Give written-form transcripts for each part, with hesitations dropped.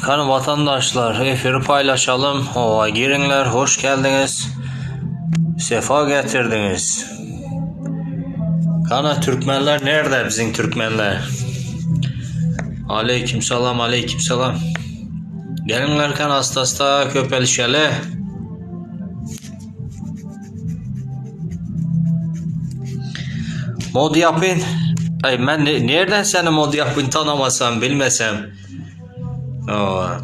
Kany vatandaşlar efiri paylaşalım. Ova girinler hoş geldiniz. Sefa getirdiniz. Kana Türkmenler nerede bizim Türkmenler? Aleyküm selam aleyküm selam. Gelinler kan hastasta köpelişeli. Mod yapın. Ay ben ne, nereden seni mod yapın tanımasam bilmesem. Aa.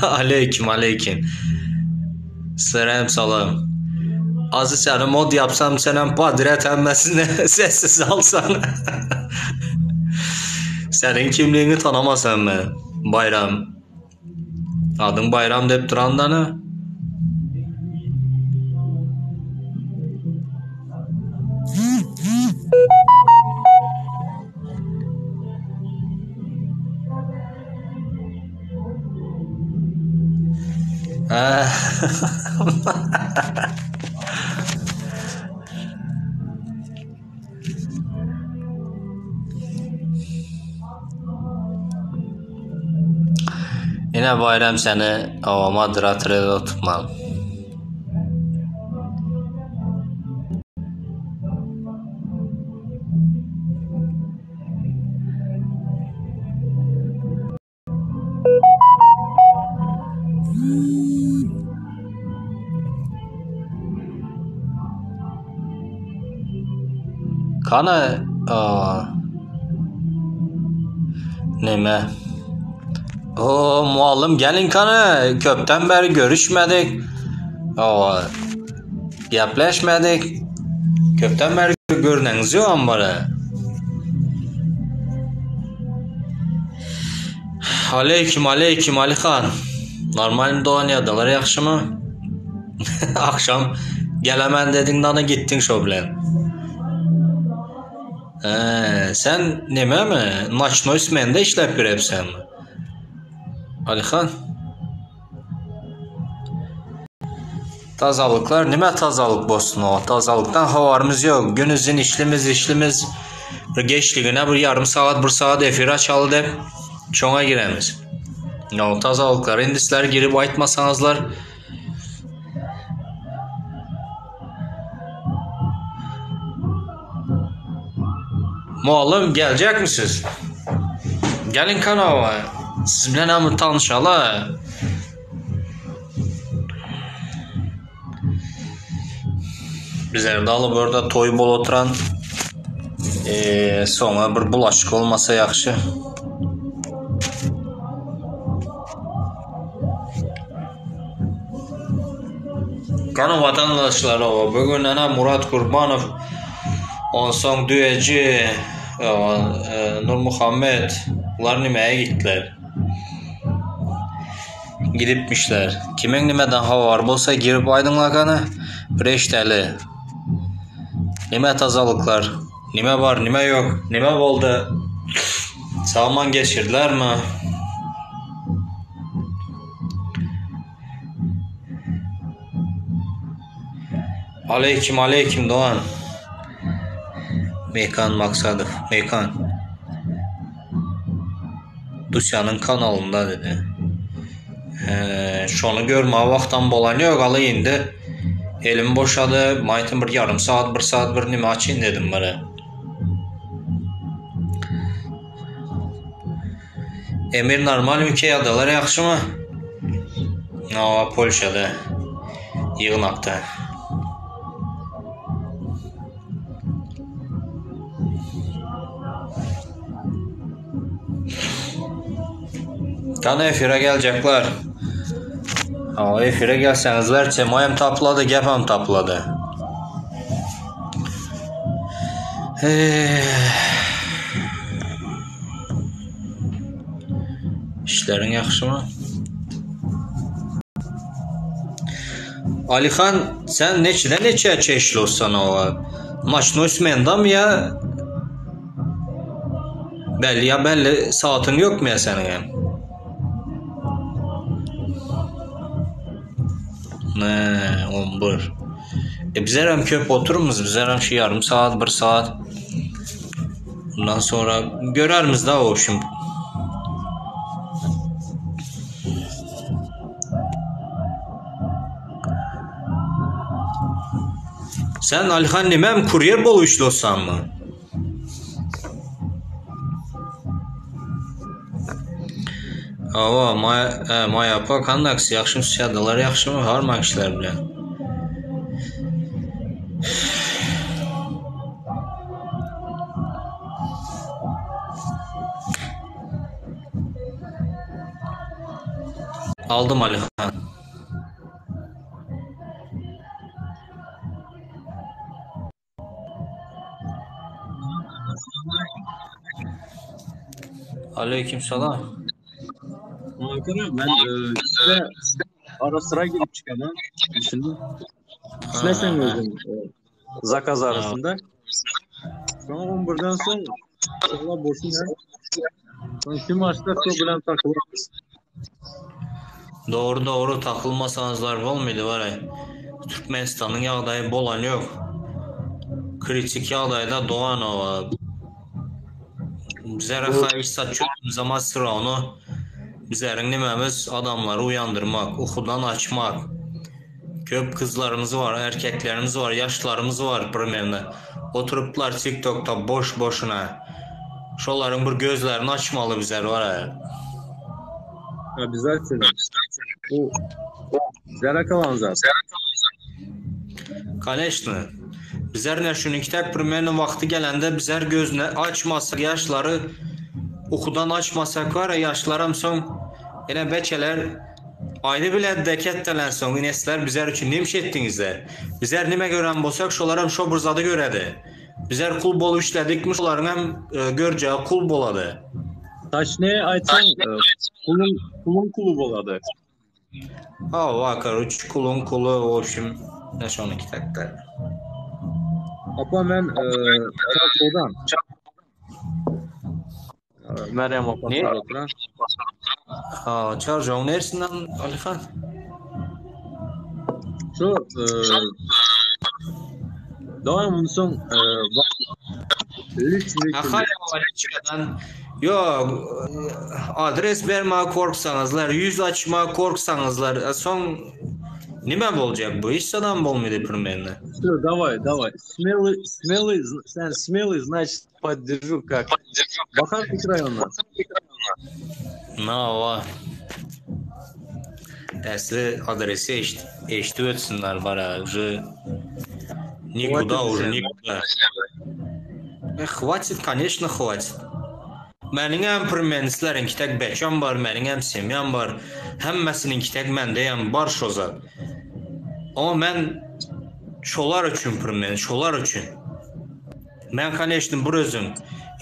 Aleyküm aleyküm. Selam salam. Azı seni mod yapsam senin padret emmesine sessiz alsan. Senin kimliğini tanımasam ben. Bayram. Adın Bayram dep durandanı. Yine Bayram seni moderator tutmam. Kana aa, neme? O muallim gelin kana köpten beri görüşmedik. Aa, gapleşmedik. Köpten beri görüneniz yok ambara. Aleyküm aleyküm Alihan. Normal dolanýardylar ýagşymy? Akşam gelemen dedin dana gittin şo bilen. Ee, sen neme mi? Noçnoy smende işläp ýörepsen mi? Alihan. Tazalyklar nime tazalyk bolsun o? Tazalykdan habarymyz ýok. Günüzin işlimiz işlimiz bir geçligine bir ýarym sagat bir sagat efir açaly dep şoňa giremiz. O tazalyklar indi sizler girip aýtmasaňyzlar Muallym geljek mi siz? Gelin kanala. Siz bilen hem tanışaly. Bizler de alıp orada toy bol oturan. Eee, soňa bir bulaşyk bolmasa ýagşy. Gana watandaşlar o bu gün ana Murat Kurbanow onsoň Düeji e, Nurmuhammet bular nimäge gitdiler? Gidipmişler. Kimiň nimeden habary bolsa girip aýdyňlar gana. Bir eşdeli. Nime tazalyklar? Nime bar, nime ýok? Nime boldy? Salman geçirdilermi? Aleyküm aleyküm Doğan. Mekan Maksadow. Mekan. Dusyanın kanalynda dedi. He, şonu görme wagtam bolan yok aly indi. Elim boşady. Maýtym bir ýarym saat, bir saat bir nime açayyn dedim bana. Emir normal ülke ýagdaýlar ýagşymy? Hawa, Polşada. Ýygnakda. Gana efire geljekler. Hawa, efire gelseňizler, tema hem tapylady, gep hem tapylady. Işleriň ýagşymy? Alihan, sen neçeden neçä çeşli owa? Noçnoý smendami ýa belli ýa belli saatyň ýokmy ýa seniň hem? Ne, 11. E bizler hem köp oturmuz, bizler hem şu yarım saat, bir saat. Bundan sonra görermiz daha o şimdi. Sen Alihan nimem kuryer bolup işlossanmy? Hawa, Maýa, hä, Maýa apa, kandaks, ýagşymy, şadalar ýagşymy, harman kişiler bilen. Aldym Alihan. Aleyküm salam. Hakan ben e, size ara sıra girip çıkamam. Şimdi İşlesen özüm e, zakaz arasında. Sonra 11'den soň Ola boşuna. Soň kim açsa şo bilen takılıp. Dogry dogry takylmasaňyzlar bolmydy baraý. Türkmenistanyň ýagdaýy bolan ýok. Kritik ýagdaýda Doganowa. Bizlere haýyş saçýarmyz ama syrany bizleriň nimemiz adamlary uýandyrmak, ukudan açmak. Köp gyzlarymyz bar, erkeklerimiz bar, ýaşlarymyz bar primerne. Oturyplar TikTokda boş boşuna. Şolaryň bir gözlerini açmaly bizler bar. Обязательно. Bu zara kalan zat. Конечно. Bizler ne şunu kitap primerno wagty gelende bizler gözüne açmasak yaşları ukudan açmasak var ya yaşlaram soň ene beçeler Aýdy bilädi-de ketdelensoň inesler bizler üçin nemşe etdiňizler? Bizler nime gören bolsak şolaram şo bir zady göredi. Bizler kul bolup işledikmi şolaryňam görjegi kul bolady. Taçne aýtsaň kuluň kuluň kuly bolady. Hawa karoç kuluň kuly wobşim ne şonunki takda. Apa men Çarşodan. Meryem apa Ne? oturan. Ha, Çarjaň neresinden Alihan? Şu e, Daim unsoň e, liçni Ha, Yok, adres berme korksaňyzlar, ýüz açma korksaňyzlar, e, soň nime boljak bu? Hiç adam bolmady primерно. Все, давай, давай. Смелый, смелый, sen смелый, значит, поддержу как. Bahar rayonuna. Nawa. Äsli adresi eşit, eşitip ötsünler bara. Уже никуда, уже никуда. E, hwatit, koneçno, hwatit. Meniňem pirmensleriňki tek beçem bar, meniňem semýam bar. Hemmesiniňki tek mendeyem bar şo zat. Amma men şolar üçin pirmen, şolar üçin. Men koneçno bir özüm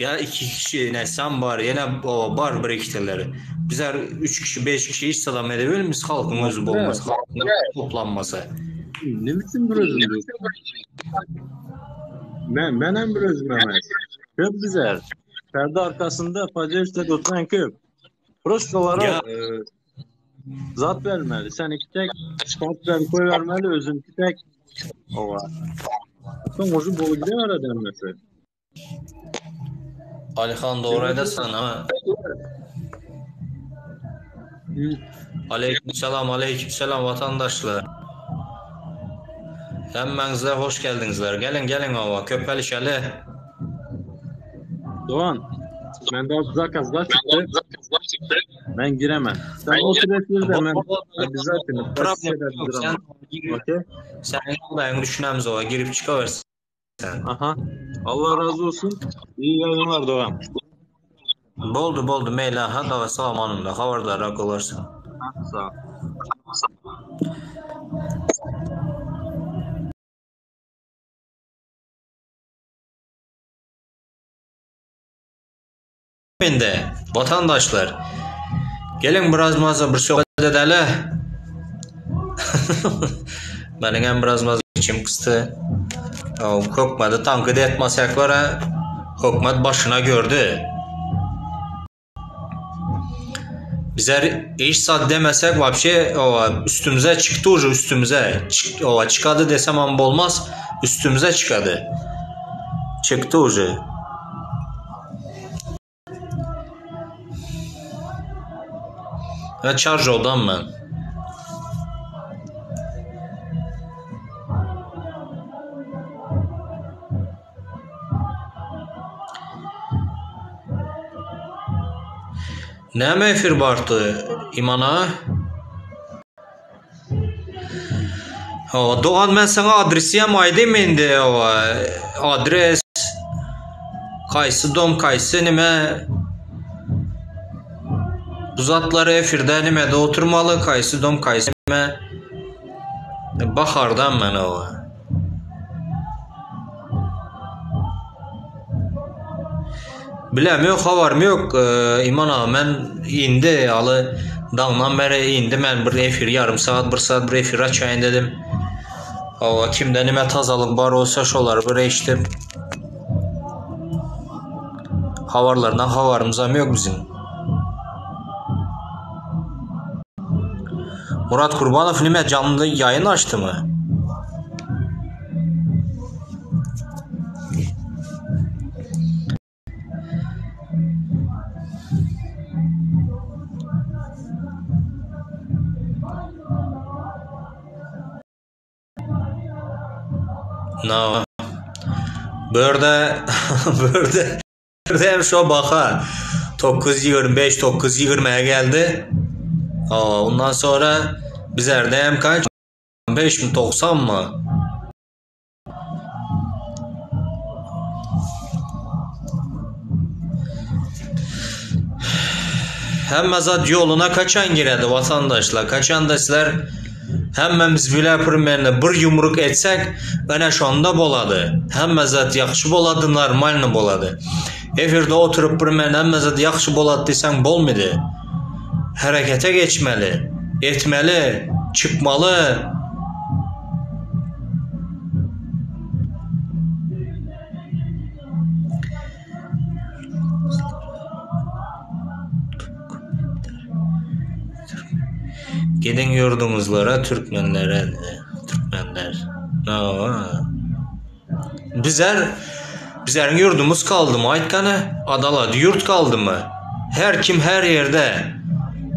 ýa iki kişi näsem bar, ýene o bar bir ikiteleri. Bizler üç kişi, beş kişi hiç zadam edebilmiz halkyň özi bolmasa, halkyň toplanmasa. Ne biçim bir özüm diyorsun? Ben, ben hem bir özüm emez. Köp güzel. Perde arkasında Paceş'te oturan köp. Prostalara Ya e, zat vermeli. Sen iki tek kart ver koy vermeli. Özün iki tek. Ova. Son oju bolu gider denmesi. Alihan doğru edersen ha. Hı. Aleykümselam, aleykümselam vatandaşlar. Hemmäňizler hoş geldiňizler. Gelin gelin ava köpelişeli. Doğan, ben daha zakazlar çıktı. Ben giremem. Sen otur efirde ben обязательно Problem yok. Sen Okey. sen ýagdaýyňy düşünemiz ova girip çykawersen. Aha. Allah razı olsun. İyi yayınlar Doğan. Boldy boldy meýle ha dawa salam anymda habardar bolarsyň. Ha, sağ ol. Indi vatandaşlar geliň biraz maza bir söhbet edeli. Meniň biraz maza içim kysdy. Hökmeti tankyt etmesek bara hökmet başyna gördi. Bizler hiç zat demesek vapşe üstümüze çıktı ucu üstümüze. Çık, ova, çıkadı desem am olmaz. Üstümüze çıkadı. Çıktı ucu. Ha Çarjowdan ben. Näme efir bardy Imana? Hawa, dogan men saňa adresiyem aýdym indi, hawa, adres kaýsy dom, kaýsy nime bu zatlary efirde nimede oturmaly, kaýsy dom, kaýsy nime Bahardan men hawa. Bilem ýok, habarym ýok. Iman aga men indi aly daňdan beri indi men bir efir ýarym sagat, bir sagat bir efir açaýyn dedim. Hawa kimde nime tazalyk bar bolsa şolary bir eşidip habarlardan habarymyzam ýok biziň. Murat Kurbanow nime janly ýaýyn açdymy? No. Bu ýerde bu ýerde hem şo baha 9.25 9.20'ye geldi. Aa, ondan sonra bizlerde hem kaç 5 mi 90 mı? Hemme zat yoluna kaçan giredi vatandaşlar. Kaçan da sizler hemmemiz bile primerine bir yumruk etsek öne şonda bolady. Hemme zat yaxşı bolady, normalny bolady. Efirde oturup primerine hemme zat yaxşı bolady diýseň bolmady. Herekete geçmeli, etmeli, çıkmaly. Gidiň ýurduňyzlara türkmenlere türkmenler. Aa. Bizler bizleriň ýurdumyz kaldymy aýtgany? Adalat ýurt kaldymy? Her kim her ýerde.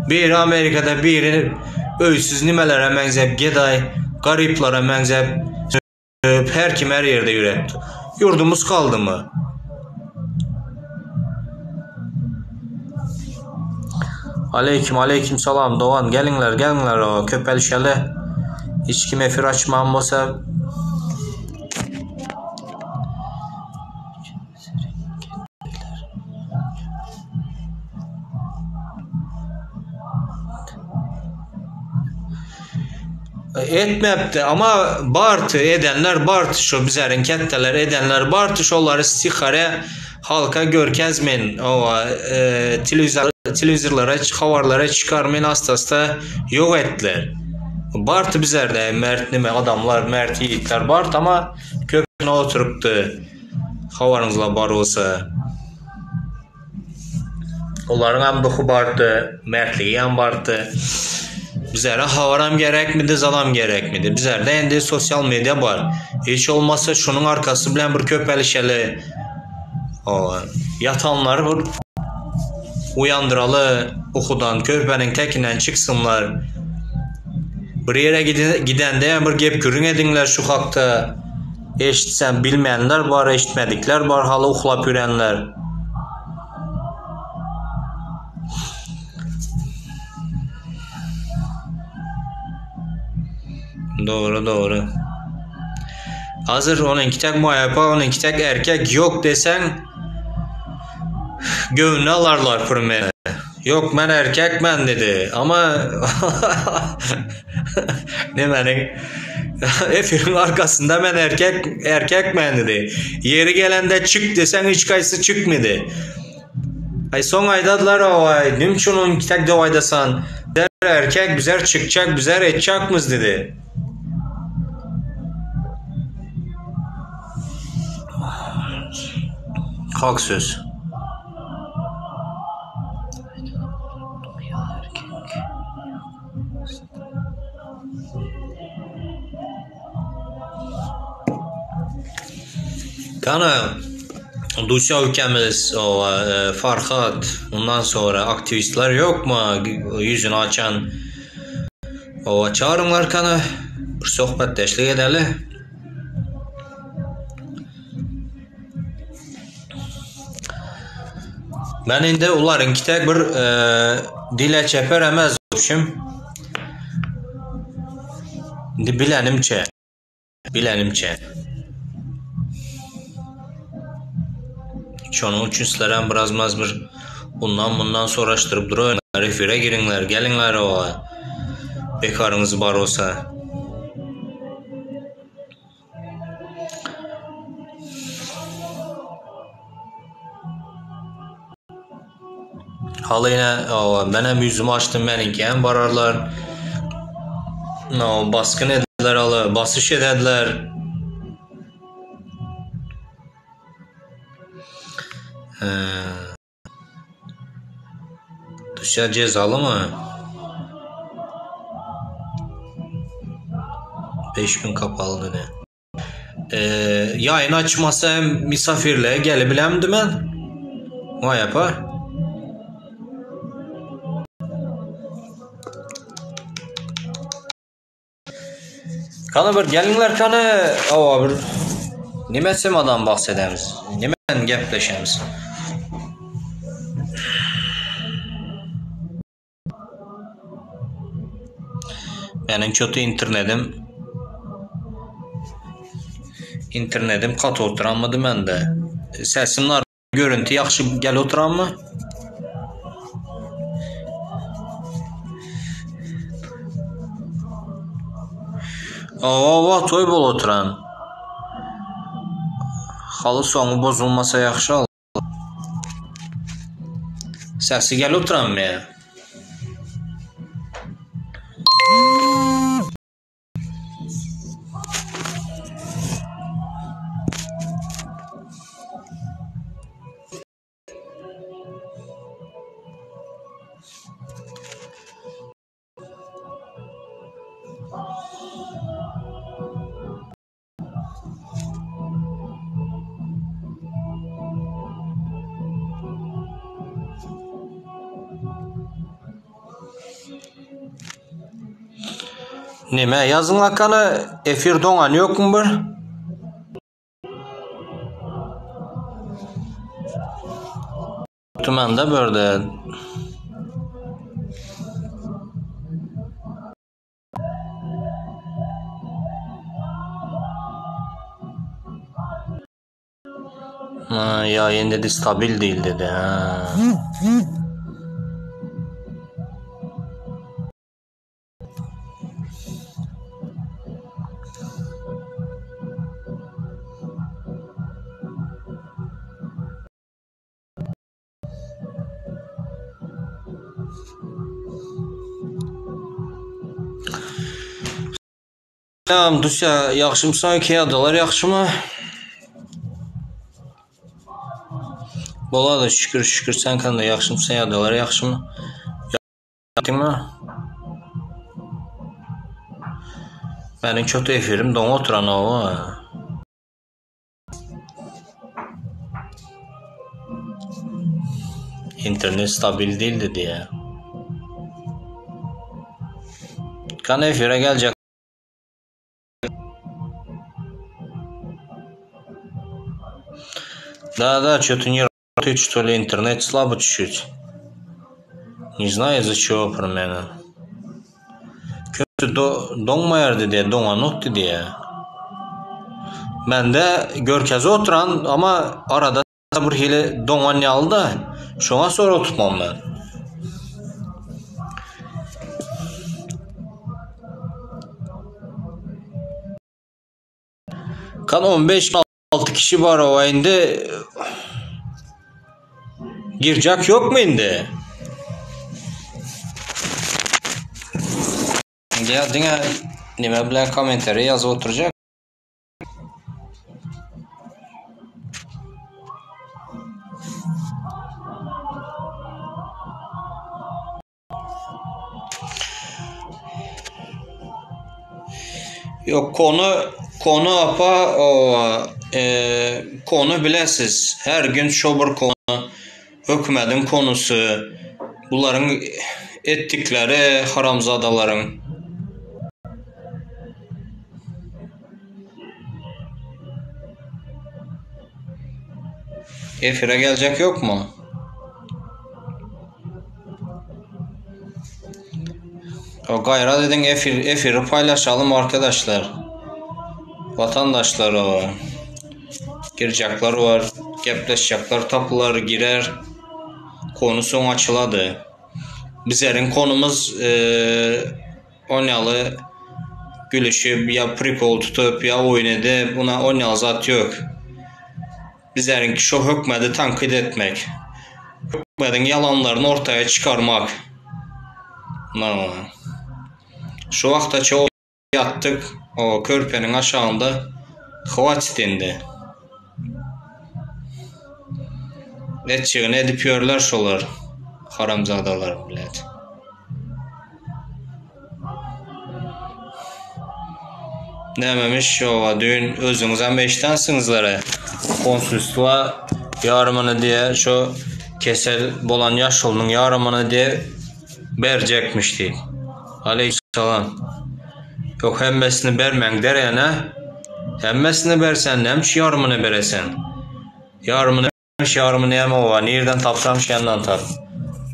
Biri Amerikada, biri öýsüz nimelere meňzäp gedaý, garyplara meňzäp her kim her ýerde ýürepdi. Ýurdumyz kaldymy? Aleyküm aleyküm salam dogan geliňler geliňler o köpelişeli. Hiç kim efir açman bolsa. Etmepdi ama barty edenler barty şo bizeriň ketteler edenler barty şolary stihare halka görkezmen owa telewizor telewizorlara habarlara çykarmen asta asta ýok etdiler. Barty bizerde mert nime adamlar mert ýigitler barty ama köpüne oturypdy habaryňyzla bar bolsa. Olaryň hem duhy bardy, mertligi hem bardy. Bizlere habaram gerekmidi, zadam gerekmidi. Bizlerde indi sosial media bar. Hiç olmazsa şunuň arkasy bilen bir köpelişeli. O, ýatanlary bir uyandyraly ukudan, körpäniň tekinden çyksynlar. Bir ýere gidende hem bir gep gürrüň ediňler şu hakda. Eşitsem bilmeýänler bar, eşitmedikler bar, haly uklap ýörenler. Dogry, dogry. Hazır onunki tek muayapa, onunki tek erkek yok desen göwnüne alarlar pürme. Yok men erkek men dedi. Ama Nämäniň efiriň arkasynda men erkek erkek men dedi. Ýeri gelende çyk deseň hiç gaýsy çykmady. Ay soň aýdadylar owaý nim üçin ony tek dep aýdasan. Bizler erkek bizler çykjak bizler etjakmyz dedi. Hak söz. Kana Dusya ülkemiz o e, Farhat ondan sonra aktivistler yok mu yüzünü açan o çağırınlar kana bir sohbetdeşlik edeli. Men indi ularyňky tek bir e, dile çeper emez düşüm. Indi bilenimçe. Bilenimçe. Şonuň üçin sizlerem biraz maz bir bundan bundan soraşdyryp durayın. Efire giriňler, geliňler owa. Bekaryňyz bar bolsa. Haly ine, menem ýüzümi açdym, meniňki hem bararlar. No, baskyn ediler aly, basyş edediler. Duşa cezaly mı? 5 gün kapalı dedi. Ee, yayın açmasa hem misafirliğe gelebilemdi ben. Ne yapar? Kana bir geliňler kana awa bir nime temadan bahs edemiz? Nimeden gepleşemiz? Meniň çoty internetim internetim gaty oturanmydy mende. Sesim nar görüntü ýagşy gel oturanmy? Awa toý bol oturan. Haly soňy bozulmasa ýagşy al. Sesi gel oturanmy? Neme ýazyň akany efir doňan ýokmy bir? Tümende börde. Ha, yayın dedi stabil değil dedi. Ha. Tamam Dusýa ýagşymysan kiýadalar ýagşymy? Bolady şükür şükür sen kanda ýagşymysan ýadalar ýagşymy? Ýatdyňmy? Meniň çoto efirim doňup oturan owa. Internet stabil değildi diye. Kan efire gelecek. Да, да, что-то не работает, что ли, интернет слабо чуть-чуть. Не знаю из-за чего примерно. Köpüsi do, doňmaýardy diýe, doňanokdy diýe. Mende görkezi oturan ama arada bir hili doňan ýaly-da, şoňa sorag tutmam men. Kan 15 6 kişi bar o indi girjek yok mu indi? Ya diňe nime bilen kommentariýa ýazyp oturjak. Yok konu konu apa o e, konu bilesiz. Her gün şo bir konu hökümediň konusy bularyň etdikleri haramzadalaryň. Efire geljek yok mu? O gaýrat ediň efir efiri paýlaşalym arkadaşlar. Vatandaşlar o. Girjekler var, gepleşecekler tapylar girer. Konu soň açylady. Bizleriň konumuz e, onýaly gülüşip ya prikol tutup ya oýun edip buna onýaly zat ýok. Bizleriňki şo hökmedi tankyt etmek. Hökmediň ýalanlaryny ortaya çykarmak. Şu wagta ço ýatdyk o körpeniň aşagynda hwatit indi. Etjegini edip ýörler şolar haramzadalar bilet. Nämemiş ýoga düýn özüňizem eşdensiňizlere konsulstwa ýarymyny diýe şo kesel bolan ýaşulynyň ýarymyny diýe berjekmiş diýip. Aleýhissalam. Ýok hemmesini bermäň deregine hemmesini bersen näme üçin ýarymyny beresen? Ýarymyny Ýarymy näme oba, nirden tapsam şendan tap.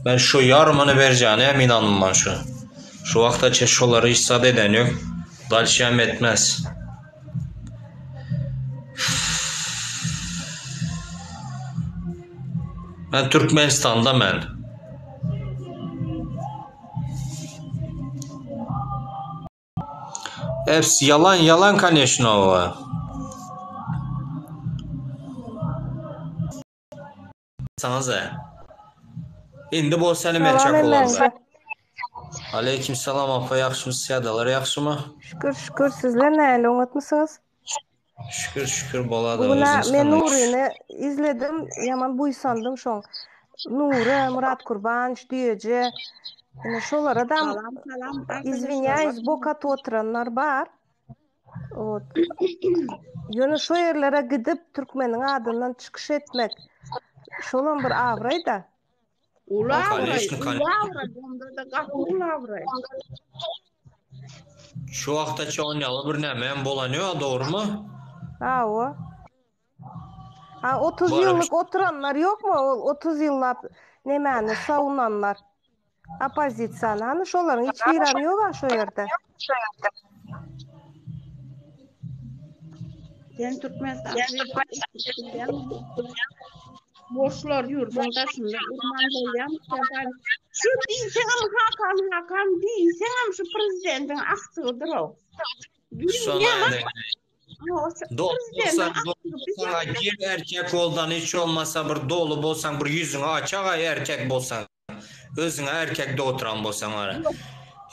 Men şu ýarymyny berjäne hem ynanman şu. Şu wagta çe şolary hiç zat eden ýok. Dalşy hem etmez. Men Türkmenistanda men. Hepsi yalan yalan koneşno oba. Sanze. Indi bolsa indi men Salam çak olarlar. hemmäňize. Aleyküm salam apa ýagşymysyz ýadalar ýagşymy? Şükür şükür sizler nähili oňatmysyňyz? Şükür şükür bolada Bu gün özüňiz men kanday? Nuryny izledim ýaman buýsandym şoň Nury, Murat Kurbanow, Düýeje ine şolara-dam Salam salam arkadaşlar. izwinýaýs bok atyp oturanlar bar. Ot. Ýöne şo ýerlere gidip türkmeniň adyndan çykyş etmek şolam bir abraý-da. Uly abraý, Koneşno uly koneşno. abraý, onda-da gaty uly abraý. Şu wagta çon ýaly bir näme hem bolan ýok dogrymy? Hawa. Ha 30 Baryp ýyllyk oturanlar ýokmy? Ol 30 ýyllap nemäni sawunanlar. Oppozisiýany. Hany şolaryň hiç birem ýok-a şo ýerde. Sen Türkmenistan Boşlar ýurduň daşynda urman bolýarmyş ýa Şu diýseňem Hakan Hakan diýseňem şu prezidentiň agtygydyr-ow. Şona Dolu bolsaň, gir erkek boldan hiç bolmasa bir dolu bolsaň bir ýüzüňi açagaý erkek bolsaň. Özüňe erkek de oturan bolsaň ara.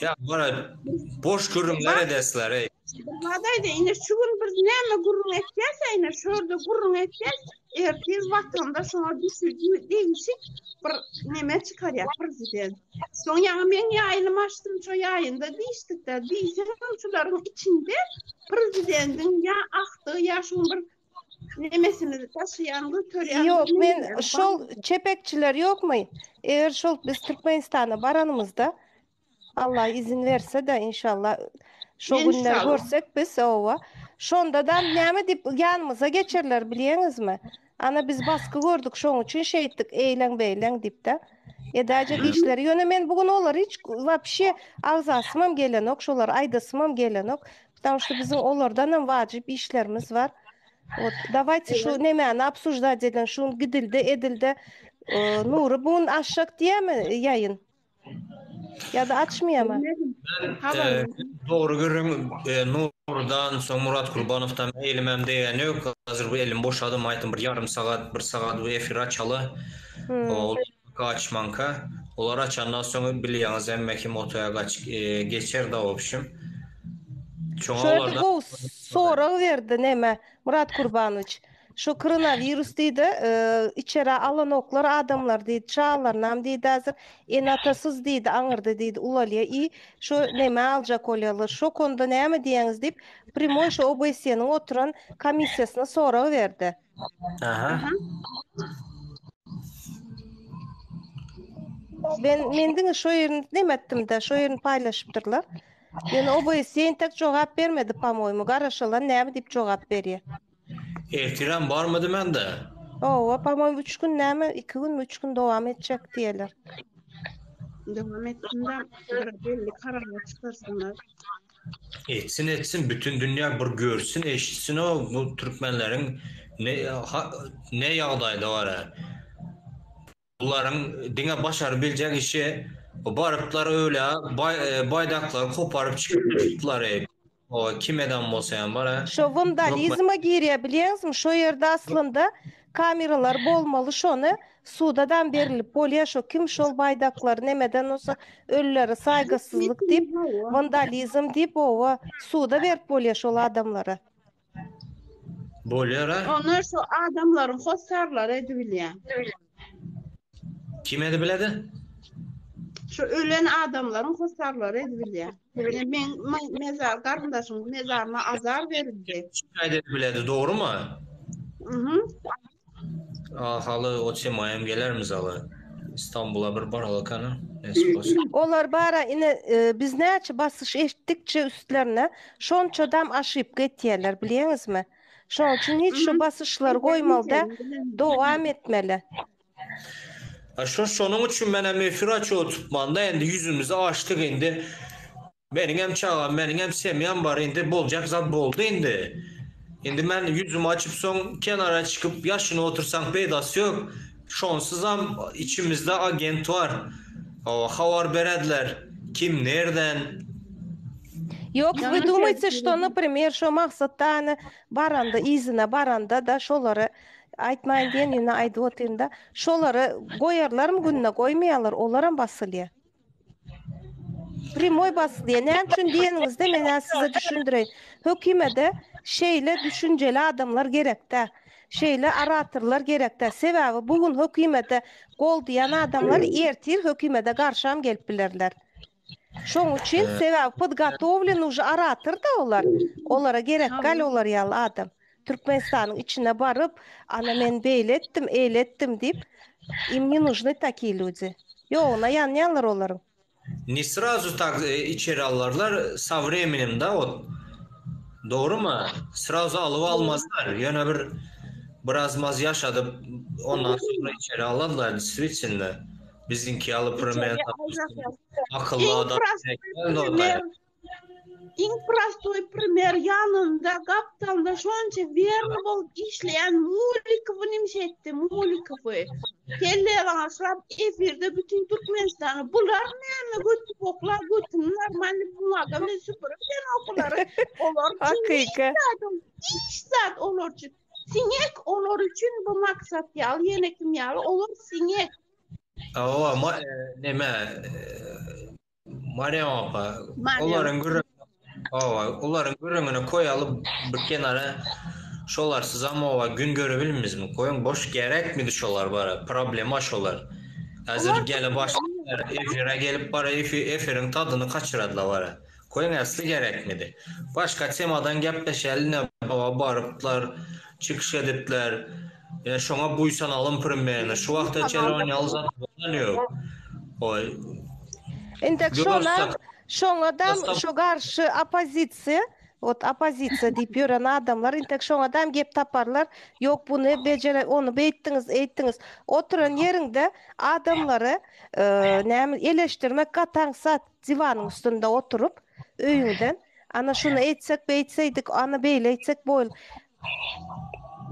Ya bara boş gürrüňler edesler ey. Bir zat aýdaýyn, ine şu gün biz näme gürrüň etýäs, ine şu ýerde gürrüň etýäs, ertir watanda şoňa düşüji degişik bir neme çykarýar prezident. Soň ýaňy men ýaýlym açdym, şo ýaýynda diýişdik-de, diýseňem şularyň içinde prezidentiň ýa akdygy ýa şuň bir nemesini daşaýan, göterýän Ýok, men şol çepekçiler ýokmy? Eger şol biz Türkmenistana baranymyzda Allah izin berse-de inşallah şo günleri görsek biz owa. Şondadam näme diýip ýanymyza geçerler bilýäňizmi? Ana biz basgy gördük şoň üçin şeýtdik eýleň beýleň diýip-de. Edäýjek işleri ýöne men bu gün olary hiç wapşe agzasymam gelenok şolary aýdasymam gelenok. Потому что biziň olardanam wajyp işlerimiz bar. Wot dawayte şu nemäni obsujdat ediň şu gün gidildi edildi. Nury bu gün açjak diýýämi ýaýyn? Ýa-da açmaýarmy? Ben dogry gürrüň Nurdan soň Murat Kurbanowdan elimem degeni ýok. Hazir bu elim boşadym aýtdym bir ýarym sagat, bir sagat bu efir açaly. Ol açmanka. Olar açandan soň bilýäňiz hemme kim otaga gaç geçer da wobşim. Şoňa olardan gowy sorag berdi neme Murat Kurbanowiç. Şu koronawirus diýdi, içerä alanoklar adamlar diýdi, çagalarynam diýdi häzir ene-atasyz diýdi, aňyrda diýdi ulalýa i şu neme aljak bolýarlar, şo konuda näme diýýäňiz diýip, primoý şu OBSE-niň oturan komissiýasyna sorag berdi. Aha. Ben men diňe şo ýerini neme etdim-de, şo ýerini paýlaşypdyrlar. Ýöne OBSE entek jogap bermedi, po-moýmu, garaşalan näme diýip jogap berýär. Ertirem barmady mende. Hawa, po-moýmu üç gün näme, iki günmi, üç gün dowam etjek diýerler. Dowam etsin-de, bir belli karara çykarsynlar. Etsin etsin, bütün dünýä bir görsün, eşitsin o bu türkmenleriň ne ha, ne ýagdaýda bar. Bularyň diňe başaryp biljek işi baryplar öýle baýdaklary koparyp çykypdylar. O kim eden bolsa hem bar. Şo wandalizme girýär bilýäňizmi? Şo ýerde aslynda kameralar bolmaly şony sudadam berilip bolýar şo kim şol baýdaklary nemeden bolsa ölülere saýgysyzlyk diýip wandalizm diýip owa suda berip bolýar şol adamlara. Bolýar a. Ony şu adamlaryň hossarlary edibilýär. Kim edibiledi? Şu ölen adamlaryň hossarlary edibilýär. Men mezar garyndaşymyň mezaryna azar berildi. Şikaýat edibiledi, dogrumy? Mhm. Ah haly o temaýam gelermiz aly. İstanbula bir baraly kany. Nesip bolsa. Olar bara ine biz näçe basyş etdikçe üstlerine şonçadam aşyp getýärler bilýäňizmi? Şoň üçin hiç şu basyşlary goýmaly däl dowam etmeli. A şo şonuň üçin menem efir açyp oturtmanda endi ýüzümizi açdyk indi. Meniňem çagam, meniňem semýam bar, indi boljak zat boldy indi. Indi men ýüzümi açyp soň kenara çykyp ýaşyny otursaň peýdasy ýok. Şonsuzam içimizde agent bar. Hawa, habar berediler. Kim nerden. Ýok, вы думаете, что, например, şo maksatda hany baranda yzyna baranda-da şolary aýtmaýyn diýen ýöne aýdyp otyryn-da, şolary goýarlarmy gününe goýmaýarlar, olaram basylýar. Primoý basylýar. Näme üçin diýeniňizde men hä size düşündireýin. Hökümede şeýle düşünjeli adamlar gerekdä. Şeýle oratorlar gerekdä. Sebäbi bu gün hökümete goldaýan adamlar ertir hökümete garşam gelip bilerler. Şoň üçin sebäbi podgotowlen uje oratorda olar. Olara gerek gal olar ýaly adam. Türkmenistanyň içine baryp, ana men beýle etdim, eýle etdim diýip, im ne нужны такие люди. Ýoguna ýanýarlar olaryň. Ne srazu tak içeri alarlar, sa vremenem da ot. Dogrymy? Srazu alyp almazlar. Ýöne bir biraz maz ýaşadyp, ondan soňra içeri alarlar, diswitsilno. Biziňki ýaly primer akylly adam. Iň prostoý primer ýanynda gapdalynda şonça werny bolup işleýän Mulikowy nimşe etdi Mulikowy. Kellebaşlap efirde bütün Türkmenistany bular näme göti boklar götüni normalny bumaga bilen süpürip bilenok bulary. Olar Hakyky. Hiç zat olar üçin. Siňek olar üçin bu maksat ýaly ýene kim ýaly olar siňek. Hawa neme Mariam apa, olaryň gürrüňi. Hawa, olaryň gürrüňini koýaly bir kenara. Şolarsyzam oba gün görebilmizmi? Koýuň boş gerekmidi şolar bara? Problema şolar. Häzir gele başladylar, efire gelip bara efiriň tadyny kaçyradylar bara. Koýuň äsli gerekmidi? Başga temadan gepleşeli ne baba baryplar, çykyş edipler. Ýa şoňa buýsanalym primerne. Şu wagta çenli onýaly zat bolan ýok. Oý. Entek şona, şoňadam şo garşy oppozisiýa, wot oppozisiýa diýip ýören adamlar entek şoňadam gep taparlar. Ýok buny bejere, ony beýtdiňiz, eýtdiňiz. Oturan ýeriňde adamlary näme eleşdirmek gaty aňsat. Diwanyň üstünde oturyp öýüňden ana şuny eýtsek beýtseýdik, ana beýle eýtsek boýl.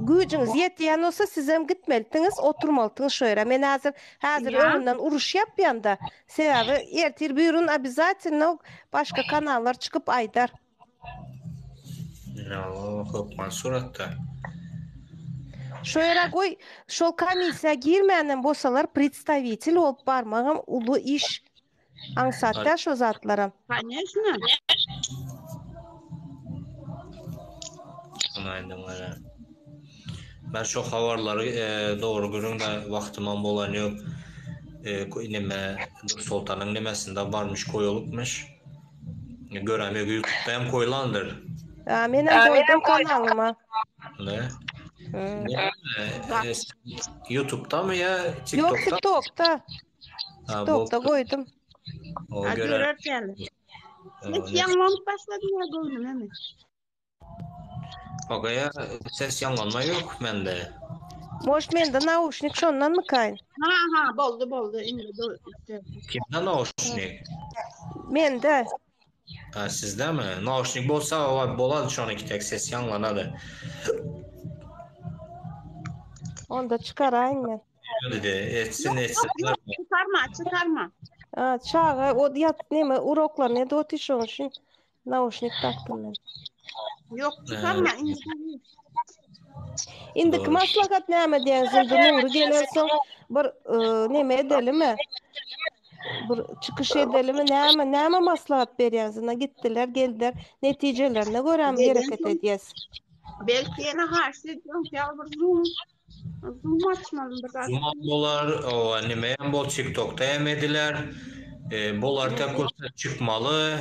Güýjüňiz ýetýän bolsa sizem gitmelisiňiz, oturmalysyňyz şo ýere. Men häzir häzir öňünden uruş ýapýan-da. Sebäbi ertir birün obýazatelno başga kanallar çykyp aýdar. Ýa, hökman suratda. Şo ýere goý, şol komissiýa girmänem bolsalar predstawitel bolup barmagam uly iş. Aňsat däl şo zatlaram. Koneşno. Aýdyň wara. Men şo habarlary e, dogry gürrüňde wagtymam bolan ýok. E, neme Nursoltanyň nemesinde barmyş koýulypmyş. Görem ýok YouTube'da hem koýlandyr. Ha, men hem goýdum kanalyma. Ne? Ne? E, YouTube'da mı ya Ýok TikTok'ta? TikTok'ta. Ha, TikTokda bolupdyr. goýdum. O Ha görer. görer ýaly. O, Ses ne- ýaňlanyp başlady ýa göwnüme mi? Ogaya ses ýaňlanma ýok mende. Может mende nauşnik şondanmykaýyn? Ha ha boldy boldy indi do işte. Kimde nauşnik? Mende. Ha, sizdemi? Nauşnik bolsa o bolady şonunki tek ses ýaňlanady. Onda çykaraýyn men. Dedi, etsin Yok yok etsinler. yok çıkarma çıkarma. Ha, çaga o ýat neme uroklaryny edip otyr şonuň üçin nauşnik dakdym men. Yok çıkarma indi. Indiki Doğru. maslahat näme diýen indi Nury gelensoň bir e, neme edelimi? Bir çykyş edelimi? Näme näme maslahat berýäňiz? Ina gitdiler, geldiler. Netijelerine görä mi hereket Gelensoň edýäs? belki ýene haşly ya bir zoom zoom açmaly bir zat. Zoom bolar, o nime hem bol TikTok'ta hem ediler. E, bolar tek olsa çykmaly.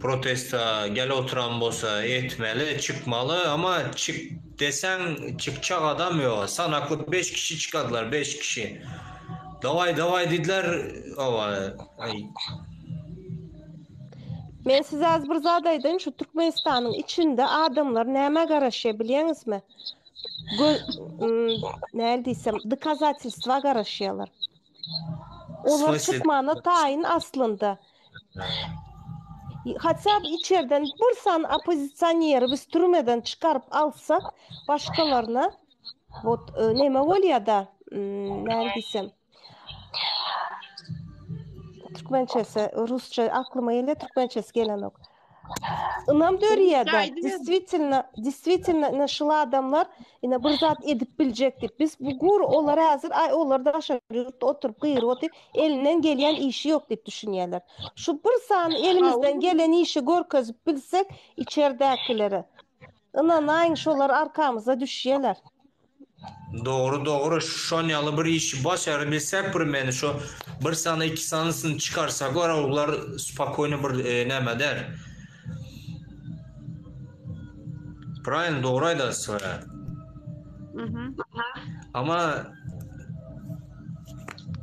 Protesta gel oturan bolsa etmeli, çykmaly ama çyk desen çykjak adam yok. Sanakly 5 kişi çıkadılar, 5 kişi. Davay davay dediler. Ova, ay, Men size az bir zat aýdaýyn, şu Türkmenistanyň içinde adamlar nämä garaşýar bilýäňizmi? Gö näl diýsem, dokazatelstwa garaşýarlar. Olar Smysl çykmana taýyn aslynda. Hatda içerden bir sany oppozisioneri biz türmeden çykaryp alsak, başgalaryna wot neme bolýar-da, näl diýsem, Türkmençesi, rusça aklyma gelýär, türkmençesi gelenok. Ynam dörýär-de, действительно, действительно, ine şul adamlar ine bir zat edip biljek diýip. Biz bu gur olar häzir, aý olar daşary ýurtda oturyp gygyryp otyr, elinden gelýän işi ýok diýip düşünýärler. Şu bir sany elimizden gelen işi görkezip bilsek içerdäkilere, ynanaýyň şolar arkamyza düşýärler. Dogry dogry şon ýaly bir işi başarabilsek bir meni şo bir sany iki sanysyny çykarsak ora olar spokoýny bir e, näme eder. Praýyn dogry aýdasyz. Mhm. Ama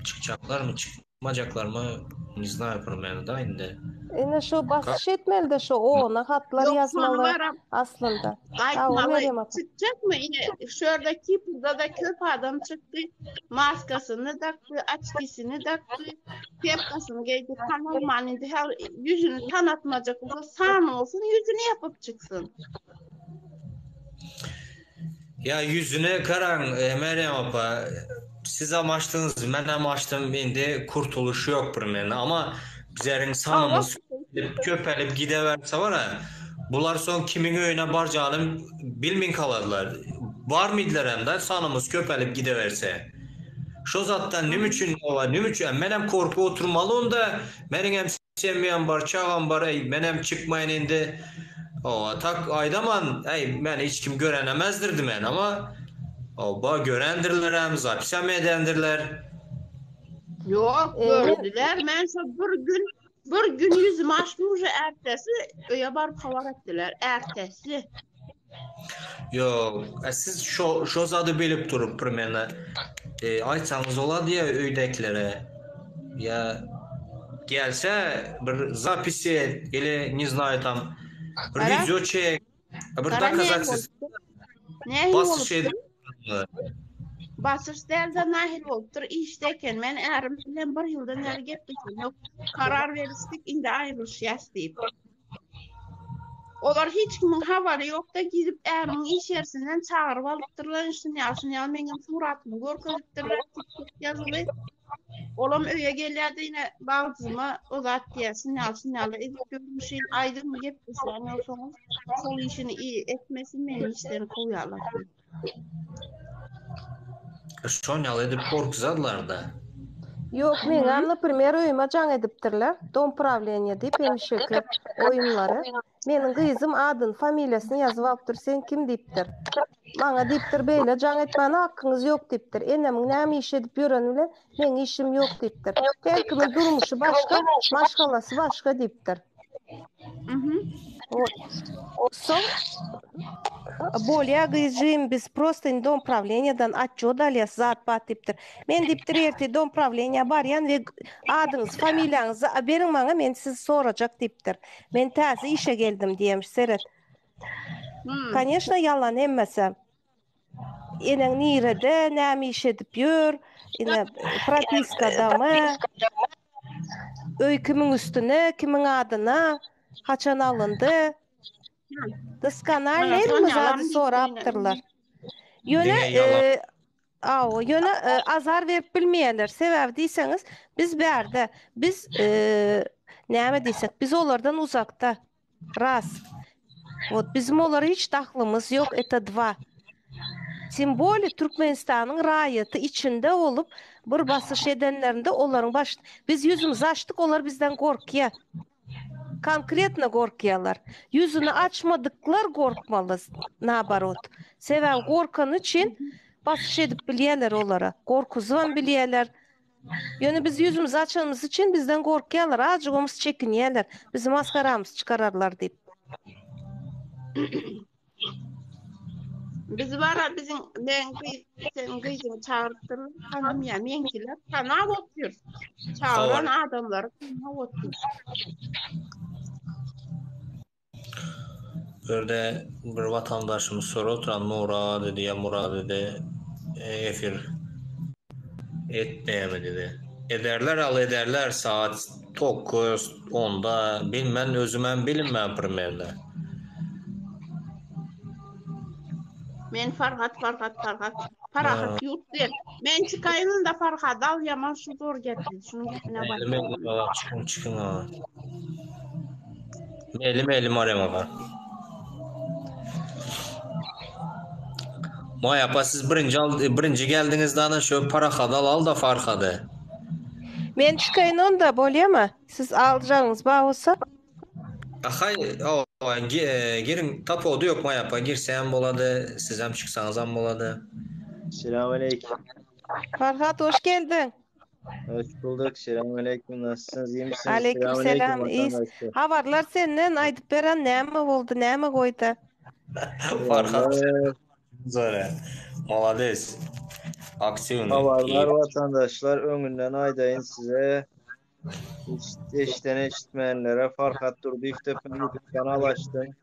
çykjaklarmy çykmajaklarmy ne знаю primерno da indi. Ine şu basyş etmeli-de şu ona hatlar Yok şony ýazmaly baram aslynda. Sag bol gaýtmaly. Meryem apa. Çykjakmy ine şu ýerde Kiprda-da köp adam çykdy. Maskasyny dakdy, açkisini dakdy, kepkasyny geýdi. Tanalman indi her ýüzüni tanatmajak bolsa san bolsun ýüzüni ýapyp çyksyn. Ya ýüzüne garaň e, Meryem apa sizem açdyňyz menem açdym indi kurtuluş ýok primерno ama bizleriň Hawa. sanymyz köpelip gideberse var ha bular soň kimiň öýüne barjagyny bilmin kalarlar. Barmydylar hem de sanymyz köpelip gideberse. Şo zatdan nime üçin owa nime üçin menem korkup oturmaly onda meniň hem. Semýam bar, çagam bar, äý, menem çykmaýyn indi. Hawa, tak aýdaman, äý, meni hiç kim görenemezdir diýmän, amma hawa, görendirlerem, zapisam edendirler. Ýok, gördüler. Men şo bir gün, bir gün ýüzümi açdym, uje ertesi öýe baryp habar etdiler. Ertesi. Ýok, siz şo şo zady bilip durup primena e, aýtsaňyz olar diýe öýdäkilere. Ýa gelse bir zapisi ili ne znayu tam bir video çek, bir dokazательство. Nähili bolupdyr? Basyş dälde nähili bolupdyr? Işde eken. Men ärim bilen bir ýyldan bäri gepleşem ýok. Karar berişdik, indi aýrylyşýas diýip. Olar hiç kimiň habary ýokda gidip ärimiň iş ýersinden çagyryp alypdyrlar, şuny ýaly, şuny ýaly meňem suratymy görkezipdirler, TikTok ýazyly. Olam öýe gelýärdi ýene bagtyma o zat diýýär, şuny ýaly, şuny ýaly edip ýörmüşin, aýdyň gepleşýän bolsaňyz, şol işini etmesin, meni işden kowýarlar diýip. Şon ýaly edip gorkuzarlar-da. Ýok, meňem naprimer öýüme jaň edipdirler, dom prawleniýa diýip hemişeki oýunlary. Meniň gyzym adyny, familiýasyny ýazyp alypdyr, sen kim diýipdir. Maňa diýipdir, beýle jaň etmäne hakyňyz ýok diýipdir. Enemiň näme iş edip ýöreni bilen meň işim ýok diýipdir. Her kimiň durmuşy başga, maşgalasy başga diýipdir. Soň bolýa gyzjygym biz prosta indi dom prawleniýadan atçot alýas zat bat diýipdir. Men diýipdir ertir dom prawleniýa barýan we adyňyzy familiýaňyzy beriň maňa men sizi sorajak diýipdir. Men täze işe geldim diýemiş seret. Koneşno ýalan hemmesi. Eneň nirede, näme iş edip ýör, ine propiskadamy, öý kimiň üstüne, kimiň adyna, haçan alyndy. Doskonalno hemme zady sorapdyrlar. Ýöne Aw, ýöne azar berip bilmeýärler. Sebäbi diýseňiz, biz bärde, biz näme diýsek, biz olardan uzakda. Ras. Wot bizim olara hiç dahlymyz ýok, eta dva. Tim bolýe Türkmenistanyň raýaty içinde bolup bir basyş edenlerinde olaryň baş biz ýüzümizi açdyk olar bizden gorkýa. Konkretno gorkýalar. Ýüzüni açmadyklar gorkmaly naborot. Sebäbi gorkany üçin basyş edip bilýäler olara. Gorkuzybam bilýäler. Ýöne biz ýüzümizi açanymyz üçin bizden gorkýarlar, azjygymyz çekinýärler, bizi masgaramyzy çykararlar diýip. Biz bara biziň men gyz sen gyzyňy çagyrypdyr tanamýar meňkiler tanap otyr. Çagyran adamlary tanap otyr. Bu ýerde bir watandaşymyz sorap oturan Nura dedi ýa Murad dedi efir etmeýärmi dedi. Ederler al ederler saat 9 onda bilmen özümem bilinmän primerno. Men Farhat Farhat Farhat Parahat ýurt diýen. Men çykaýyn da Farhat al ýaman şu zor gepli. Şunuň gepine bak. Çykyň çykyň. Meli meli Mariam apa. Maý apa siz birinji al, birinji geldiňiz dana şu Parahat al al da Farhady. Men çykaýyn onda bolýamy? Siz aljagyňyz bar bolsa. Ahay, o, giriň tapawudy ýok Maý apa girsem bolady, sizem çyksaňyzam bolady. Selamünaleyküm. Farhat hoş geldiň. Hoş bulduk. Selamünaleyküm. Nasılsınız? İyi misiniz? Aleyküm Selamünaleyküm selam. İyi. vatandaşlar. Habarlar senden aýdyp beren näme boldy, näme goýdy? Farhat Eyvallah. Zore. Molades. Aktiwny. Habarlar vatandaşlar öňünden aýdaýyn size. Eşiden eşitmeyenlere Farhat Durdyýew depin YouTube kanal açdym.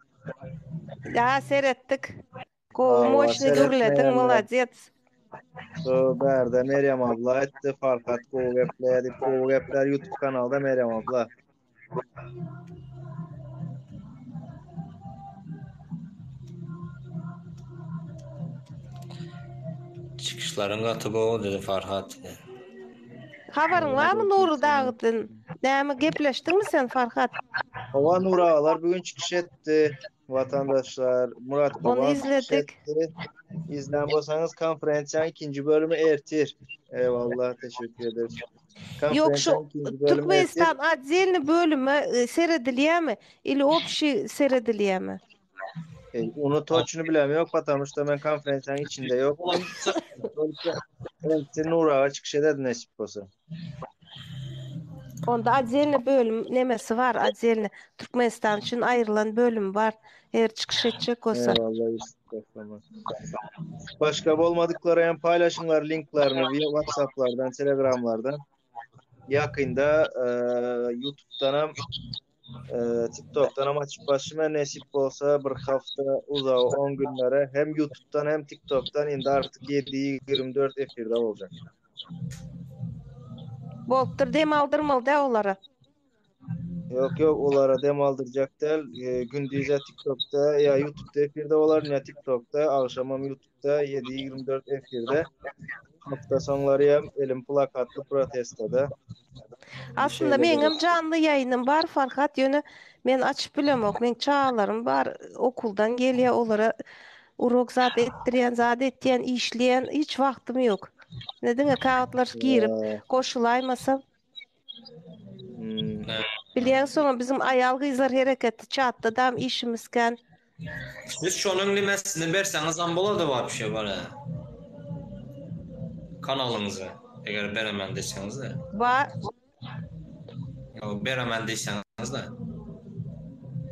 Ya seretdik. Gowy moşny gürlediň molodets. Şu bärde Meryem abla aýtdy Farhat gowy gepleýär diýip gowy geplär YouTube kanalda Meryem abla. Çykyşlaryň gaty gowy dedi Farhat. Habaryň barmy Nury dagydan? Näme gepleşdiňmi sen Farhat? Hawa Nury agalar bu gün çykyş etdi. Watandaşlar Murat Ony Gurban çykyş izledik. etdi. İzlän bolsaňyz konferensiýanyň ikinji bölümi ertir. Eyvallah teşekkür ederiz. Ýok şu Konferensiýanyň ikinji bölümi ertir. Türkmenistan otdelny bölümi e, seredilýärmi ili obşi seredilýärmi? E, Onu toçunu bilem yok, потому что men konferensiýanyň içinde ýokdum. Ertir Nuraga çykyş ederdi nesip bolsa. Onda otdelny bölüm nemesi bar, otdelny Türkmenistan üçin aýrylan bölüm bar. Eger çykyş etjek bolsa. Eyvallah Yusuf Başga bolmadyklara hem paylaşyňlar linklerini via WhatsApp'lardan, Telegram'lardan. Yakında e, YouTube'dan hem e, TikTok'tan hem açıp başıma nesip bolsa bir hafta uzağı 10 günlere hem YouTube'dan hem TikTok'tan indi artık 7-24 efirde olacak. Bolupdyr dem aldyrmaly da olara. Yok yok olara dem aldıracak del. E, gündüz ya TikTok'ta ya YouTube'da efirde olar ya TikTok'ta akşamam YouTube'da 7-24 efirde. Hafta sonları hem elim plakatlı protestoda. Aslında şeyler meňem janly ýaýynym bar Farhat ýöne men açyp bilemok. Meň çagalarym bar okuldan gelýär olara urok zat etdirýän zat etýän işleýän hiç wagtym ýok. Ne diňe käwagtlar girip Ya, goşulaýmasam hmm. Bilýäň soňam bizim aýal gyzlar hereketi çatda dam işimiz kän. Siz şonuň nimesini berseňiz am bolady wapşe bara. Kanalyňyzy eger beremen deseňiz de. Ba Yo beremen deseňiz de.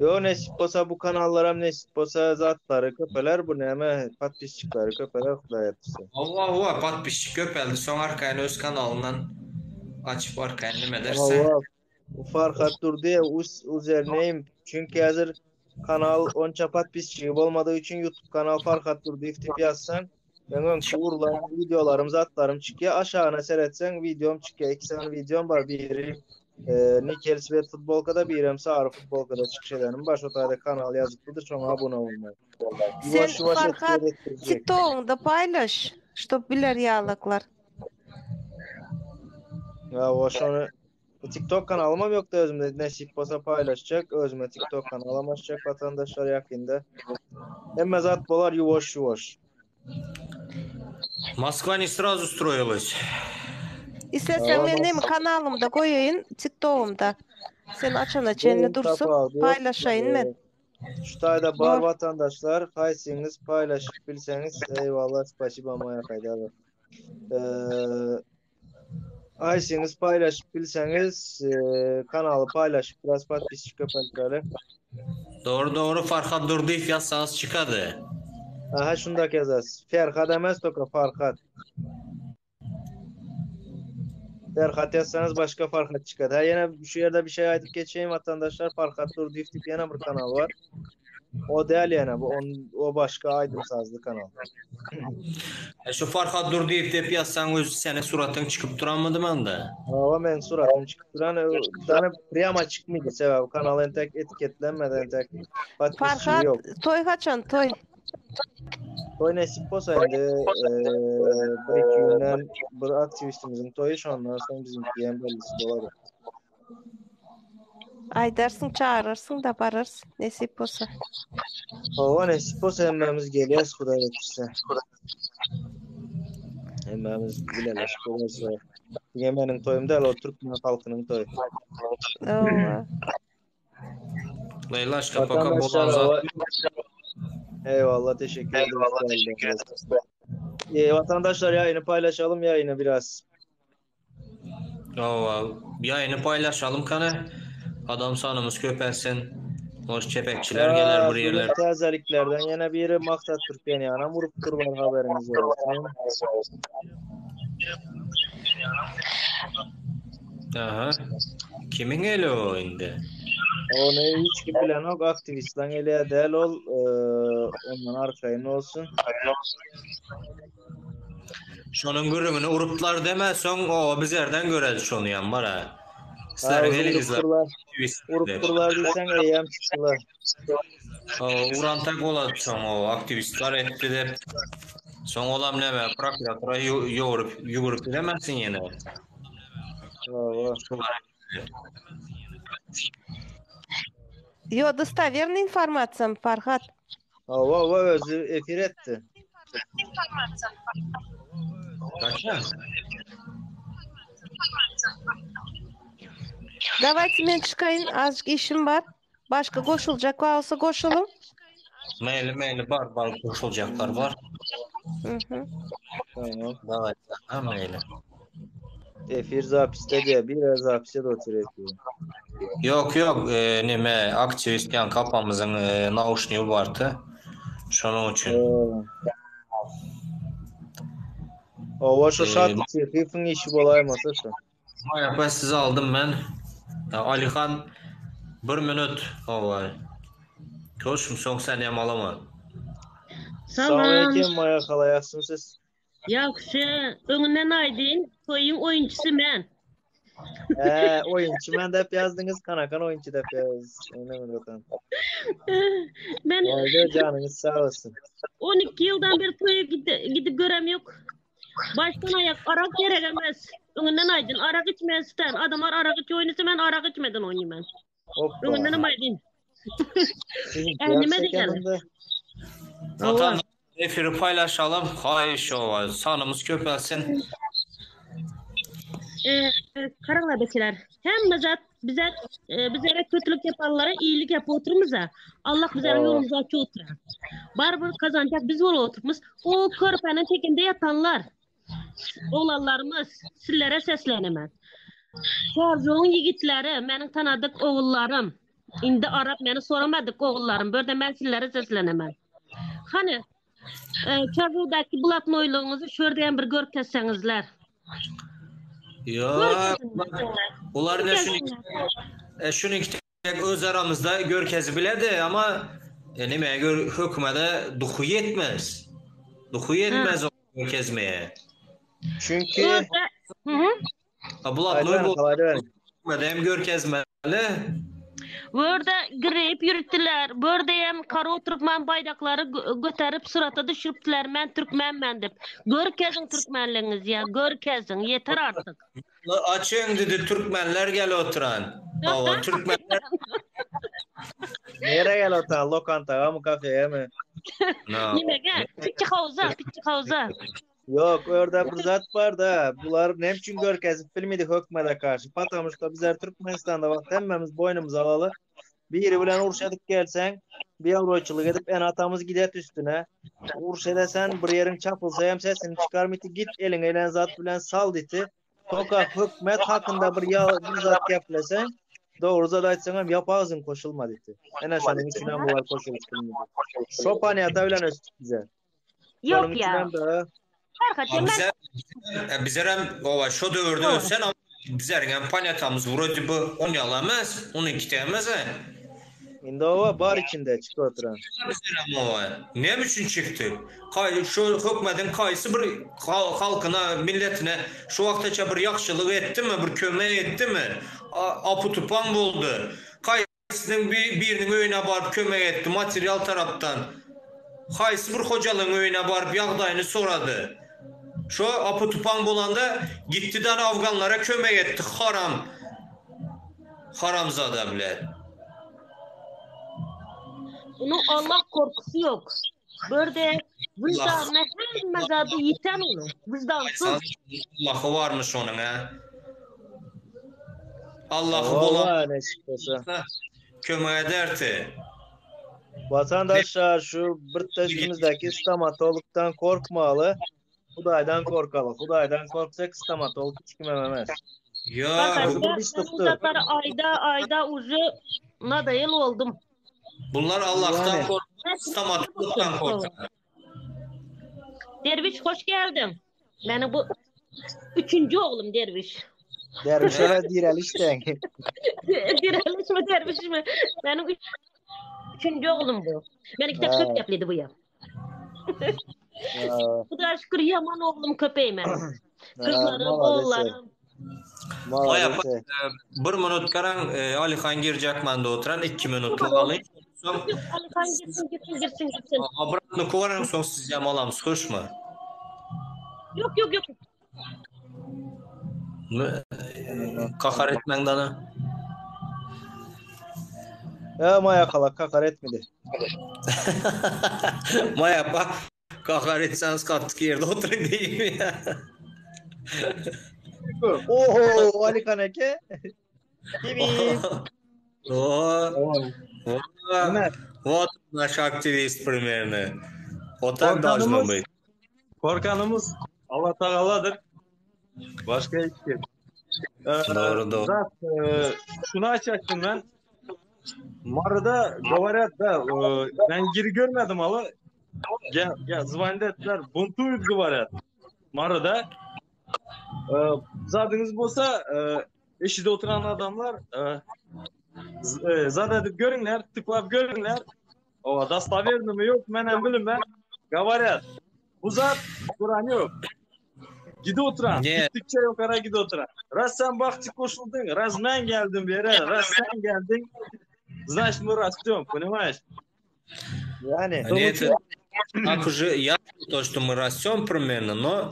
Yo nesip bolsa bu kanallara nesip bolsa zatlary köpeler bu näme podpisçikleri köpeler Hudaý etsin. Allah wa podpisçik köpeldi soň arkaýyn öz kanalyndan açyp arkaýyn nime derse. Allah bu Farhat Durdyýew us username çünki häzir kanal onça podpisçigi bolmadygy üçin YouTube kanal Farhat Durdyýew diýip ýazsaň meň öňki urlan wideolarym zatlarym çykýar aşagyna seretseň wideom çykýar iki sany wideom bar biri e, nikel svet futbolkada birem sary futbolkada çykyş edenim bar şo taýda kanal ýazypdyr şoňa abone bolmaly. Sen Ýuwaş ýuwaş Farhat etkiler etdirjek. TikTogyňda paýlaş, ştob biler ýalaklar. Ya o şonu TikTok kanalym hem yoktu özümde. Nesip bolsa paylaşacak. Özüme TikTok kanalım açacak vatandaşlar yakında. Hemme zat bolar yuvaş yuvaş. Moskva ne srazu stroilась. Isteseň Tamam. men nemi kanalymda goýaýyn TikTogymda. Sen açana çenli Benim dursun tapawudy yok. paýlaşaýyn men. Ee, Şu tayda bar Bor. vatandaşlar haýsyňyz paylaşıp bilseňiz eyvallah spasiba maya kayda. Ee, haýsyňyz paylaşıp bilseňiz e, kanalı paylaşıp biraz podpisçik köpeltirelim. Doğru doğru Farhat Durdyýew ýazsaňyz çykady. Aha şundak yazarız. Ferhat emez toka Farhat. Ferhat yazsanız başka Farhat çıkar. Ha yine şu yerde bir şey aydıp geçeyim vatandaşlar. Farhat Durdyýew diýip ýene bir kanal var. O değil yani. Bu on, o başka Aydın Sazlı kanal. E şu Farhat Durdyýew diýip ýazsaň öz seni suratyň çykyp duranmydy mende? Ama men suratım çıkıp duran e, tane priyama çıkmıydı sebep kanal entek etiketlenmeden tek podpisçi Farhat yok. toý haçan toý? Toy nesip bolsa indi e, bir iki günden bir aktivistimizin toyu şu andan sonra bizimki hem bellisi dolar. Aýdarsyň çagyrarsyň da bararys nesip bolsa. Hava nesip bolsa hemmemiz gelýäs Hudaý etdirse. Hemmemiz bileleşip bolsa. Diňe meniň toýum däl, o Türkmen halkynyň toýy. Owa. Leyla aşka paka Vatandaşlar bolan zat. hava Eyvallah teşekkür ederiz. Ee, vatandaşlar yayını paylaşalım yayını biraz. Ova, ýaýyny paýlaşalym kany. Adam sanymyz köpelsin. Hoş çepekçiler geler Aa, bir yerler. bugün tazeliklerden yine biri Maksat Türkmen yana vurup durlar haberiniz olsun. Aha. Kimin eli o indi? Onu hiç kim bilen yok. Aktivistler eliye del ol. Ee, ondan arkayın olsun. Şonuň gürrüňini uruplar deme, soň o biz yerden göreli şonu ýan bar ha. Ha, Sizleriň urup eliňizler. durlar. Urup durlar diysen eyyem çıktılar. O uran tak olady soň o aktivistler etdi dep. Soň olam näme prokuratura ýorup ýugurup bilemezsin ýene. Bravo. Yo dostoverna informasiýam Farhat. Hava hava özü efir etti. Kaça? Dawayte men çykaýyn, azjyk işim bar. Başga goşuljak bolsa goşulyň. Meýli, meýli bar, bar goşuljaklar bar. Mhm. Tamam. Daway, ha meýli. Efir zapisde diýe, bir zapise de otur efir. Ýok, ýok, e, neme, aktiwist ýan kapamyzyň e, nauşnigi bardy. Şonuň üçin. Owa şu şat Çehifiň işi bolaýmasa şu. Maýa sizi aldym men. Alihan bir minut owa. Koşum soň sen hem alaman. Salam. Aleyküm Maýa hala ýagşymy siz? Ýagşy, öňünden aýdyn, toýuň oýunçysy men. He, oýunçy men dep ýazdyňyz, kanakan oýunçy dep ýaz. Men Boldy, janyňyz sag bolsun. 12 ýyldan beri toýa gidip görem ýok. Başdan aýak arak gerek emes. Öňünden aýdyn, arak içmeýän stan. Adamlar arak içip oýnasa men arak içmeden oýnaýman. Hoppa. Öňünden hem aýdyn. Siziňki Äh, nime ýagşy eken diýeli? onda. Watan efiri paýlaşalym. Haýyş owa, sanymyz köpelsin. Ee, Karaňlar beçeler. Hemme zat bize e, bizlere kötülük yapanlara iyilik yapıp oturmuz ha. Allah bizlerin Aa. yolumuzu açıp oturar. Barybir kazanacak biz bolup oturmuz. O körpenin tekinde yatanlar, oglanlarymyz sizlere seslenemen. Çarjuwyň ýigitleri, meniň tanadyk ogullarym. Indi arap meni soramadyk ogullarym. Bu ýerde men sizlere seslenemen. Hany, e, Çarjuwdaky blatnoýlygyňyzy şu ýerde hem bir görkezseňizler. Ýok. Olar ne şuny e, şuny tek öz aramyzda görkezi biledi ama e, nime gör hökümete duhy ýetmez. Duhy ýetmez o görkezmeye. Çünki Orada, hı hı. Ha bulatnoý Aýdan bu habar hökümete hem görkezmeli. Bu ýerde girip ýürütdiler. Bu ýerde hem karo türkmen baýdaklary göterip surata düşüripdiler. Men türkmen men diýip. Görkeziň türkmenligiňizi ýa görkeziň ýeter artyk. Açyň dedi türkmenler gel oturan. Hawa türkmenler. Nere gel oturan lokantaga mı kafeye mi? Nimege? Piçi howza, piçi howza. Ýok, o ýerde bir zat bar da, bular näme üçin görkezip bilmedi hökmede karşy. Patamuşka bizler Türkmenistanda wagt hemmemiz boýnumyza alaly. Biri bilen uruş edip gelseň, bir ýewroçylyk edip ene-atamyz gidet üstüne. Uruş edesen bir ýeriň çapylsa hem sesini çykarmyty git eliňe gelen zat bilen sal diti. Soka hökmet hakynda bir ýa bir zat gepleseň, dogry zat aýtsaň hem ýap agzyň koşulma diti. Ene şonuň üçin hem bular koşulyp bilmedi. Şo panýata bilen ösdük bize. Ýok Şonuň ýa. üçinem de Farhat A men bize e, bizerem owa şo döwürde ösen ama bizeriň panyatamız wrode bu on ýaly emes, on iki emes e. Indi owa bar içinde çykyp oturan. Bizerem owa. Näme üçin çykdy? Kay şu hökmediň kaýsy bir halkyna, milletine şu wagtaça bir ýagşylyk etdimi, bir kömek etdimi? Apu-tupan boldy. Kaýsynyň biriniň öýüne baryp kömek etdi material tarapdan? Haýsy bir hojalygyň öýüne baryp ýagdaýyny sorady? Şo apy-tupan bolanda gitdi-de afganlara kömek etdi haram haramzada bile. Onuň Allah korkusy ýok. Börde wyždanyna hemme zady ýiten onuň. Wyždansyz. Allahy barmyş onuň hä. Allahy bolan bolsa kömek ederdi. Watandaşlar şu bir üstümizdäki stomatologdan korkmaly. Hudaýdan korkaly. Hudaýdan korksak stomatolog hiç kimem emez. Ýok. Bu bir doktor. Aýda aýda uje nadaýyl oldum. Bunlar Allahdan korkar, stomatologdan korkar. Derwiş hoş geldiň. Meniň bu üçünji oglum Derwiş. Derwiş eve direliş deň. Direliş mi derwiş mi? Meniň üçünji oglum bu. Meniň kitap köp gepledi bu ýa. Hudaýa şükür ýaman oglum köpeý meniň. Gyzlarym, ogullarym. Maýa bir minut garaň, e, Alihan girjek mende oturan 2 minutlyk alyň. Soň Alihan girsin, girsin, girsin, girsin. Obratno kowaran soň siz hem alamyz, hoşmy? Ýok, ýok, ýok. Kakar etmäň dana. Ya Maýa hala kakar etmedi. Maýa bak kakar etseňiz katdyk ýerde oturyň diýip. Oho, Alihan eke. Kimi? O, вот наш активист примерно. Вот так должно быть. Korkanymyz Allah Tagaladyr. Başga hiç kim. Ee, Doğru, doğru. Zat, e, şunu açacaktım ben. Maryda говорят da e, ben giri görmedim ama gel, gel, звонят ettiler. Бунтуют говорят. Maryda. E, zadyňyz bolsa e, eşide oturan adamlar e, z- e, zat edip görüňler, tıklap görüňler. O dostoverno mi yok menem bilinmän. Говорят. Bu zat Kuran yok. Gidi oturan. Ne? Gittikçe yokara gidi oturan. Raz sen bakçı koşuldun, raz ben geldim bir yere, raz sen geldin. Значит мы растем, понимаешь? Yani. Нет, это так уже ясно то, что мы растем примерно, но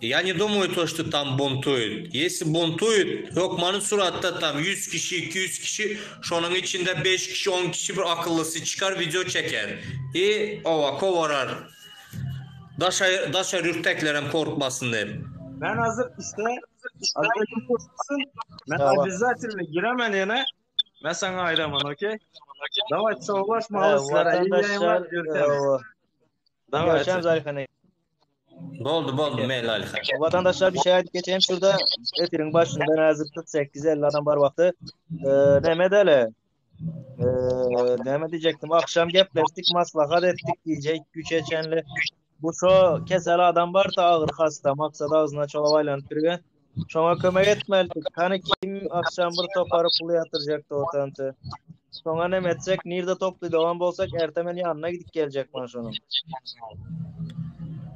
я не думаю то, что там бунтуют. Если бунтуют, hökmany suratda tam 100 kişi, 200 kişi, şonuň içinde 5 kişi, 10 kişi bir akyllysyy çykar video çeker. I owa kowarar. Daşary daşary ýurtdakylarem korkmasyn diýip. Ben hazır işte hazır koşulsun. Ben Tamam. обязательно giremen yine. Ben sana ayıramam, okey? Давай, Ee, sağlaşma, iyi yayınlar, vatandaşlar görüşürüz. e, Давай. görüşürüz Alihan eke. Boldy, boldy, Meyli Alihan. Vatandaşlar bir şey aýdyp geçeýin. Şurada efiriň başynda häzir 48-50 adam bar wagty. Ee, näme edeli? Ee, näme diýjekdim? Akşam gepleşdik, maslahat etdik diýjek güçe çenli. Bu şo kesel adam bar da agyr hasta, maksat agzyna çola baýlanyp birge. Şoňa kömek etmeli. Hany kim akşam bir topary puly ýatyrjakdy o tante. Şoňa näme etsek, nirde toply dowam bolsak, erte men ýanyna gidip geljek men şonuň.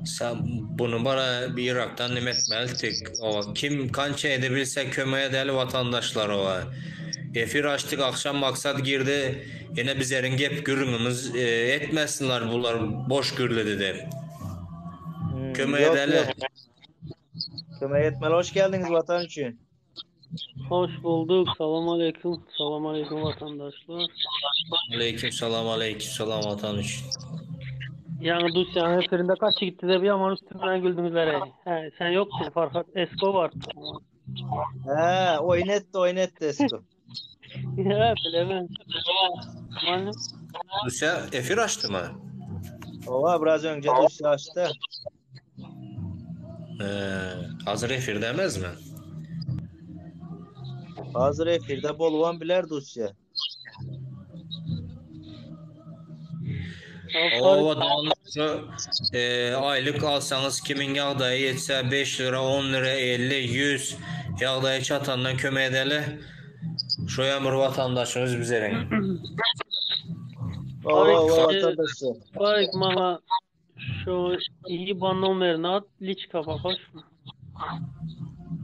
Sen bunu bana bir Irak'tan nime etmelidik. O kim kança edebilse kömeğe edeli vatandaşlar o. Efir açtık akşam maksat girdi. Yine biz gep gürrüňimiz e, etmesinler bunlar boş gürledi de. Hmm, Kömeğe yok edeli. yok. Kömek etmeli. Hoş geldiniz vatan için. Hoş bulduk. Salam aleyküm. Salam aleyküm vatandaşlar. Aleyküm selam aleyküm selam vatan için. Yani Dusya efirinde kaç gitti de bir aman üstümden güldünüz hele. He, sen yoktun Farhat. Esko var. He, oyun etti, oyun etti Esko. Ya bilemem. Malum. Rusya efir açtı mı? Ova biraz önce Dusya açtı. Ee, hazır efir demez mi? Hazır efirde boluwan biler Dusya. Ya O Farid, vatandaşı e, aylık alsanız kimin ýagdaýy ýetse 5 lira, 10 lira, 50, 100 ýagdaýy çatandan kömek edeli. Şu bir vatandaşımız bizlerin. Ova Farid, ova e, vatandaşlar. Farid bana şu IBAN nomerini at. Liç kafa hoş mu?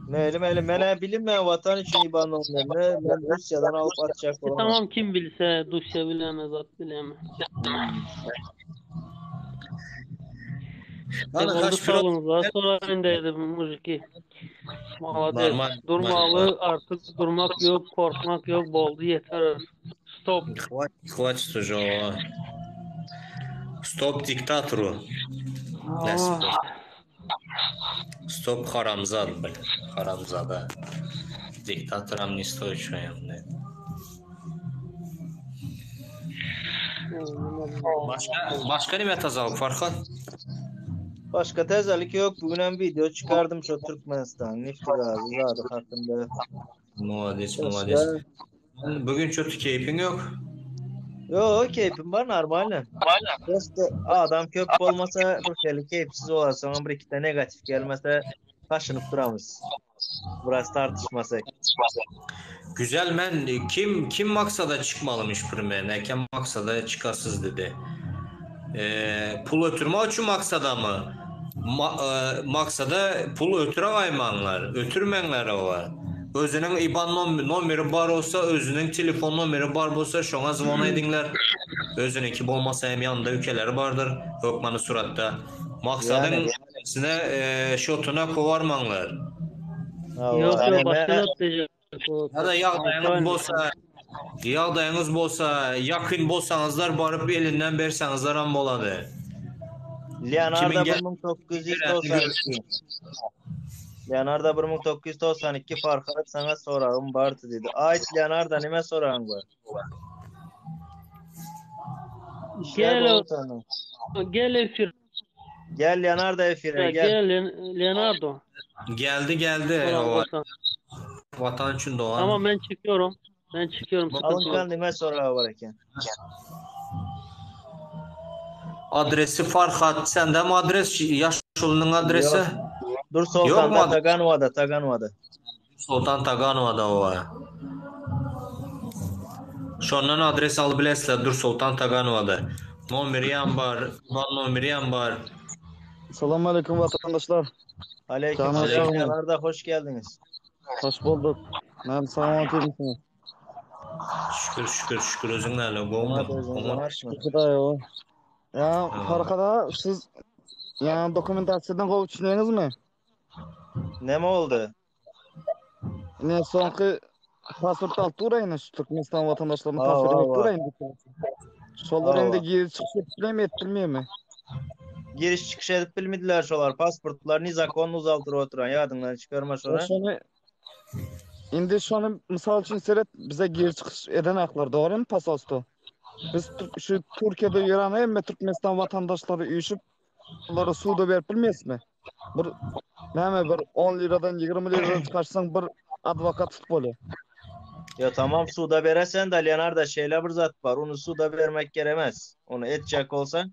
Meyli meyli. Mene bilinmeyen vatan için IBAN nomerini ben Rusya'dan alıp atacak E, olamam. tamam kim bilse Dusya bilemez at bilemez. E, Bana oldu kaç sağ pilot olun. Sonra indeydi mujiki. Молодец. Normal. Durmalı artık durmak yok, korkmak yok. Boldu yeter. Stop. Хватит, хватит уже. о. Стоп диктатору. Nasip Ah, Стоп haramzad, блин. Haramzada. Диктаторам не стоит, что я, блин. Başka, başka nime tazalık Farhan? Başka tezelik yok. Bugün hem video çıkardım şu Türkmenistan nifti gazı zadı hakkında. Молодец, молодец. Başka Bugün çok keyfin yok. Yo keyfim var normal. Just adam köp olmasa bir şeyli keyifsiz olarsa bir iki de negatif gelmese taşınıp duramız. Biraz tartışmasak. Güzel men kim kim maksada çıkmalımış primer? Eken maksada çıkasız dedi. Ee, pul ötürme için maksada mı? Ma, e, maksada pul ötüre aymanlar, ötürmenler var. Özünün IBAN nom nomeri bar olsa, özünün telefon nomeri bar bolsa şoňa zvon edinler. Özününki bolmasa hem yanında ülkeleri bardır. Hökmany suratda. Maksadın Yani. sine e, şotuna kovarmanlar. Yok Yani yok başka ben- ne diyecek o? Ya da ýagdaýyňyz bolsa, ýagdaýyňyz bolsa, ýakyn bolsaňyzlar baryp elinden berseňizler hem bolady. Leonardo Kimin gel- 1992. Leonardo 1992 Farhat saňa soragym bardy diýdi. Aýt Leonardo nime soragyň bar? İşler Gel gowy sende. gel efir. Gel Leonardo efire gel. Gel Leonardo. Geldi geldi. Sorag O, bolsa. Vatan için doğan. Tamam ben çıkıyorum. Ben çıkıyorum sıkıntı yok. Alınkan nime soragy bar eken? Adresi Farhat sende mi adres? Yaşulynyň adresi? Yok. Dur Yok mu Soltan'da adres? Taganova'da Taganova'da. Sultan Taganova'da o. Şondan adres alyp bilesizler Dur Sultan Taganova'da. Nomeri bar, IBAN nomeri bar. Salam aleyküm vatandaşlar. Aleyküm Canınız selam sağ olun. Leonardo hoş geldiniz. Hoş bulduk. Ben sağ olun. Şükür şükür şükür özüňlerle Oňat gowmy? özüňiz Oňat. oňatmy? Şükür o. Ya Ha. Farkada siz ya dokumentasyondan gowy düşünýäňizmi? Neme oldu? Ne soňky pasport alyp duraýyn şu Türkmenistan vatandaşlaryny Hawa, pasport berip hawa. duraýyn. Şolar Hawa. indi giriş çykyş edip bilemi etdirmeými? Giriş çıkış edip bilmediler şolar. Pasportlar nizakon uzaltyr oturan ýadyňdan çykarma şony. Şony indi şony mysal üçin seret bize giriş çykyş eden aklar dogrymy pasosto? Biz Türk- şu Türkiýede ýören hemme Türkmenistan vatandaşlary üýşüp Onlara suda berip bilmeýäsmi? Bir näme bir 10 liradan 20 liradan çykarsaň bir adwokat tutup bolýar. Ya tamam suda beresen de Leonardo şeýle bir zat bar. Onu suda bermek geremez. Onu etjek olsan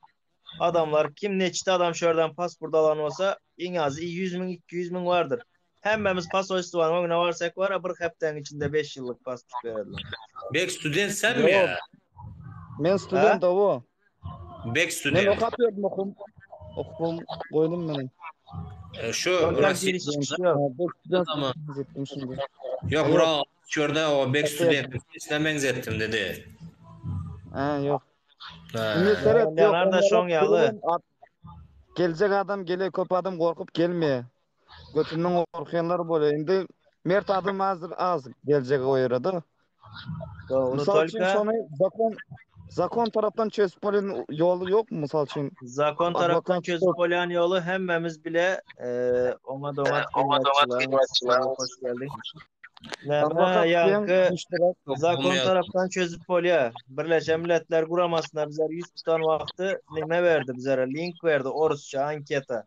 adamlar kim neçte adam şörden pasport alan olsa iň azı 100 müň 200 müň vardır. Hemmemiz pasoýstwanyň öňüne varsak var bir hepdeň içinde 5 ýyllyk pasport bererler. Bek student sen mi Ýok. ya? Men Ha? student o. Bek Men student. okap ýördüm okum. Okum goýdum meniň. E, Şu Ondan Russiya giriş çıkış yok. Ha, bu student Ama ettim şimdi. yok Yok. bura şurada o bek Yok. student sesine benzettim dedi. Ha, yok. Ha. Indi seret yok. Leonardo Onlara şoň ýaly. durun, at- Geljek adam gele köp adam gorkup gelmeýär. Götünden korkýanlar bolýar. Indi mert adam az az geljek o ýere de. Onu Misal üçin tolka şony zakon zakon tarapdan çözüp bolýan ýoly ýok mu misal üçin? zakon tarapdan Advokat çözüp tutup bolýan ýoly hemmemiz bile e, oňa doňat kıymatçylar. Hoş geldin. Näme advokat diýen ýaňky müşterek Zakon Olmaýar. tarapdan çözüp bolýar. Birleşen Milletler Guramasyna bizler 100 tutan wagty nime berdi bizlere? Link berdi orusça anketa.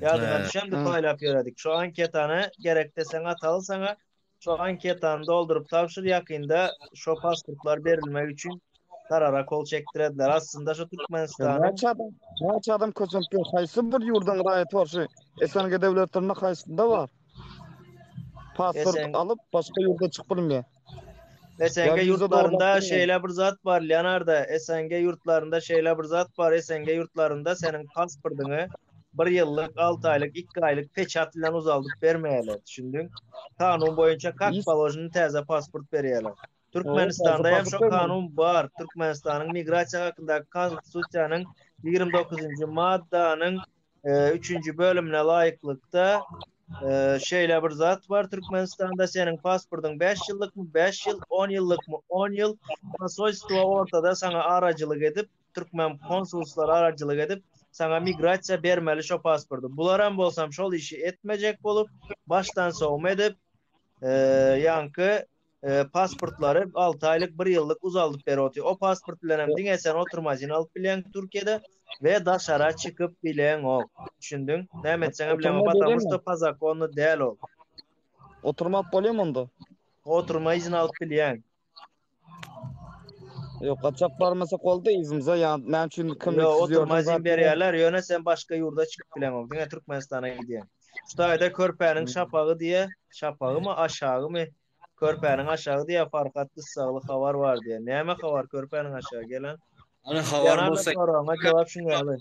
Ýadyma He. düşemdi Hı. paýlap ýöredik. Şu anketany gerek desen ataly sana. Şu anketany doldurup tabşyr ýakynda şu pasportlar berilmek üçin karara kol çekdirediler. Aslında şu Türkmenistanyň Näçe adam, näçe adam köçenip ýör? Haýsy bir ýurduň raýaty bar şu SNG döwletlerinde haýsynda bar? Pasport SN alyp başga ýurda çykyp bilmeýär. Ýa SNG wiza ýurtlarynda doğrulap bilmeýär. şeýle bir zat bar Leonardo. SNG ýurtlarynda şeýle bir zat bar. SNG ýurtlarynda seniň pasportyňy bir ýyllyk, 6 aýlyk, 2 aýlyk peçat bilen uzaldyp bermeýärler. Düşündiň? Kanun boýunça kak Hiç paložny täze pasport berýärler. o täze Türkmenistanda hem pasport şu bermeýär. kanun bar. Türkmenistanyň migrasiýa hakyndaky konstitusiýanyň 29-njy maddanyň 3-nji bölümine laýyklykda e, şeýle bir zat bar Türkmenistanda seniň pasportyň 5 ýyllykmy 5 ýyl, 10 ýyllykmy 10 ýyl konsolstwo ortada sana aracılık edip Türkmen konsulslary aracılık edip sana migrasiýa bermeli şo pasporty. Bularam bolsam şol işi etmejek bolup başdan sowma edip e, ýaňky e, pasportlary 6 aýlyk 1 ýyllyk uzaldyp berip otyr. O pasport bilen hem diňe sen oturma izin alyp bilýäň Türkiýede we daşara çykyp bileň ok. Düşündiň? Näme etseň bileň Oturma потому berýärmi? что по закону däl ol. Oturma bolýar onda. Oturma izin alyp bilýäň. Ýok, gaçak barmasa golda izimize ýa näme üçin Yo kimliksiz oturma ýörden izin zat berýärler. Ýöne sen başga ýurda çykyp bileň ok. Diňe Türkmenistana gidýäň. Şu taýda körpäniň şapagy diýe, şapagy mı aşagy mı? Körpäniň aşagy diýe Farhat gyssagly habar bar diýe. Näme habar körpäniň aşagy gelen? Hani habar Leonardo bolsa soragyňa jogap şuň ýaly.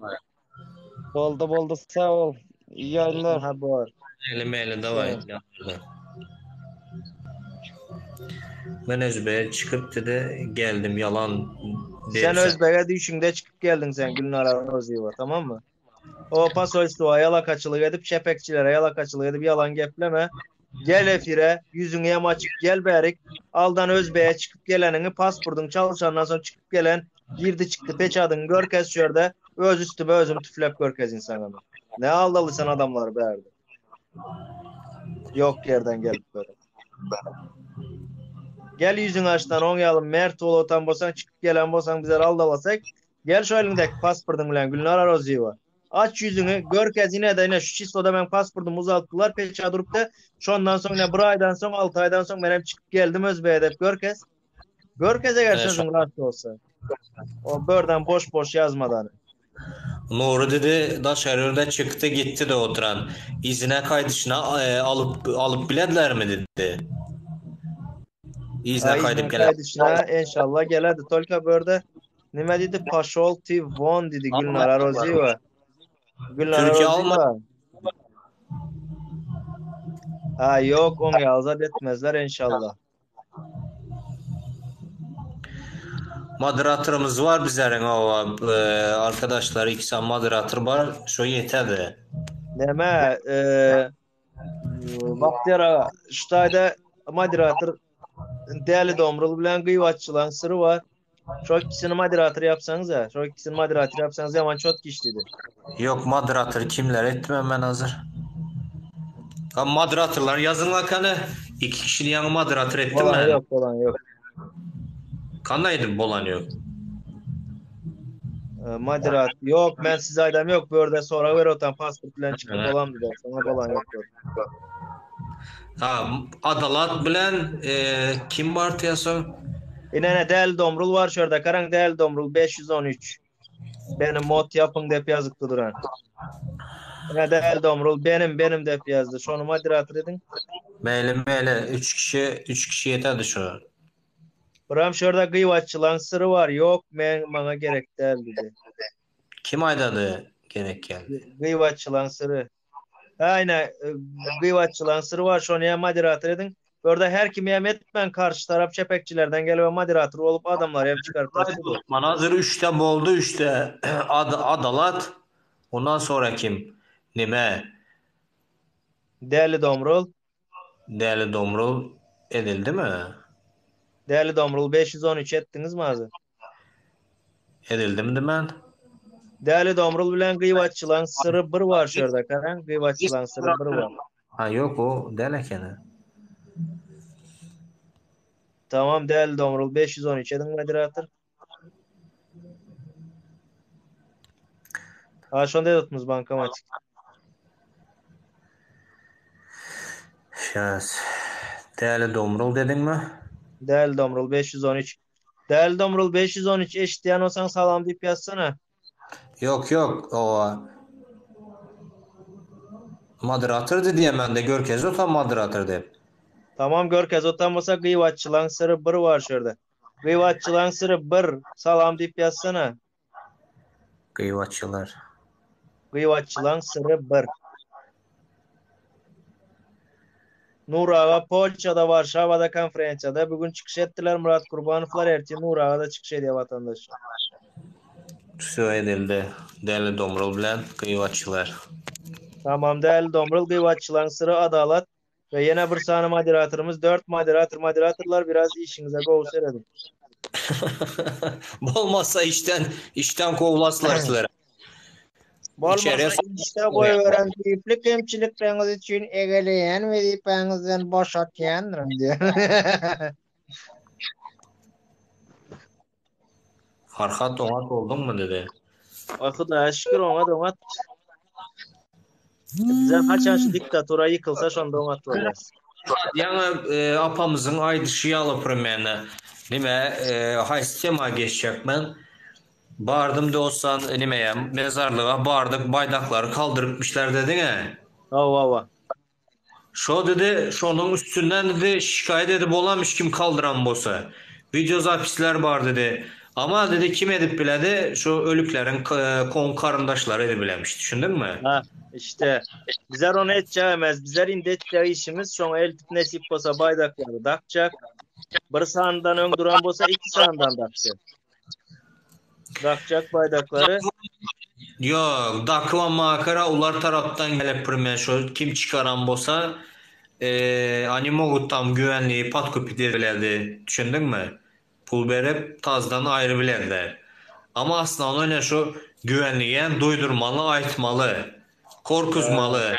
Boldy boldy sag bol. İyi ýayynlar. Aha bor. Meyli meyli davay. Sag. Leonardo. Men Özbek'e çıkıp dedi geldim yalan Sen dersen. Özbek'e düşüňde çykyp geldiň sen Gülnara Roziýewa, tamam mı? O pasoýstwa ýalakaçylyk edip çepekçilere ýalakaçylyk edip ýalan gepleme. Gel efire, ýüzüňi hem açyp gel bärik. Aldan Özbek'e çykyp geleniňi pasportyň çalışandan soň çykyp gelen girdi çykdy peçadyňy görkez şurada. Öz üstüme özüm tüflep görkez insana. Ne aldaly sen adamlary bärde. Ýok ýerden gelip böyle. Gel ýüzüňi açdan oň ýaly mert bolup otan bolsaň çykyp gelen bolsaň bizleri aldalasak gel şu eliňdäki pasportyň bilen Gülnara Rozyýewa. Aç ýüzüňi görkez ine-de ine şu çisloda meň pasportymy uzaltdylar peça durupdy şondan soň ine bir aýdan soň alty aýdan soň menem çykyp geldim özbege dep görkez. Görkez eger sözüň rast bolsa. O birden boş boş ýazmadan. Nury dedi daşary ýurda çykdy gitdi de oturan. Yzyna gaýdyşyna alyp alyp biledilermi dedi. Yzyna gaýdyp geler. Gaýdyşyna enşalla gelerdi. Tolka börde nime dedi paşol ti won dedi Gülnara Roziýewa. Gülnara Türkiye alma. Ha yok on ýaly etmezler enşalla. Moderatorymyz bar bizleriň owa e, arkadaşlar iki sany moderator bar şo ýetedi. Näme e, Bagtyýar aga şu taýda moderator Däli Domrul bilen gyýbatçylaryň syry bar. Şo ikisini moderator ýapsaňyz ya, şo ikisini moderator ýapsaňyz ýaman çot işledi. Ýok moderator kimler etmem men hazır. Ha moderatorlar ýazyň lakany. Iki kişini ýaňy moderator etdim Bolan men. ýok, bolan ýok. Kandaýdy bolan ýok. E, Moderat ýok, men size aýdam ýok, bu ýerde sorag berip otan pasport bilen çykyp bolamdy diýip, şoňa bolan ýok. Ha, Adalat bilen e, kim bar diýýärsiň? Ine ne Däli Domrul bar şu ýerde, garaň Däli Domrul 513. Beni mod ýapyň dep ýazypdy duran. Ine Däli Domrul benim benim dep ýazdy. Şony moderator ediň. Meýli meýli 3 kişi 3 kişi ýetedi şu. Biram şu ýerde gyýbatçylaň syry bar. Ýok, men maňa gerek däl diýdi. Kim aýdady gerek geldi? Gyýbatçylaň syry. Aýna gyýbatçylaň syry bar şony hem moderator ediň. Bu ýerde her kimi hem etmäň karşy tarap çepekçilerden gelip moderator bolup adamlary hem çykaryp taşlady. Mana hazir üçde boldy üçde ad adalat ondan sonra kim nime Däli Domrul. Däli Domrul edildimi? Däli Domrul 513 etdiňizmi hazir? Edildimi dimen? Däli Domrul bilen gyýbatçylaň syry bir bar şu ýerde garaň gyýbatçylaň syry bir bar. Ha ýok o däl ekeni. Tamam Däli Domrul 513 ediň moderator. Ha şonda edipmiz bankomatik. Şas. Däli Domrul dediňmi? Däli Domrul 513. Däli Domrul 513 eşitýän bolsaň salam diýip ýazsana. Ýok ýok owa. Moderator diýýän mende görkez otam moderator diýip. Tamam görkez otam bolsa gyýbatçylaň syry bir bar şu ýerde. Gyýbatçylaň syry bir salam diýip ýazsana. Gyýbatçylar. Gyýbatçylaň syry bir. Nur aga Polşada Warşawada konferensiýada bu gün çykyş etdiler Myrat Kurbanowlar ertir Nur aga da çykyş edýär watandaş. Tüsü edildi. Däli Domrul bilen gyýbatçylar. Tamam Däli Domrul gyýbatçylaň syry adalat we ýene bir sany moderatorymyz dört moderator moderatorlar biraz işiňize gowy serediň. Bolmasa işden işden kowlaslar sizleri. Bolmasa işde goýberen düýpli kemçilikleriňiz üçin egeleýän wezipäňizden boşatýandyryn diýen. Farhat oňat bolduňmy dedi. Oý Hudaýa şükür oňat oňat. Bize haçan şu diktatura ýykylsa şonda oňat bolýas. Ýaňy e, apamyzyň aýdyşy ýaly primerne. Nime, e, haýsy tema geçjek men? Bardym dostan nimeýe mezarlyga bardyk baýdaklary kaldyrypmyşlar dediňä. Hawa hawa. Şo dedi şonuň üstünden dedi şikaýat edip bolamyş kim kaldyran bolsa. Wideo zapisler bar dedi. Ama dedi kim edip biledi şu ölükleriň kon karyndaşlary edip bilemiş düşündiňmi? Ha işte bizler ony etjek emez bizler indi etjek işimiz şoňa eltip nesip bolsa baýdaklary dakjak. Bir sanydan öň duran bolsa iki sanydan dakjak. Dakjak baýdaklary. Ýok, dakla makara ular tarapdan gelip bir şo kim çykaran bolsa, eee, oni mogut tam güwenliği podkupit edibiledi, düşündiňmi? Pul berip tazdan aýry bilerler. Ama asnawnoý ne şo güwenligem duýdurmaly, aýtmaly, korkuzmaly.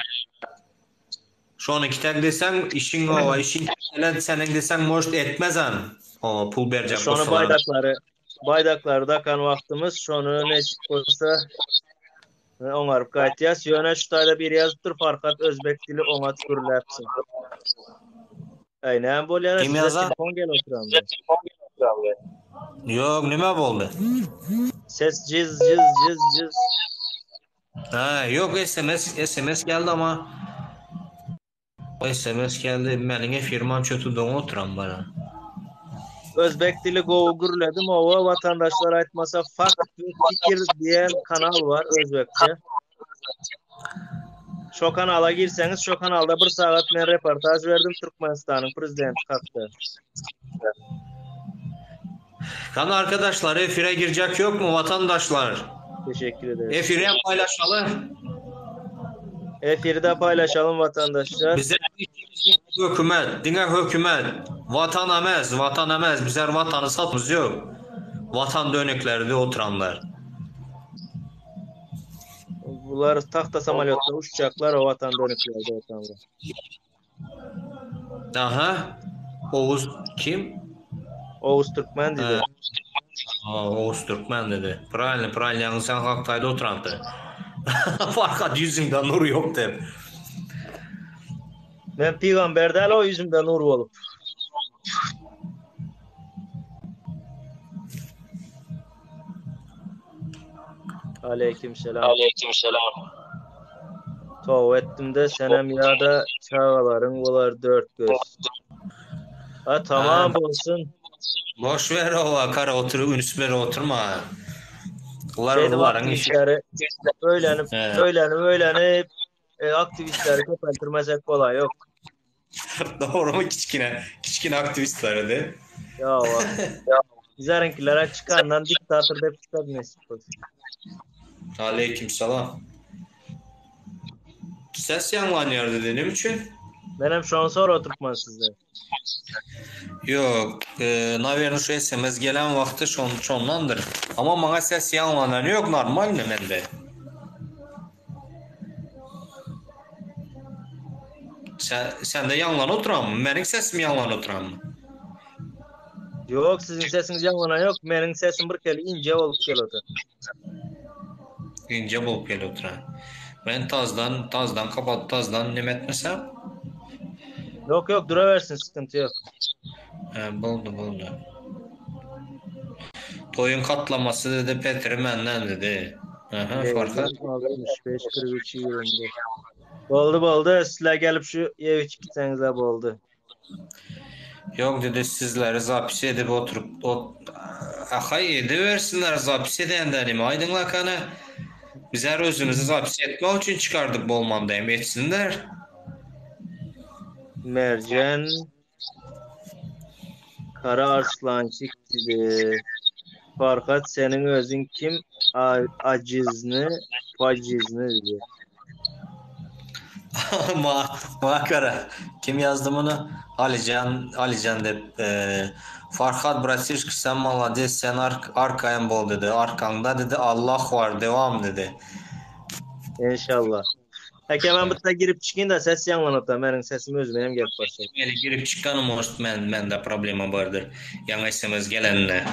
Şony kitek diýseň işiň owa işiň kelen seniň diýseň может etmezem. O pul berjek Şony bolsalar. baýdaklary baýdaklary dakan wagtymyz şony nesip bolsa oňaryp gaýtýas. Ýöne şu taýda biri ýazypdyr Farhat özbek dili oňat gürläpsiň. Äý näme bolýar Kim size ýazar? telefon gelip oturandy. Ýok, nime boldy? Ses jiz jiz jiz jiz. Ha, ýok SMS SMS geldi ama SMS geldi. Meniň efirim çötü doňup oturan bara. Özbek dili gowy gürledim owa watandaşlar aýtmasa fakt we pikir diýen kanal bar özbekçe. Şo kanala girseňiz şo kanalda bir sagat men reportaž berdim Türkmenistanyň prezidenti hakda. Kan arkadaşlar efire girecek yok mu vatandaşlar? Teşekkür ederiz. Efiri hem paylaşalım. Efiri de paylaşalım vatandaşlar. Bize hükümet, diňe hükümet. Vatan emez, vatan emez. Bizler vatanı satmız yok. Vatan dönüklerde oturanlar. Bular tahta samolyotda uçacaklar o vatan dönüklerde oturanlar. Aha. Oğuz kim? Oğuz Türkmen dedi. Ha, Oğuz Türkmen dedi. Правильно, правильно. Yalnız sen Haktay'da oturandı. Farkat yüzünde nur yok dep. Men pygamber däl o ýüzümde nur bolup. Aleyküm selam. Aleyküm selam. Toba etdim-de senem ýa-da çagalaryň bolar dört göz. Ha tamam bolsun. Boş ver ola kara otur üns bere oturma. Ular Şeýdip uların işi. aktiwistleri öýlenip, He. öýlenip, öýlenip e, aktiwistleri köpeltirmesek bolay yok. Doğru mu kiçkine? Kiçkine aktivistleri de. Ya bak. Bizlerinkilere çıkandan diktatör dep çıkar nesip olsun. Aleyküm selam. Ses yanlanıyor dedi ne için? Menem şony sor oturtman sizde. Yok, e, naverno şu SMS gelen vakti şon, şondandır. Ama bana ses yanlanan yok normal mi mende? Sen, sen de yanlan oturan mı? Benim sesim yanlan oturan mı? Yok sizin sesiniz yanlanan yok. Menin sesim bir kere ince olup geliyordu. İnce bolup gel oturan. Ben tazdan, tazdan kapat, tazdan nem etmesem. Yok yok duraversin sıkıntı yok. He, buldu buldu. Toyun katlaması dedi Petri menden dedi. Aha, farkı. 65 43 21. Boldy boldy. Sizler gelip şu ev içip gitseňizler boldy. Yok dedi sizleri zapis edip oturup ot, ahay ediversinler zapis edenlerim aydınla kanı. Bizler özümüzü zapis etmek için çıkardık bolmanda hem etsinler. Mercan Kara Arslançık dedi. Farhat senin özün kim? A acizni, facizni dedi. Ma Makara. Kim yazdı bunu? Alican, Alican dep. E, Farhat Bratişka sen молодец, sen ar arkayın bol dedi. Arkanda dedi Allah var devam dedi. İnşallah. Heke ben bitta girip çıkayım da ses yanlanıp da benim sesim özüme hem gelip başladı. Meni girip çıkanım может men mende problema bardyr. Ýaňy SMS gelenine.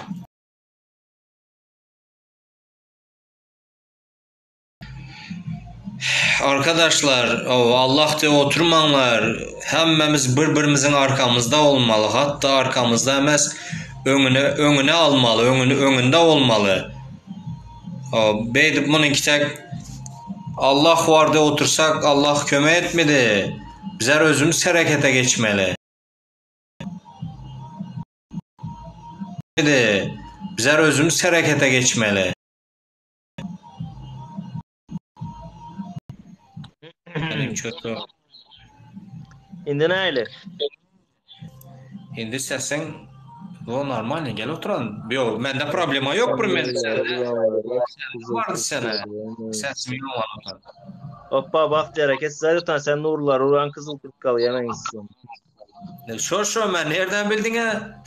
Arkadaşlar, o Allah diye oturmanlar. Hemmemiz bir-birimizin arkamızda olmalı. Hatta arkamızda emez öňüne öňüne almaly, öňüni öňünde olmaly. O beýdip munuň kitek Allah var diye otursak Allah kömek etmedi. Bizler özümüz harekete geçmeli. Bizler özümüz harekete geçmeli. Benim kötü. Indi näle? Indi sesin o normal gel oturan. Yok, mende problema yok bir mende. Vardı sene. Sesim yok oturan. Hoppa bak hareket zaten sen nurlar uran kızıl kırkalı yemen istiyorum. Şo şo ben nereden bildin ha?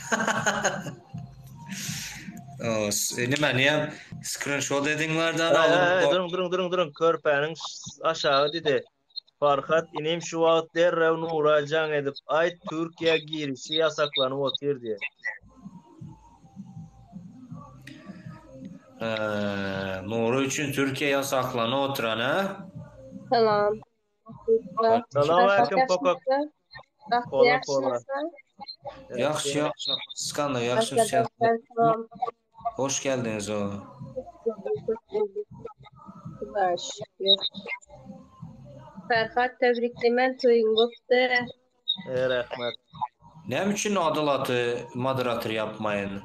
O, nime niye screenshot edinlerden Hey, hey, alıp durun durun durun durun körpäniň aşağı dedi. Farhat inim şu wagt derrew Nura jaň edip aýt Türkiýä girişi ýasaklanyp otyr diýe. Nury üçin Türkiýe ýasaklanyp oturan ha? Salam. Salam aleyküm Pokok. Kola kola. Ýagşy ýagşy Skanda ýagşy sen. Hoş geldiňiz o. Ferhat tebriklemen toýuň bopdy. E, rahmet. Näme üçin Adalaty moderator ýapmaýyn?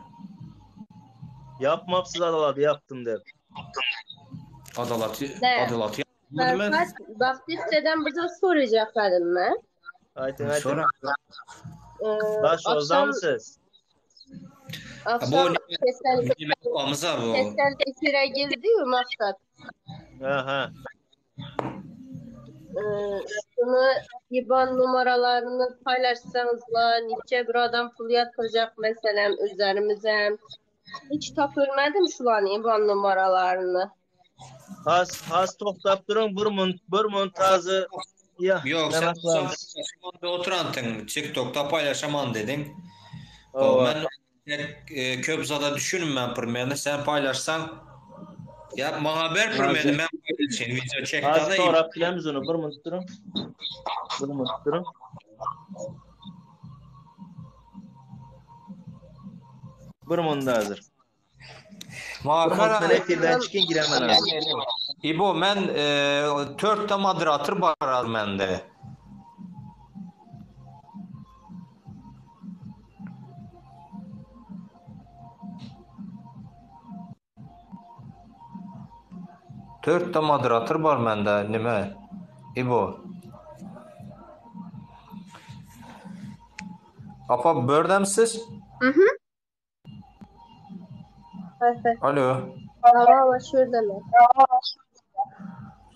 Ýapmapsyz Adalaty ýapdym dep. Adalaty Adalaty ýapmadym men. Ferhat Bagty sizden bir zat sorajak dedim men. Aýdyň aýdyň. Daş ozammy siz? Akşam kesel bu. Kesel efire girdi yu maksat. Aha. Ee, şunu IBAN numaralarını paylaşsanızla niçe bir adam pul yatıracak meselem üzerimize. Hiç tapılmadım şu an IBAN numaralarını. Has has toktap durun bir mun bir montazy ya. Yok sen sen oturantyň TikTokda paylaşaman dedin. O men e, köp zada düşünmem primerni sen paylaşsan ya maňa ber primerni men paylaşayım video çek Az sorap bilemiz onu bir mun durun. Bir mun durun. Bir mun da hazır. Makara efirden çykyň giremen abi. İbo men e, törtte moderator bar mende. Törtte moderator bar mende nime? İbo. Apa bördem siz? Mhm. Alo. Tamam şurada mı?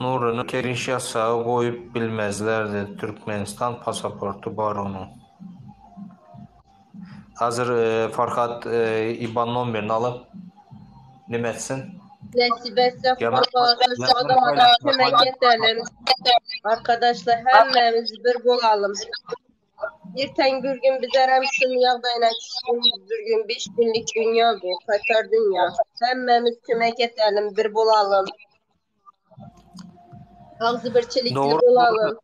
Nuruny giriş yasagy goýup bilmezlerdi. Türkmenistan pasaporty bar onuň. Hazır e, Farhat e, IBAN nomerini alyp nime etsin? Nasip etse şu adama da kömek edelim. Arkadaşlar hemmemiz bir bulalım. Erten bir gün bizler hem şunu ýagdaýyna düşdüğümüz bir gün, beş günlük dünya bu, kaçar dünya. Hemmemiz kömek edelim, bir bulalım. Ağzı birçilikli Doğru. bulalım.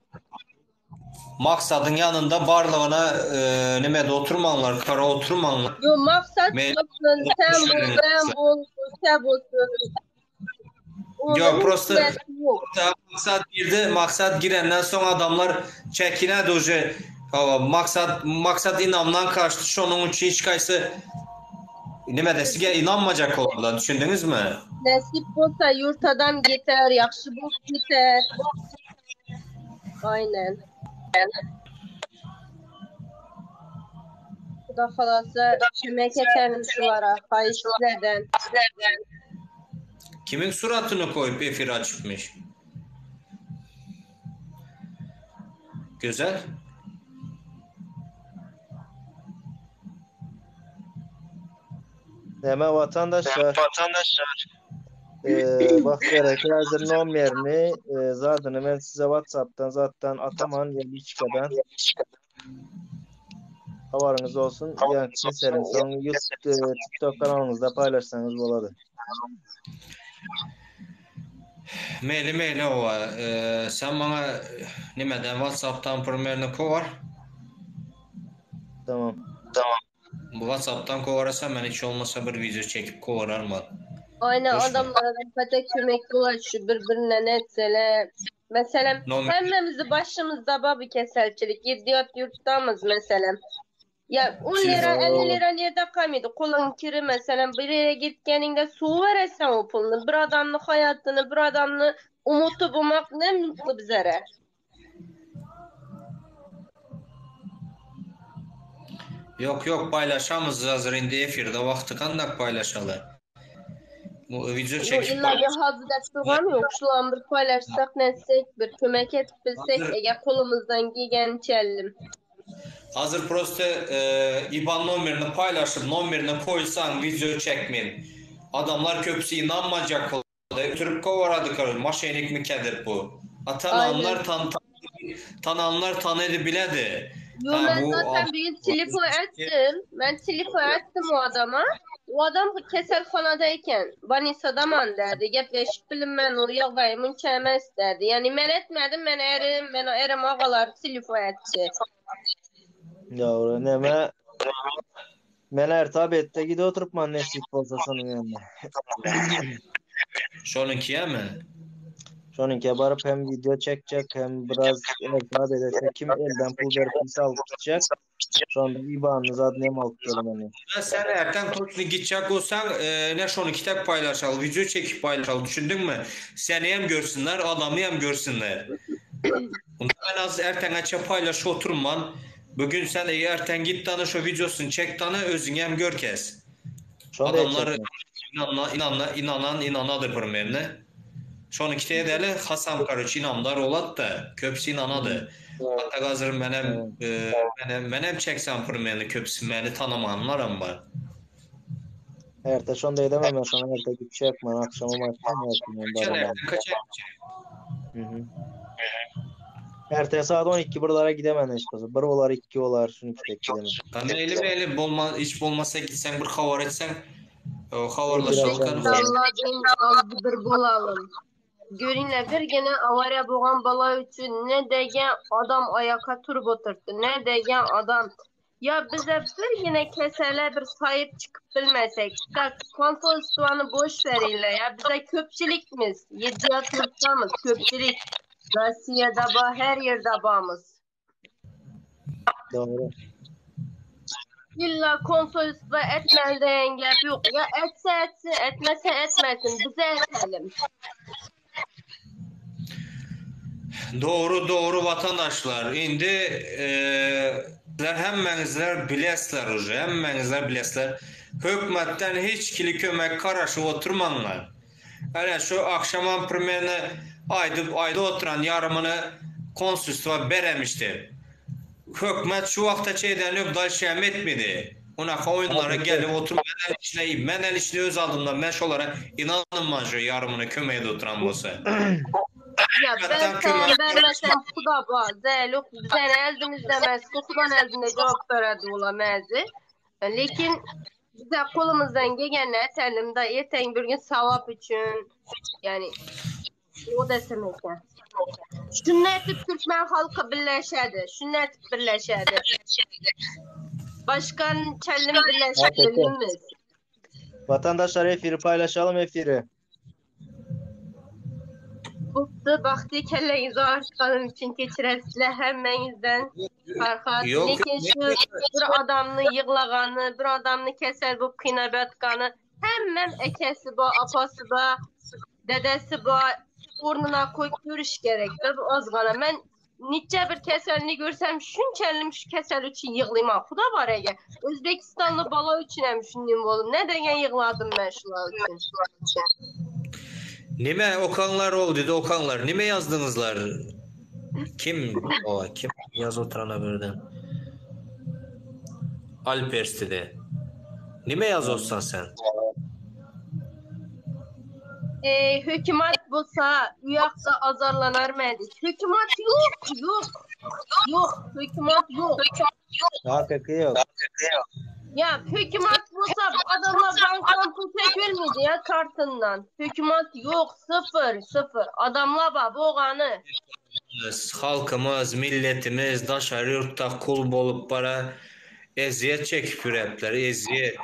Maksadın yanında barlygyna e, nimede oturmanlar, kara oturmanlar. Yo maksat Me- olsun, sen bul, ben bul, sen bulsun. Yo, Onun prosta hikmeti yok. maksat girdi, maksat girenden soň adamlar çekinedi uje. Maksat maksat inamdan kaçtı. Şonuň üçin hiç kaysy nime desige inanmayacak oldular. Düşündünüz mü? Nasip bolsa yurt adam yeter, yaxşı bul yeter. Aynen. Xuda xalasa kömek edelim şulara, xahiş sizlerden. Kimin suratını koyup efir açıkmış? Güzel. Hemen vatandaşlar. Vatandaşlar. Ee, bak gerek hazır nomerini e, zaten ben size WhatsApp'tan zaten ataman ya Liçka'dan haberiniz olsun. Yani keserim. Son YouTube, e, TikTok kanalınızda paylaşsanız boladı. Meyli meyli o. Ee, sen bana nimeden WhatsApp'tan primerini kovar. Tamam. Tamam. Bu WhatsApp'tan kovarasa ben hiç olmasa bir video çekip kovararım. Aynen Boş ver. adamlara da pete kömek bulaş şu birbirine netsele. Mesela Normal. hemmemizi başımızda babi keselçilik. Yediyat yurttamız mesela. Ya 10 lira 50 lira nerede kalmadı? Kolun kiri mesela bir yere gitkeninde su veresen o pulunu. Bir adamın hayatını, bir adamın umutu bulmak ne mutlu bizlere. Yok yok paylaşamız hazır indi efirde vakti kandak paylaşalı. Bu video Yo, çekip illa bir hazır depturgan yok. Şu an bir paylaşsak netsek, bir kömek etip bilsek, Hazır. eğer kolumuzdan gelgen çellim. Hazır prosta e, IBAN nomerini paylaşıp nomerini koysan video çekmeyin. Adamlar köpüsü inanmayacak oldu. Ötürüp kovaradı karı. Maşenik mi kedir bu? Atan Aynen. anlar tan tan. Tananlar tanydy biledi. Yo Ha ben bu zaten bir gün telefon ettim. Ben telefon ettim o adama. O adam keselhanadayken Banisa'da derdi. Gepleşip bilim ben o ýagdaýym emas derdi. Yani men etmedim ben erim ben erim ağalar telefon etti. Doğru. Neme men erta betde gide oturup man nesip bolsa şonuň ýanyna. Şonunkiye mi? Şonuňka baryp hem video çekjek hem biraz erta bedese kim elden pul berip bilse alyp gitjek. Şonda IBAN'ny zat nem alyp gelemeni. Ya sen erten toçunu gidecek olsan e, ne şonu kitap paylaşalım, video çekip paylaşalım. Düşündün mü? Seni hem görsünler, adamı hem görsünler. Bundan en az erten açı paylaş oturman. Bugün sen erten git tanı şu videosunu çek tanı özün hem gör kes. Şonu Adamlar etjek. inanla, inanla, inanan inanadır primerine. Şonu kiteye deli Hasan Karıç inamdar olat da köpsi inanadı. Hatta hazır menem, e, menem, menem çeksem primerini köpsi meni tanımayanlar am var. Erte şonda edemem ben şona erte gitjek man akşamam açsam erteden Kaçan baramam. erten kaçan Hı hı. Erte saat 12 buralara gidemem hiç bolsa. Bir olar iki olar şunu kitek gidemem. Lan eli eli bolma, hiç bolmasa gitsen bir havar etsen o havarlaşalım. İnşallah inşallah bir bulalım. Görünle bir gene avara boğan bala üçün ne degen adam ayaka turup oturttu. Ne degen adam. Ya bize bir yine kesele bir sahip çıkıp bilmesek. Bak konsolosluğunu boş verin ya. Bize köpçilikmiz. Yediye turtamız köpçilik. Rusya'da ba her yerde bağımız. Doğru. İlla konsolosluğa etmeli diyen gap yok. Ya etse etsin, etmese etmesin. Bize etelim. Doğru doğru vatandaşlar. Indi e, hemmenizler bilesler uje, hemmenizler bilesler. Hökümetten hiç kili kömek karaşıp oturmanlar. Yani şu akşaman primerini aydı, ayda oturan yarımını konsolosluğa beremişti. Hökümet şu vakta şeyden yok daşıyam etmedi. Ona oyunlara gelip oturma ben el işine, ben el işine öz adımdan ben şolara inanın man şu yarımını kömeğe de oturan bolsa. Ya ben Hökümetten sen kömek vermesem kuda ba, zeluk bize eldimiz demez. Kudan eldinde cevap verdi ola mezi. Lekin bize kolumuzdan gelen etelim da yeten bir gün savap için yani o desem eken. Şunni etip Türkmen halkı birleşedi. Şunni etip birleşedi. Başkan çellim birleşip Hakikaten. bilmemiz. Vatandaşlar efiri paylaşalım efiri. Buptu baktı kellenizi artkanım için keçiresizler hemmenizden Farhat. Yok. Lekin şu bir adamны yığlağanı, bir adamны kesel bu qıynab yatqanı, hemmem ekesi ba, apası ba, dedesi ba, ornuna koyup görüş gerek. Bu azgana. Men neçe bir keselini görsem şunçelim şu kesel üçün yığlayım. Xuda var ege. Özbekistanlı bala üçün hem şunun oğlum. Ne degen yığladım ben şular üçün. Nime okanlar oldu dedi okanlar. Nime yazdınızlar? Kim o kim yaz oturana birden? Alpers dedi. Nime yaz olsan sen? E, hükümet bolsa uyakta azarlanar mıydık? Hükümet yok, yok. Yok, hükümet yok. Hakiki yok. Ya hükümet bolsa adamlar banktan pul çekilmedi ya kartından. Hükümet yok, sıfır, sıfır. Adamlar var, boğanı. Halkımız, milletimiz daşarı yurtta kul bolup bara eziyet çekip ürepler, eziyet.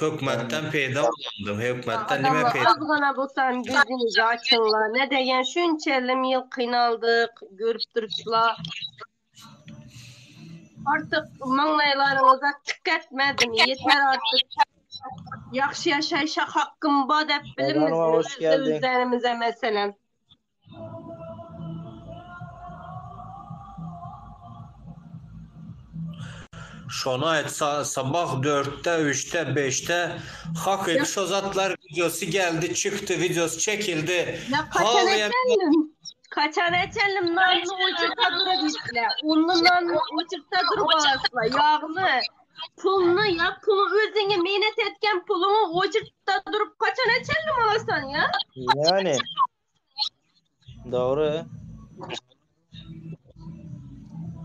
Hükümetten peyda olandım. Hükümetten nime Adamlar peyda? azgana bolsam gözünüzü açınlar. Ne degen şunçelim yıl kıynaldık, görüp duruplar. Artık manglaylarınıza tık etmedim. Yeter artık. Yaxşı yaşayışa hakkım var dep bilir Hanıma hoş misiniz? geldin. Üzerimize mesela. Şona et sa- sabah 4'te, 3'te, 5'te hak et şozatlar videosu geldi, çıktı, videosu çekildi. Ya kaçan Havaya edelim. Kaçan edelim. Nanlı uçurta durabilirler. Unlu nanlı uçurta durup alasla. Yağını, pulunu ya pulu özüne minnet etken pulunu uçurta durup kaçan edelim alasan ya. Yani. Dogry.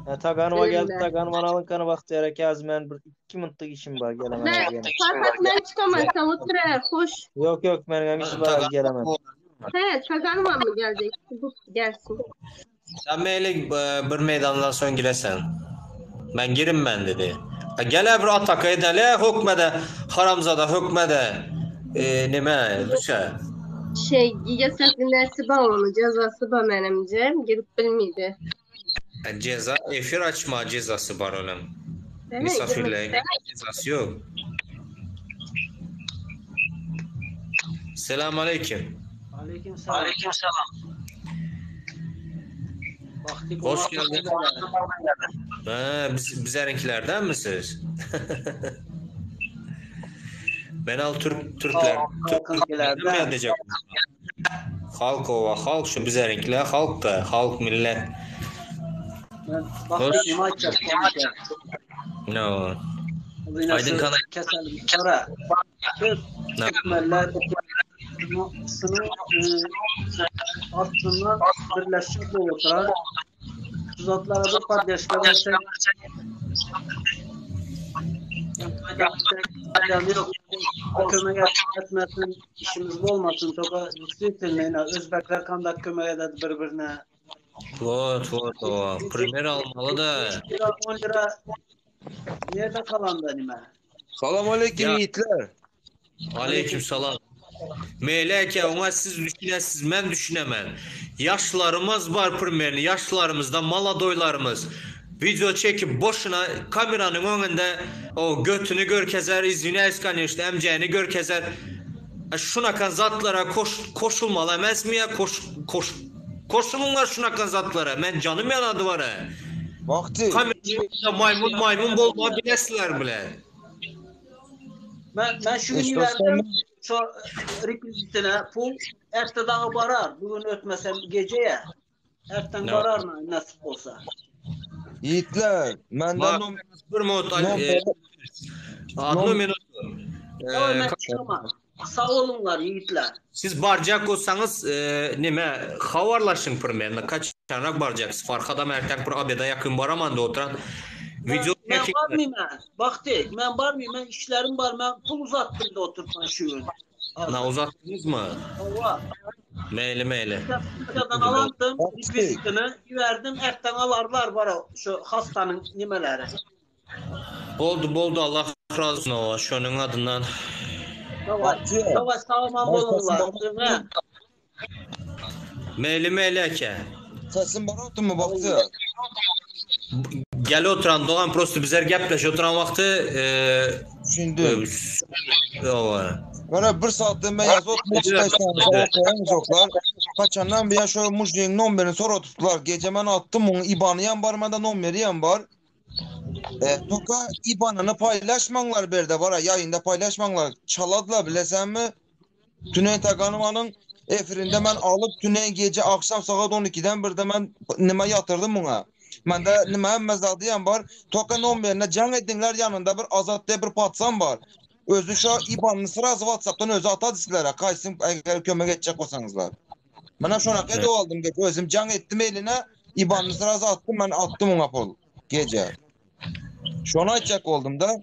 Ha, Taganowa geldi. Taganowa alynkany Bagtyýar eke az men bir 2 minutlyk işim bar gelemen Ben, az ýene. Farhat men çykaman sen otur he, hoş. Ýok ýok meniň hem işim bar az gelemen. He, Taganowa mı gelecek? Bu gelsin. Sen meyli e, bir meydandan soň giresen. Men girim men dedi. Ha, gele bir ataka edeli hökmede haramzada hökmede e, nime düşe. Şey, yasaklı nesi ba onu, cezası ba menimce. Girip bilmeydi. E, ceza efir açma cezası bar onuň. He, Misafirliğe girmek cezası yok. Selam aleyküm. Aleyküm selam. Vakti Hoş geldin. Ha, biz, bizlerinkilerden misiniz? Ben al Türk Türkler Türklerden mi edecek? Halk ova halk şu bizlerinkiler halk da halk millet. Ben Hoş. baktık nime açacak konuşa. No. Yine Aydın şu Kanay. keselim sonra. Köp No. Türkmenler şunu e, aslında birleşik oturan tuzaklara bir kardeşler versek faydam yok. Kömek etmesin, işimiz olmasın. Toka yükseltilmeyin. Özbekler kandak kömek eder birbirine. Vot vot ova. Primer almalı da. 5 lira 10 lira nerede kalan benim ha? Salam aleyküm Ya. yiğitler. Aleyküm salam. Meyle ona siz düşünəsiz, mən düşünəmən. Yaşlarımız var primerini, yaşlarımızda maladoylarımız. Video çekip boşuna kameranın önünde o götünü görkezer, izine işte emceğini görkezer. E, Şunakan zatlara koş, koşulmalı emez mi ya? Koş, koş, koşulunlar şunakan zatlara. Men canım yanadı var ha. Vakti. Kamerada maymun maymun bolma bilesler bile. Ben, ben şu Eş günü dostlarım. verdim şu rekvizitine pul erteden barar. Bugün ötmesem geceye. Erten Ne? barar mı nasip olsa. Yiğitler. Menden Bak, nom bir minut, nom e, adlı nom minut. Tamam E, ben çıkamam. Sağ olunlar yiğitler. Siz barcak olsanız e, nime havarlaşın primerine kaçanak barcaksınız. Farkada mertek bir abeda yakın baramanda oturan Ben, video ben çekin. var mıyım ben? Baktı ben var mıyım? Ben işlerim var. Ben pul uzattım da oturtman şu gün. Na uzattınız mı? Allah. Meyli meyli. Dükkandan alandım Vakti. rekvizitini verdim. Erten alarlar var o şu hastanın nimeleri. Boldu boldu Allah razı olsun o şunun adından. Davay, Vakti. davay sağlam Ben sesim olunlar. baratın Ha. Meyli meyli eke. Sesim baratın mı Vakti? Gel oturan Doğan prosto bizler gapleş oturan vakti e, Düşündüm. e, o, Böyle bir saattir ben yazı oturmak isterseniz okuyan yoklar. Kaçandan bir ya şu mujliğin numaranı sonra tuttular. Gece ben attım onu IBAN'ı yan var, bende nomeri yan var. E, toka IBAN'ını paylaşmanlar bir de var ha, yayında paylaşmanlar. Çaladılar bilesen mi? Tüney Taganovan'ın efirinde ben alıp tüney gece akşam saat 12'den bir de ben nime yatırdım buna. Ben de nime hemme yan var. Toka nomerine can edinler yanında bir Azat diye bir patsan var. Özü şu IBAN'ın sırası WhatsApp'tan özü atadı sizlere. Kaysın eğer kömek edecek olsanızlar. Ben şuna kadar aldım gece. Özüm can ettim eline. IBAN'ın sırası attım ben attım ona pul gece. Şuna edecek oldum da.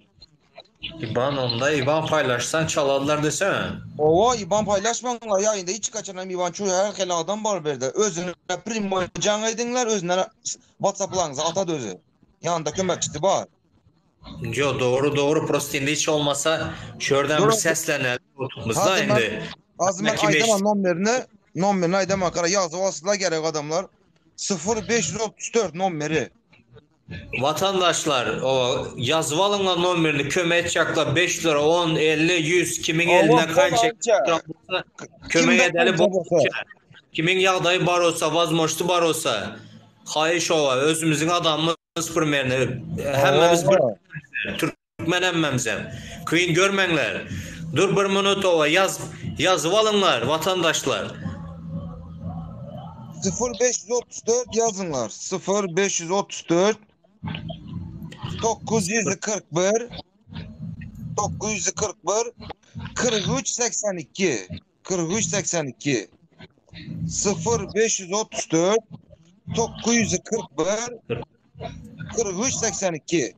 İban onda İban paylaşsan çaladılar desene. Ova IBAN paylaşmanlar yayında hiç kaçanan IBAN çoğu her hele adam var bir de. Özüne primo can edinler özüne WhatsApp'larınıza atadı özü. Yanında kömekçisi var. Yo doğru doğru prosto indi hiç olmasa şuradan bir Dur. seslenelim oturumuzda Hadi ben indi. az ben Kim Aydaman nomerini nomerini Aydaman kara yazı vasıtla gerek adamlar. 0534 nomeri. Vatandaşlar o yazvalıngla nomerini kömek edecekler 5 lira 10 50 100 kimin Allah eline kan bol çek alça. kömek Kimde edeli kanca bu bolsa. kimin yağdayı bar olsa vazmoştu bar olsa xahiş ova özümüzün adamımız primerini hemmemiz bir Ova. Türkmen hemmemizem. Kıyın görmenler. Dur bir minut ova yaz yazvalınglar vatandaşlar. 0534 yazınlar. 0534 941 941 43 82 43 82. 0534 941 43 82.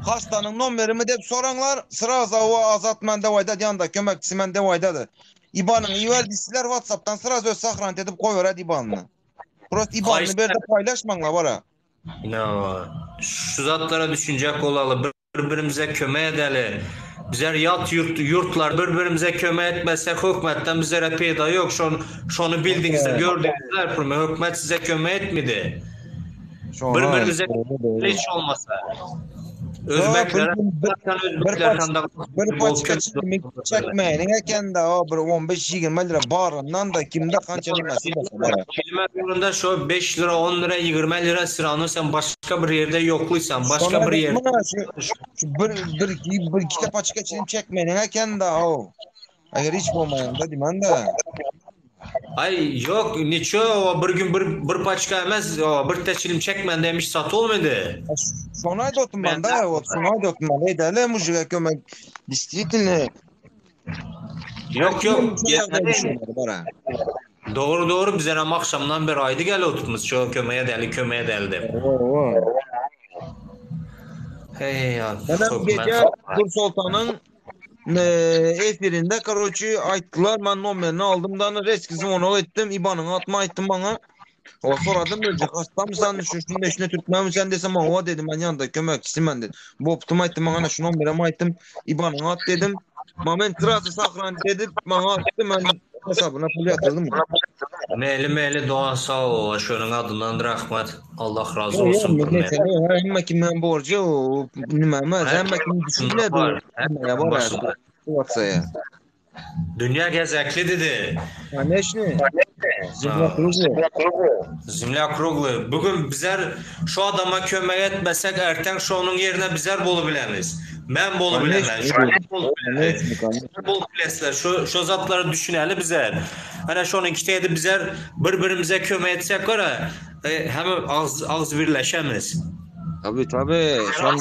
Hastanyň nomerimi dep soraňlar, sraza o Azat mende waýda ýanda kömekçisi mende waýdadyr. IBAN-yňy iber diýseler WhatsApp-dan sraza öz sahranit edip goýberýär IBAN-yny. Prosta IBAN-yny ber-de paýlaşmaňlar bara. No, şu zatlara düşünjek bolaly, bir-birimize kömek edeli. Bizler ýat ýurt, ýurtlar bir-birimize kömek etmesek hökümetden bizlere peýda ýok. Şon, şony bildiňizler, gördüňizler, hökümet size kömek etmedi. Bir-birimize hiç olmasa. Özbeklere bir paçka çilimik çekmäýiniň eken-de, o bir 15-20 lira baryndan da kimde kança nimesi bolsa bara. Çilime barynda şo 5 lira, 10 lira, 20 lira sirany sen başga bir ýerde ýokluysan, başga bir ýerde. Şu bir bir bir iki paçka çilim çekmäýiniň eken-de, o. Eger hiç bolmaýanda diýmän de. Ay yok niço o bir gün bir bir paçka emez o bir teçilim çekmen demiş sat olmadı. Şona aýdypdym ben de, o şona aýdypdym ben. Eýdäle mujige kömek. Действительно. Yok yok. Doğru doğru bize hem akşamdan beri aydı gel oturmuş. Şu kömeğe deli kömeğe deldi. Hey ya. Menem gece Dur Sultan'ın efirinde karoçi aýtdylar men nomerini aldym da reski zvonok etdim IBAN-yňy atma aýtdym maňa. O soradym önce hastamı sen şu şunu şunu Türkmen sen desem o dedim ben yanında kömekçisi ben dedim. Boptum aýtdym maňa şu nomerimi aýtdym IBAN-yňy at dedim. Moment sırası sahran dedim maňa atdy men hesabına pul ýatyrdım. Meli meli Doğan sağ ol. Şunun adından rahmet. Allah razı olsun. Hemme kimden borcu o nime hemme kim düşünmedi. Ya var ya. Dünya gezekli dedi. Конечно. Zemlya krugly. Zemlya krugly. Bugün bizler şu adama kömek etmesek erten şu onun yerine bizler bolu bilemiz. Men bolu bilemem. Şu bolu Bolu bilesler. Şu, şu zatları düşüneli bizler. Hani şunun kiteydi bizler birbirimize kömek etsek var e, hem ağız, ağız birleşemiz. Tabii tabii. Son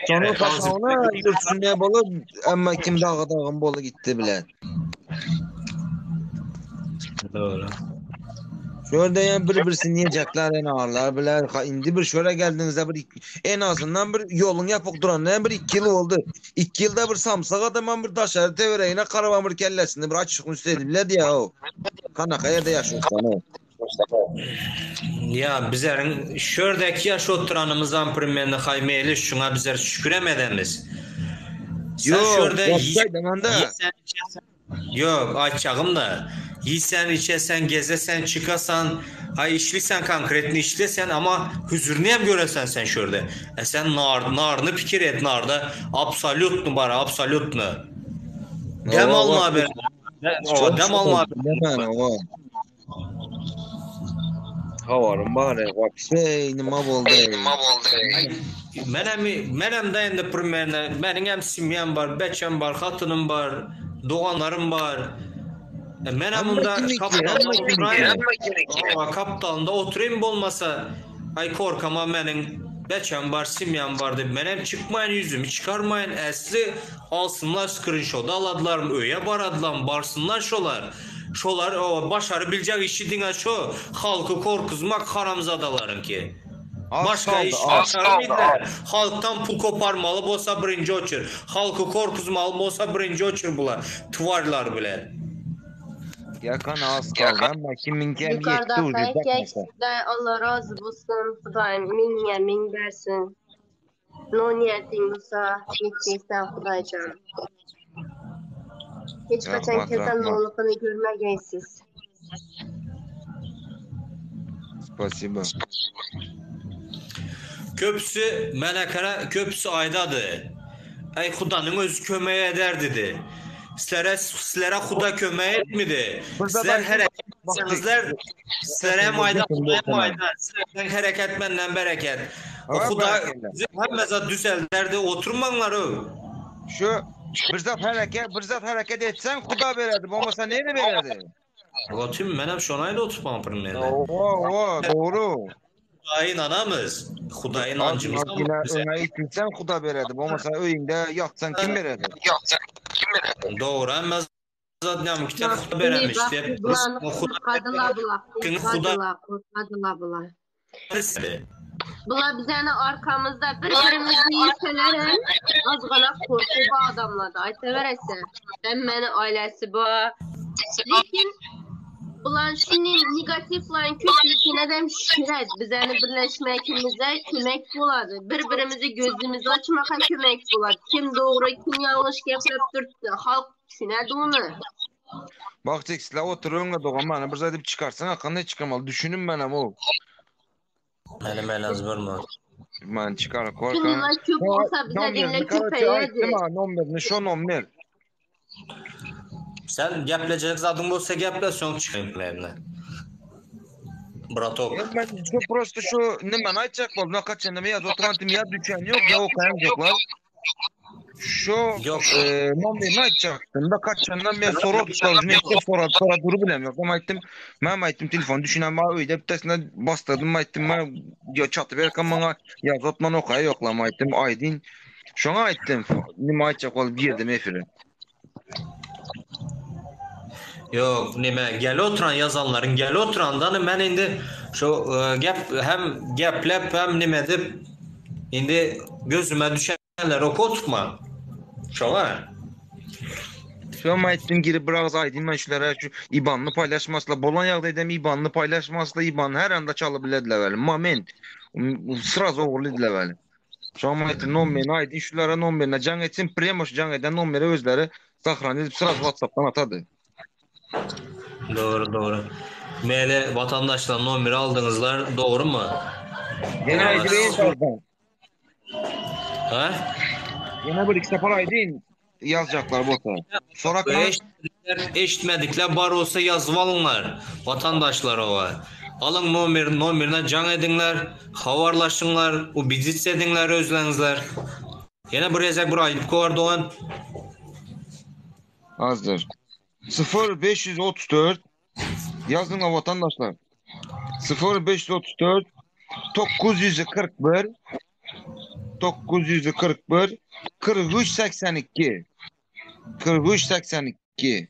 Sonu kaçağına yurtsünye bolu ama kim dağı dağın bolu gitti bile. Doğru. Şöyle yani bir birisini yiyecekler en ağırlar biler. Ha, indi bir şöyle geldiğinizde bir en azından bir yolun yapıp duran ne bir iki yıl oldu. İki yılda bir samsak adamın bir daşarı tevereğine karavan bir kellesini bir açık üstedi bile diye o. Kanaka yerde yaşıyorsan o. Ya bizlerin şördeki yaş oturanımızdan primlerine haymeyli şuna bizler şüküremedemiz. Sen Yok, şurada yiysen, içesen, yok açacağım da yiysen, içesen, gezesen, çıkasan, ay işlisen konkretini işlesen ama huzurunu hem göresen sen şurada. E sen nar, narını fikir et narda absolut bara absolut Dem alma haber. Dem alma haber. Havarım bar, vapşe nima boldy. Nima boldy. Menem menem de endi primerne meniň hem simýam bar, beçem bar, hatynym bar, doganlarym bar. E, menem munda kapitalda oturayım. Kapitalında oturayım bolmasa ay korkama meniň beçem bar, simýam bar dip menem çıkmayın yüzümü çıkarmayın. Esli alsınlar screenshot aladylar, öýe baradylar, barsınlar şolar. Şolar o başarı bilecek işi diňe şo halky korkuzmak haramzadalaryň ki. Başka iş başarmıydılar. Halktan pul koparmaly bolsa birinji oçur. Halky korkuzmaly bolsa birinji oçur bular. Tvarlar bile. Yakan az kaldı ama kiminki hem yetti ucu Yukarıda Allah razı olsun. Hudaýym minge min bersin. No niyetin bolsa yetjeksen Hudaýjan. Hiç kaçan kesen nolukyny görmegeysiz. Spasibo. Köpüsi mənə köpüsü aydadır. Ey Xudanın özü kömək edər dedi. Sizlərə sizlərə Xuda kömək etmedi. Sizlər hərəkət etsənizlər, sizlərə hem ayda, hem ayda, sizlərdən hərəkət məndən bərəkət. O Xuda həm zat düzəldərdi, oturmaňlar o. Şu bir zat hareket, bir zat hareket etsen Xuda bererdi. Bolmasa neyini bererdi? Otur, mənəm şonayla oturmam primlerine. O, o, doğru. Xudaya inanamız. Xudaya inancımız Öne gitsen Xuda bererdi. Bolmasa öyünde yatsan kim bererdi? Doğru, amma. zat näme kitap huda beremiş dep Huda Huda bular. Bular bizani arkamızda bir birimizni yeseler hem azgana korku bu adamlarda. Aytaverese. Hemmeni ailesi bu. Lekin bular shuni negativlarni ko'pligini ham şiret. Bizani birleşmekimize kömek bo'ladi. Bir birimizi gözümüzü açmaka kömek bo'ladi. Kim doğru, kim yanlış gapirib turibdi. Xalq tushunadi uni. Bak tekstler oturuyorsun da bana bir zat çıkarsana kanday çıkamalı. Düşünün ben ama o. Meni melaz bir Man çıkar korkan. Kimlar köp olsa bize dinle köpeyedi. Nomerini şu nomer. Sen gaplecek zaten bolsa gaple soň çıkayım benimle. Bratok. Ya ben şu prosto şu nime aytacak bol. Ne kaç nime yaz oturan ya düşen yok ya okuyan yoklar. Şu Yok. e, nomerini aytacaktım da kaçandan ben soru tutarım. Ne soru soru duru bilemiyorum. Ama aytdım ben aytdım telefon düşünen bana öyle bitesine bastırdım aytdım ben ya çatı berkan bana yaz otman okaya yoklama aytdım aydın. Şuna aytdım nime aytacak olup girdim efire. Yok nime gel oturan yazanların gel oturandan ben indi şu e, gap hem gaplep hem nime dip indi gözüme düşenler oku oturtma. Şuna. Şu an aytdım girip biraz aydın ben şulara şu IBAN'ını paylaşmasla bolan ýagdaýda IBAN'ını paylaşmasla IBAN her anda çalyp bilediler Moment. Sraz oğurlydylar. Şu an aytdım nomerini aydın şulara nomerine can etsin premo şu can eden nomeri özleri sahran edip sraz WhatsApp'tan atadı. Doğru doğru. Mele vatandaşlar nomeri aldınızlar doğru mu? Yine aydın Ha? Yine bir iki sefer aydın yazacaklar bota. Sonra Eşitmedikler, eşitmedikler bar olsa yazıp alınlar. Vatandaşlar o. Alın nomer, nomerine can edinler, havarlaşınlar, o bizit edinler, özlenizler. Yine buraya zek buraya ayıp kovar doğan. Azdır. 0534 yazın la vatandaşlar. 0534 941 941 43 82 43 82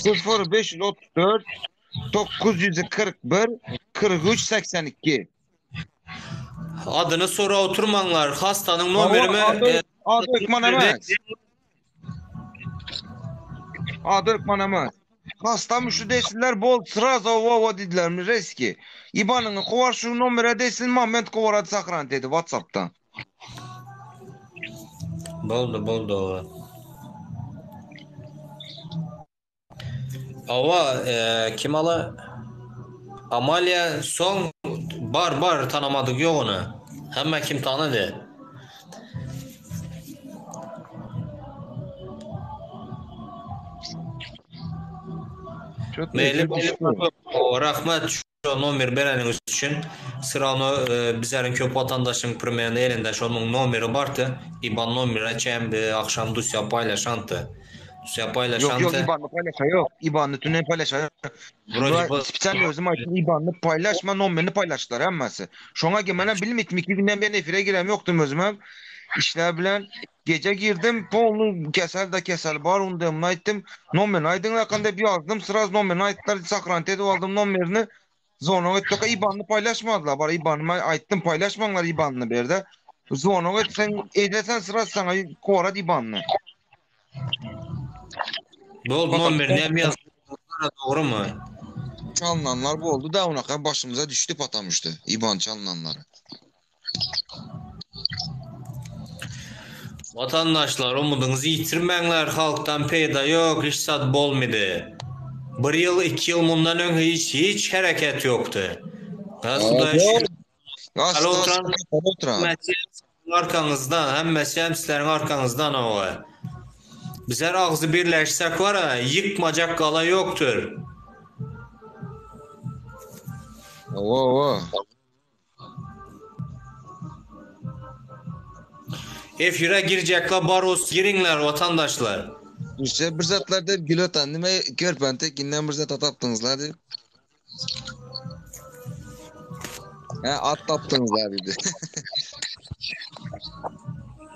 0534 941 43 82 Adını sonra oturmanlar. Hastanın nomerimi Adı, e, adı Ökman emez. Adı Ökman emez. Hasta şu desinler bol sıra ova dediler mi reski. İbanını kovar şu nomere desin Mehmet kovar adı sakran dedi Whatsapp'tan. Boldu boldu. Ava e, kim ala? Amalia son bar bar tanımadık yok onu. Hemen kim tanıdı? Çok Meyli o rahmet şu nomer bereniz için sıranı e, bizlerin köp vatandaşın primerini elinde şonun nomeri vardı. İban nomeri çem e, akşam dosya paylaşantı. Dosya Yok yok paylaşantı. İban'ı paylaşa yok. İban'ı tünel paylaşa yok. Вроде бы Spesial özüm aytdım İban'ı paylaşma nomerini paylaştılar hemmesi. Şona ki bana bilmedim iki günden ben efire girem yoktum özüm. İşler bilen gece girdim polnu kesel de kesel var onu da aytdım. Nomerini aydın hakkında bir yazdım. Sıraz nomerini ayttılar. Sakrant edip aldım nomerini. Zona ettik İban'ı paylaşmadılar. Bari İban'ı aytdım paylaşmanlar İban'ını bir de. Zona et sen edesen sıra sana korat İban'ını. Bol nomerini hem yazdılar doğru mu? Çalınanlar bu oldu da ona kadar başımıza düştü patamıştı. İban çalınanları. Vatandaşlar umudunuzu yitirmenler halktan peyda yok hiç sat bol midi. Bir yıl iki yıl bundan ön hiç hiç hareket yoktu. Huda şükür. Asla oturan- oturan. Arkanızdan, hemmesi hem sizlerin arkanızdan o. Bizler ağzı birleşsek var ha, yıkmacak kala yoktur. Ova ova. Efire girecekler baros girinler vatandaşlar. İşte bir zatlar dep gül otan nime körpen tekinden bir zat ataptınızlar dep. He at taptınızlar dedi.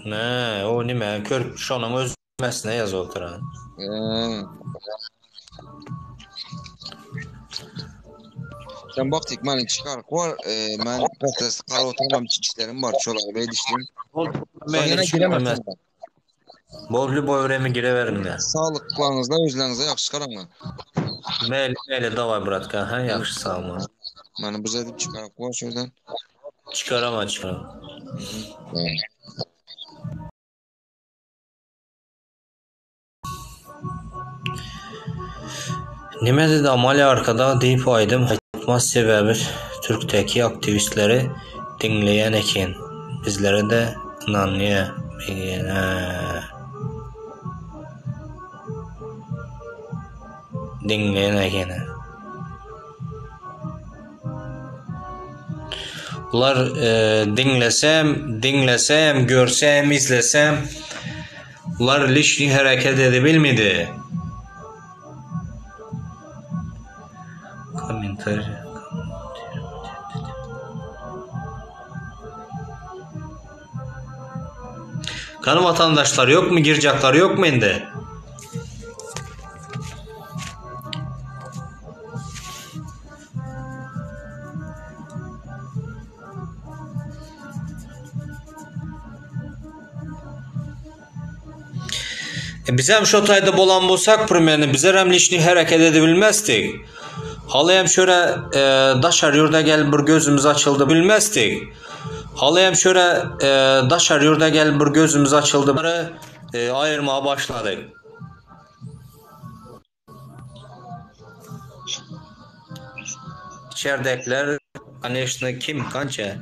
Ne o nime kör şonun özmesine yaz oturan. Ee. Sen baktık ben çıkar var. Ee, ben patates karotamam işlerim var. Şolar be dişlim. Sen yine giremezsin. Bol boy vremi gireverin de. Sağlıklarınızda özlerinize yaxşı karanlar. Meyli meyli davay bratka. Ha yaxşı sağ olun. Meni biz edip çıkarıp var şuradan. Çıkarama çıkarama. Nime dedi Amalia arkada diýip aýdym aýtmaz sebäbi türkdäki aktiwistleri diňleýän eken bizlere-de ynanýa begenä. Diňleýän ekeni. Bular diňlesem, diňlesem, görsem, izlesem Bular lişni hereket edebilmedi. Kommentariý. Kanı vatandaşlar yok mu? Girecekler yok mu indi? E bizem şo taýda bolan bolsak primeni bizerem lişni hereket edebilmezdik. Haly hem şöyle e, daşary ýurda gelip bir gözümüz açyldy bilmezdik. Haly hem şöyle e, daşary ýurda gelip bir gözümüz açyldy. E, ayırmağa başladyk. İçerdäkiler koneşno kim kança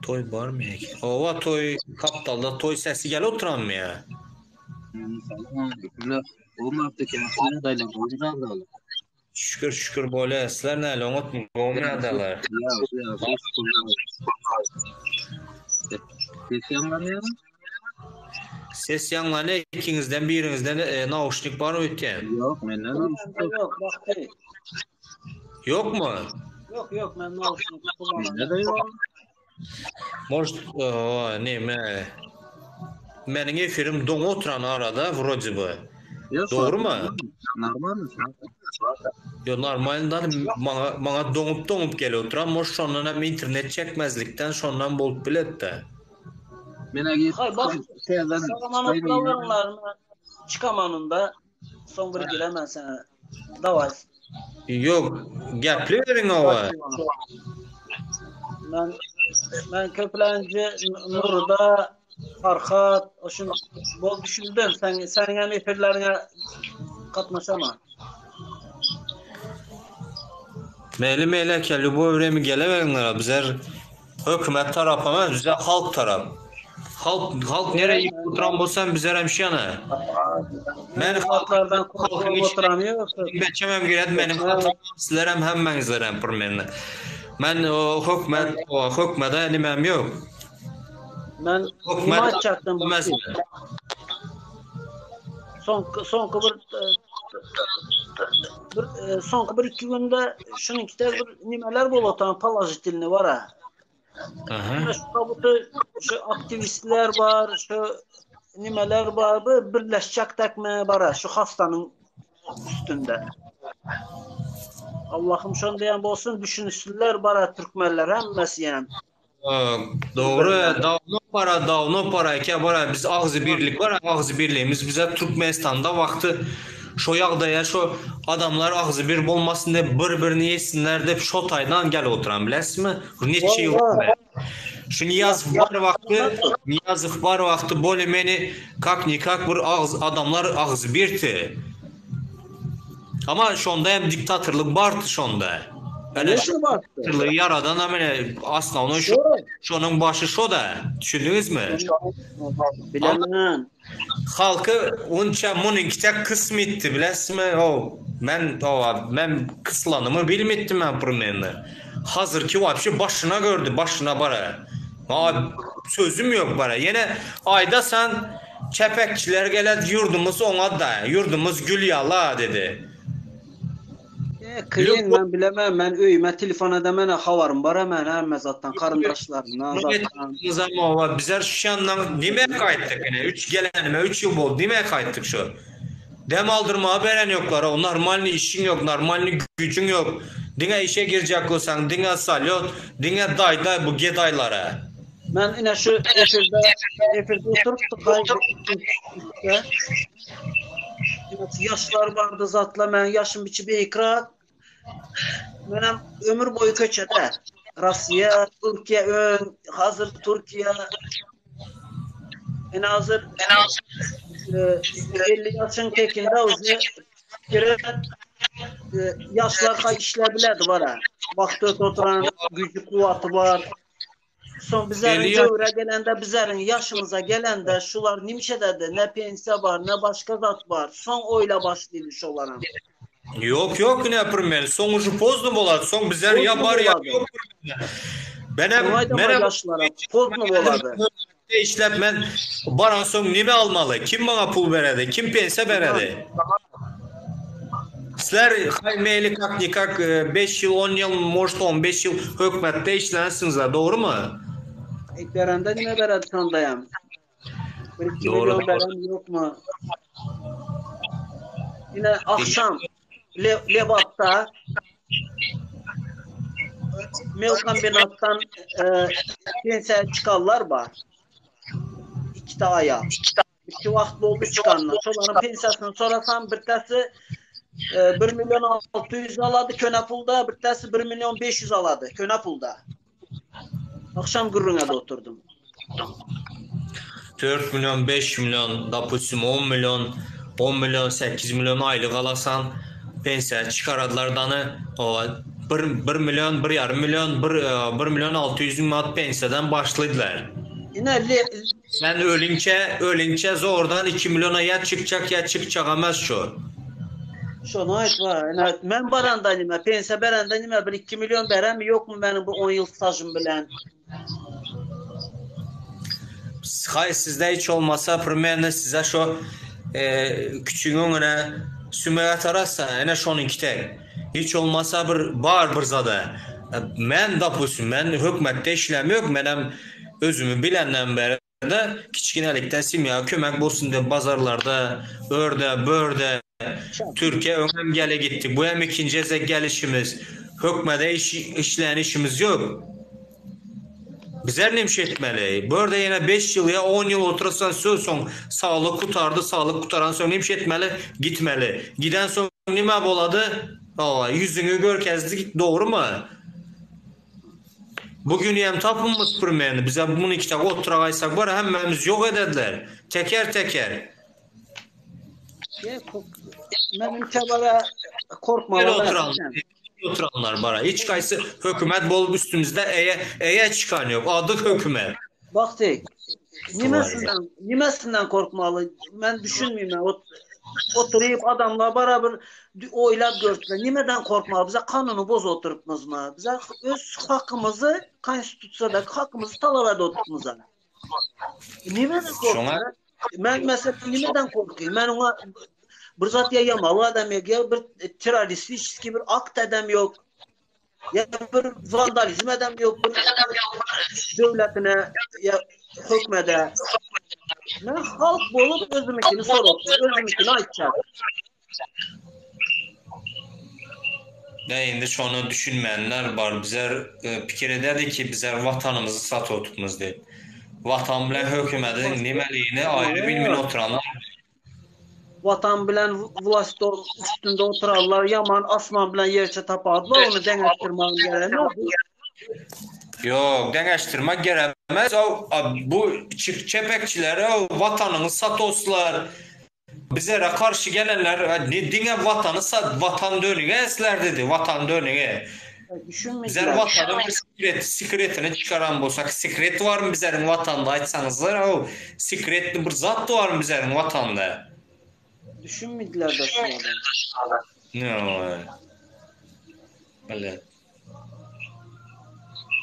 toý barmy eken? Owa toý gapdalda toý sesi gelip oturanmy ýa? Şükür şükür bolýa sizler näle oňatmy gowmy ýagdaýlar? Ses ýaňlanýarmy? Ses ýaňlanýar ikiňizden biriňizden e, nauşnik bar öýtýän. Ýok, menden nauşnik ýok. Ýok, bagty. Ýokmy? Ýok, ýok, men nauşnik kullanamok. Mende-de ýok. Может, o, neme. Meniň efirim doňup oturan arada wrode by. Ýok, Dogrumy? Normalny. Ýok, normalnydan maňa maňa doňup doňup gelip oturan, может şondan hem internet çekmezlikden şondan bolup biletde. Men agir Hay bak, täzeden sagaman oturanlarmy çykamanynda soň bir giremen sana. Daway. Ýok, gepli beriň owa. Men men köplenji Nurda Farhat oşun bol düşündüm. Sen seniň hem efirleriňe gatnaşama. Meli meli eke lüboý vremi geleweriňler bizler hökümet tarap emas bizler halk tarap. Halk halk nere ýykyp oturan bolsa bizler hem şýana. Men Halklardan halkyň korkup oturam ýok. Beçemem gerek meniň hatam sizler hem hemmäňizler hem primerne. Men o hökümet o hökmede nimem ýok. Men nime Hökümet aýtjakdym bilmez. Soňky soňky bir e, bir e, soňky bir iki günde şunuňkide bir nimeler bolup oturan položitilni bar ha. Aha. Şu kabutu şu aktivistler bar, şu nimeler bar, bir birleşecek tekme bar ha, şu hastanın üstünde. Allah'ım şonu diyen bolsun düşünsünler bar ha Türkmenler hemmesi yani. Dogry, dawno para, dawno para eke bara biz agzy birlik bar, agzy birligimiz bize Türkmenistanda wagty şo ýagdaýa şo adamlar agzy bir bolmasyn diýip bir birini ýesinler diýip şo taýdan gelip oturan bilesizmi? Neçe ýyl bäri. Şu Nyýazow bar wagty, Nyýazow bar wagty bolýa meni kak nikak bir agz adamlar agzy birti. Ama şonda hem diktatorlyk bardy şonda. Ene şu diktatorlygy ýaradan hem ene asnawnoý şu şonuň başy şo-da. Düşündiňizmi? Bilemän. Halky unça munyňkiçe kysmytdy bilesizmi? O men o men kyslanymy bilmitdim men primerno. Hazyrky wapşe başyna gördi, başyna bara. A sözüm ýok bara. Ýene aýdasan Çepekçiler geled ýurdumyz oňa-da, ýurdumyz gül ýala dedi. E, kyn men bilemem men öýüme telefon edemene habarym bar men hemme zatdan garyndaşlarymdan zatdan. Nyzamowa bizler şu ýandan nime gaýtdyk ine üç gelenime üç ýyl boldy nime gaýtdyk şu. Dem aldyrmaga beren ýoklar o normalny işiň ýok normalny güjüň ýok diňe işe girjek bolsaň diňe salýot diňe daýdaý bu gedaýlara. Men ine şu efirde efirde oturypdyk gaý Ýaşlar bardy zatla men ýaşym içi beýikrak. Menem ömür boýy köçede. Russiýa, Türkiýe ön, hazır Türkiýe. Ine hazır 50 ýaşyň tekinde uje gerek ýaşlar ha işle biledi bara. Wagt öte oturan güýji kuwwaty bar. Soň bizleriň döwre gelende, bizleriň ýaşymyza gelende şular nimşededi, ne pensiýa bar, ne başga zat bar. Soň oýla başlydy şolaram. Ýok ýok ine primer soň uje pozdno bolady soň bizler ýa bar ýa ýok Menem menem ýaşlara pozdno bolady. Işläp men baran soň nime almaly kim maňa pul beredi kim pensiýa beredi. Sizler haý meýli kak nikak 5 ýyl 10 ýyl может 15 ýyl hökmetde işlänsiňizler dogrymy? Ey berende nime beredi şondaýam? Bir 2 milyon beren ýokmy? Ine akşam Le Lebapda Melkombinatdan e, pensiýa çykanlar bar. İki aýal. İki wagt boldy çykanlar. Şolaryň pensiýasyny sorasam bir tası 1 milyon 600 alady köne pulda, bir tası 1 milyon 500 alady köne pulda. Akşam gürrüňe de oturdum. 4 milyon, 5 milyon, dopustim 10 milyon, 10 milyon, 8 milyon aýlyk alasan, pensiýa çykaradylar dany, o 1, 1 milyon, 1 ýarym milyon, 1, 1 milyon 600 müň manat pensiýadan başladylar. Ine le, Sen ölünçe, ölünçe zordan 2 milyona ya çıkacak ya çıkacak şu. Şonu aýtma. Ine men baranda nime, pensiýa berende nime bir 2 milyon beremi ýokmy meniň bu 10 ýyl stajym bilen? Hay sizde hiç olmasa primerne size şu e, küçüğün öňüne sümek atarasa ene şonunki tek. Hiç olmasa bir bar bir zada. E, Men dopustim men hökmetde işlem yok. Menem özümi bilenden beri de kiçkinelikten simya kömek bolsun diye bazarlarda örde börde Türkiye öňem gele gitti. Bu hem ikinci ezek gelişimiz. Hökmede iş, işleyen işimiz yok. Bizler nemşe etmeli? Bu arada yine 5 yıl ya 10 yıl oturursan söz son sağlık kurtardı, sağlık kurtaran son nemşe etmeli? Gitmeli. Giden son nime boladı? Aa, yüzünü görkezdik doğru mu? Bugün hem tapılmış primeni. Bize bunu iki tane oturaysak var hemmemiz yok edediler. Teker teker. Menim çabara korkmalı. oturan, oturanlar bara. Hiç kaysı hükümet bolup üstümüzde eye, eye çıkan yok. Adı hükümet. Bak tek. Nimesinden, nimesinden korkmalı? Ben düşünmeyeyim. Ot, oturup adamla beraber oylap görsünler. Nimeden korkmalı? Bize kanunu boz oturtmaz mı? Bize öz hakkımızı konstitusyada hakkımızı talep oturtmaz. Nimeden korkmalı? Ben mesela nimeden korkuyorum? Ben ona bir zat ya yamalı adam yok ya bir teröristlik bir akt adam yok. Ya bir vandalizm adam yok. Bir devletine ya hükmede. Ben halk bolup özümünkini sorup, özümünkini aytacak. Ne indi şonu düşünmeyenler var. Bizler e, fikir ederdi ki bizler vatanımızı sat oturtmuz deyip. Vatan bilen hökümetin nimeliğini ayrı bilmin oturanlar. Vatan bilen vlast üstünde oturanlar yaman asman bilen yerçe tapardılar onu deňeşdirmegin gerekmez. Yok, deňeşdirmek gerekmez. O, bu çepekçilere o vatanını satoslar. Bizlere karşı gelenler ne dine vatanı sat, vatan dönüge esler dedi. Vatan dönüge. Bizler vatanın bir sikret, sikretini çıkaran bolsak, sikret var mı bizlerin vatanda aytsanızlar, o sikretli bir zat var mı bizlerin vatanda? Düşünmediler de şunları. Ne Evet.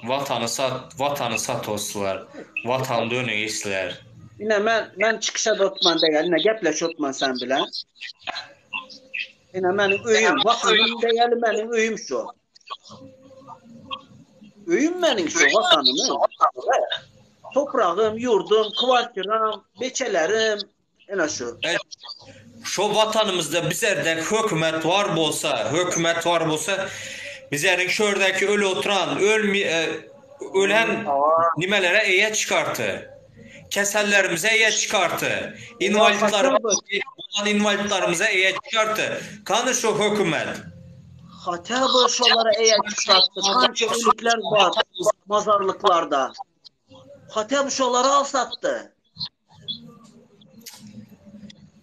Vatanı sat, vatanı sat olsular. Vatan dönüge isler. Yine men men çıkışa da otman değil. Yine gepleş otman sen bilen. Yine benim öyüm, vatanım değil, benim öyüm şu. Öyüm benim şu vatanım. Toprağım, yurdum, kvartiram, beçelerim, yine şu. Evet. Şo watanymyzda bizerdek hökümet bar bolsa, hökümet bar bolsa, bizeriň şördäki öli oturan, ölmi ölen nimelere eýe çykarty. Kesellerimize eýe çykarty. Inwalidlarymyza, bolan inwalidlarymyza eýe çykarty. Kany şo hökümet? Hatda bu şolara eýe çykartdy. Kança ölükler bar mazarlyklarda. Hatda bu şolara alsatdy.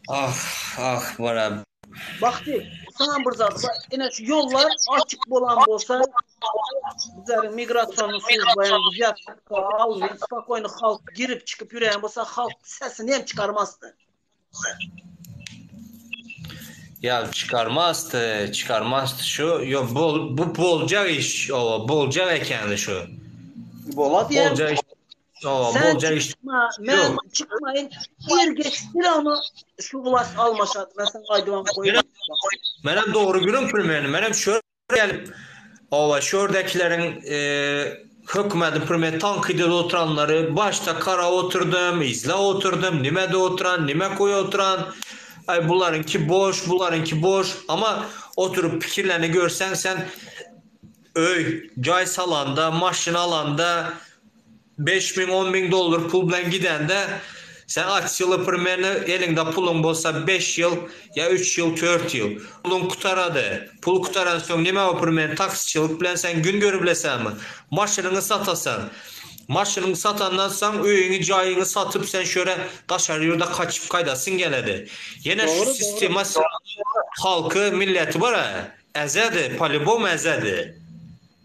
Ah, ah, bara. Bagty, saňa bir zat, ine şu ýollar açyk bolan bolsa, bizleriň migrasiýony sluzbaýan wzýatka almaýan, spokoýny halk girip çykyp ýöreýän bolsa, halk sesini hem çykarmazdy. Ýa çykarmazdy, çykarmazdy şu, ýo bol, bu boljak iş, owa, boljak ekeni şu. Bola diýen. Boljak iş. Owa, Sen boljak iş. çykma, men çykmaýyn, ir geç bir ama şu vlast almaşat, men sana aýdybam goýun. Menem dogry gürüň primeni, menem şör gelip, owa, şördäkileriň e, hökümeti primet tankyt edip oturanlary başda kara oturdym, izle oturdym, nimede oturan, nime koý oturan, ay bularyňky boş, bularyňky boş, ama oturyp pikirlerini görseň sen öý, jaý salanda, maşyn alanda, 5000 10000 dollar pul bilen gidende sen aç ýyly primerno eliňde puluň bolsa 5 ýyl ýa 3 ýyl 4 ýyl puluň gutarady. Pul gutaran soň nime o primerno taksiçilik bilen sen gün görübilesenmi? Maşynyňy satasan. Maşynyňy satandan soň öýüňi jaýyňy satyp sen şöre daşary ýurda kaçyp gaýdasyň geledi. Ýene şu Dogry, dogry. sistema halky milleti bar ezedi, polibom ezedi.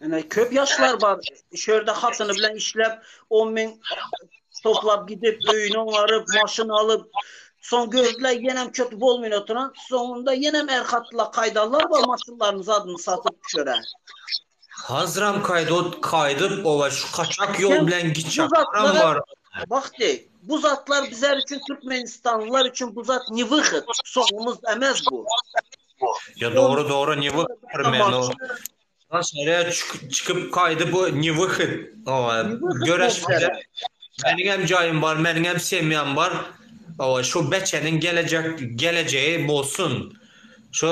Ine köp ýaşlar bar. Şu ýerde hatyny bilen işläp 10 min toplap gidip öýüni oňaryp, maşyn alyp, soň gördüler ýenem kötü bolmaýan oturan. Soňunda ýenem erhatla kaýdarlar bar maşynlaryny zadyny satyp şöre. Hazram kaýdot kaýdyp owa şu kaçak ýol Sen bilen bu gitjeklerem zatlara bar. Bagty, bu zatlar bizler üçin Türkmenistanlylar üçin bu zat ne wyhod. Soňumyz emez bu. Ya dogry dogry ne wyhod men o. Daşarya çykyp gaýdy bu ne wyhod. Owa göreş Meniň hem jaýym bar, meniň hem semýam bar. Owa şu beçeniň gelejek gelejegi bolsun. Şu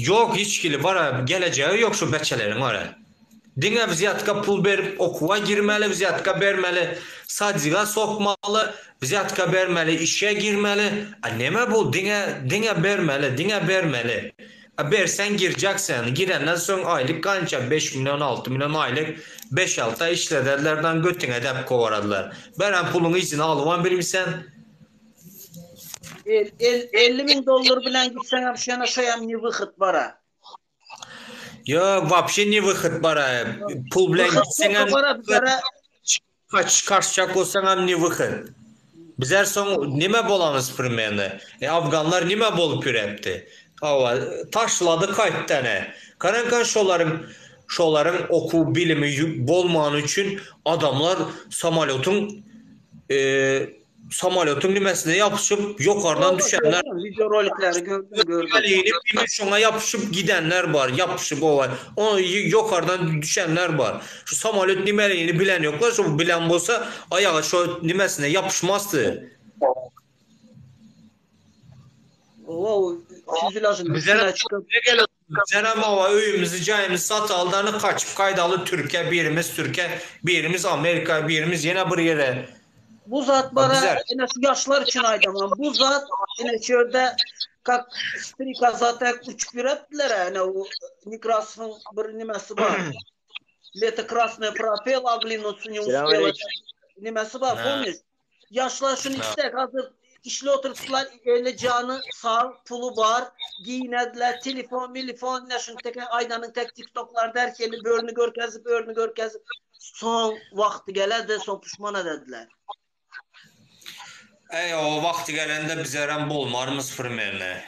ýok hiç hili bar gelejegi ýok şu beçeleriň bar. Diňe wzýatka pul berip okuwa girmeli, wzýatka bermeli, sadiga sokmaly, wzýatka bermeli, işe girmeli. A neme bu diňe diňe bermeli, diňe bermeli. A berseň girjeksen, girenden soň aýlyk gança 5 million 6 million aýlyk 5-6 aý işlederlerden götüňe dep kowaradylar. Beren puluň yzyny alybam bilmisen. El, el, 50 min dollar bilen gitseň hem şena şoýam ne wyhod bara. Ýok, wapşe ne wyhod bara. Pul bilen gitseň hem kaç kaçjak bolsaň hem ne wyhod. Bizler soň nime bolamyz primerno? E, afganlar nime bolup ýörepdi? Hawa, taşlady gaýtdy ene. Karankan şolaryň şolaryň okuw bilimi bolmany üçin adamlar samolýotyň e, samolýotyň nimesine ýapyşyp ýokardan düşenler Video rolikleri gördüm gördüm. Bilimi şoňa ýapyşyp gidenler bar, ýapyşyp owa. O ýokardan düşenler bar. Şu samolýot nimeligini bilen ýoklar, şu bilen bolsa aýagy şo nimesine ýapyşmazdy. Owa, füzelažyň üstüne çykyp. Bizlerem owa öýümizi, jaýymyzy sataly-da kaçyp gaýdaly Türkiýä, birimiz Türkiýä, birimiz Amerika, birimiz ýene bir ýere. Bu zat bara ine şu ýaşlar üçin aýdaman. Bu zat ine şu ýerde kak strika tek uçup ýörepdiler ine o Nekrasowyň bir nimesi bar. Leto krasnoe propel oglянуться ne uspela. Nimesi bar, pomnish? Ýaşlar şuny istek hazır işli oturypdylar eli jany sag puly bar giýinediler telefon milifon ne şuny tek aýdanyň tek tiktoklarda her hili börüni görkezip örüni görkezip soň wagty geledi soň puşman edediler. Eý o wagty gelende bizerem bolmarmyz primerne.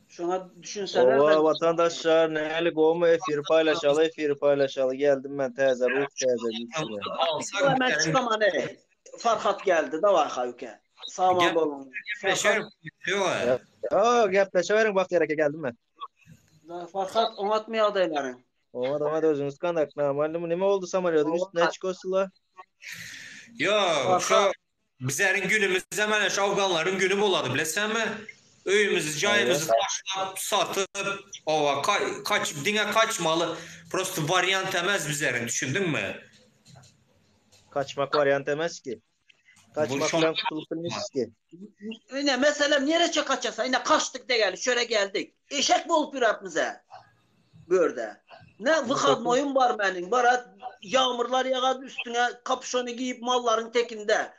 Şoňa düşünseler Owa watandaşlar näli gowmy efiri paýlaşaly efiri paýlaşaly geldim men täze ruh täze güýç bilen. Men çykaman ey. Farhat geldi daway haýuke. Saman boluň. Ýa gepleşeweriň Bagtyýar eke geldim men. Farhat oňatmy ýagdaýlaryň? Oňat oňat özüňiz kandak normalnymy nime boldy samolýodyň üstüne çykosyla? Ýok şo bizleriň günümüz hemen şu afganlaryň günü bolady bilesenmi? Öýümizi, jaýymyzy taşlap, satyp, oba kaçyp, diňe kaçmaly. Prosto wariant emez bizleriň, düşündiňmi? Kaçmak wariant emez ki. Kaçmak bilen gutulyp bilmeris ki. Ine, meselem, nereçe kaçasa, ine kaçdyk degeli, şöre geldik. Eşek bolup ýöräpmiz-ä bu ýerde. Ne wyhodnoýum bar meniň, bara ýagmyrlar ýagady üstüňe kapuşony giýip mallaryň tekinde.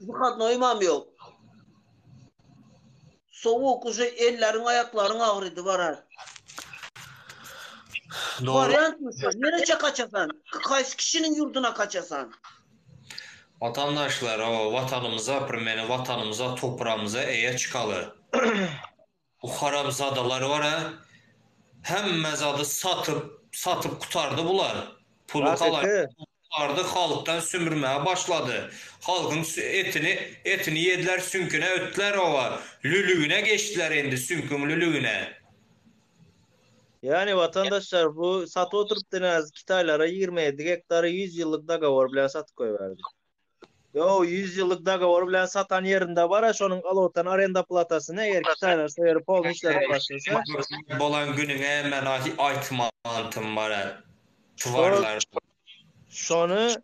Wyhodnoýumam ýok. Sowuk uje elleriň aýaklaryň agrydy bara. Dogry. Wariantmy şu? Nereçe kaçasan? Kaýsy kişiniň ýurduna kaçasan? Watandaşlar o watanymyza primeni watanymyza topragymyza eýe çykaly. Bu haramzadalar bar a hemme zady satyp satyp gutardy bular. Puly kalan gutardy halkdan sümürmäge başlady. Halkyň etini etini ýediler süňküne ötdüler oba lülügine geçdiler indi süňküň lülügine. Yani vatandaşlar bu satyp oturypdy näz Kitaýlara 27 gektary 100 ýyllyk dogowor bilen satyp goýberdi. Yo 100 ýyllyk dogowor bilen satan ýerinde bara şonuň alotan arenda platasyny eger Kitaýlar şo ýeri polny işledip başlasa. Bolan günüňe men aýtmantym bara twarlar. Şony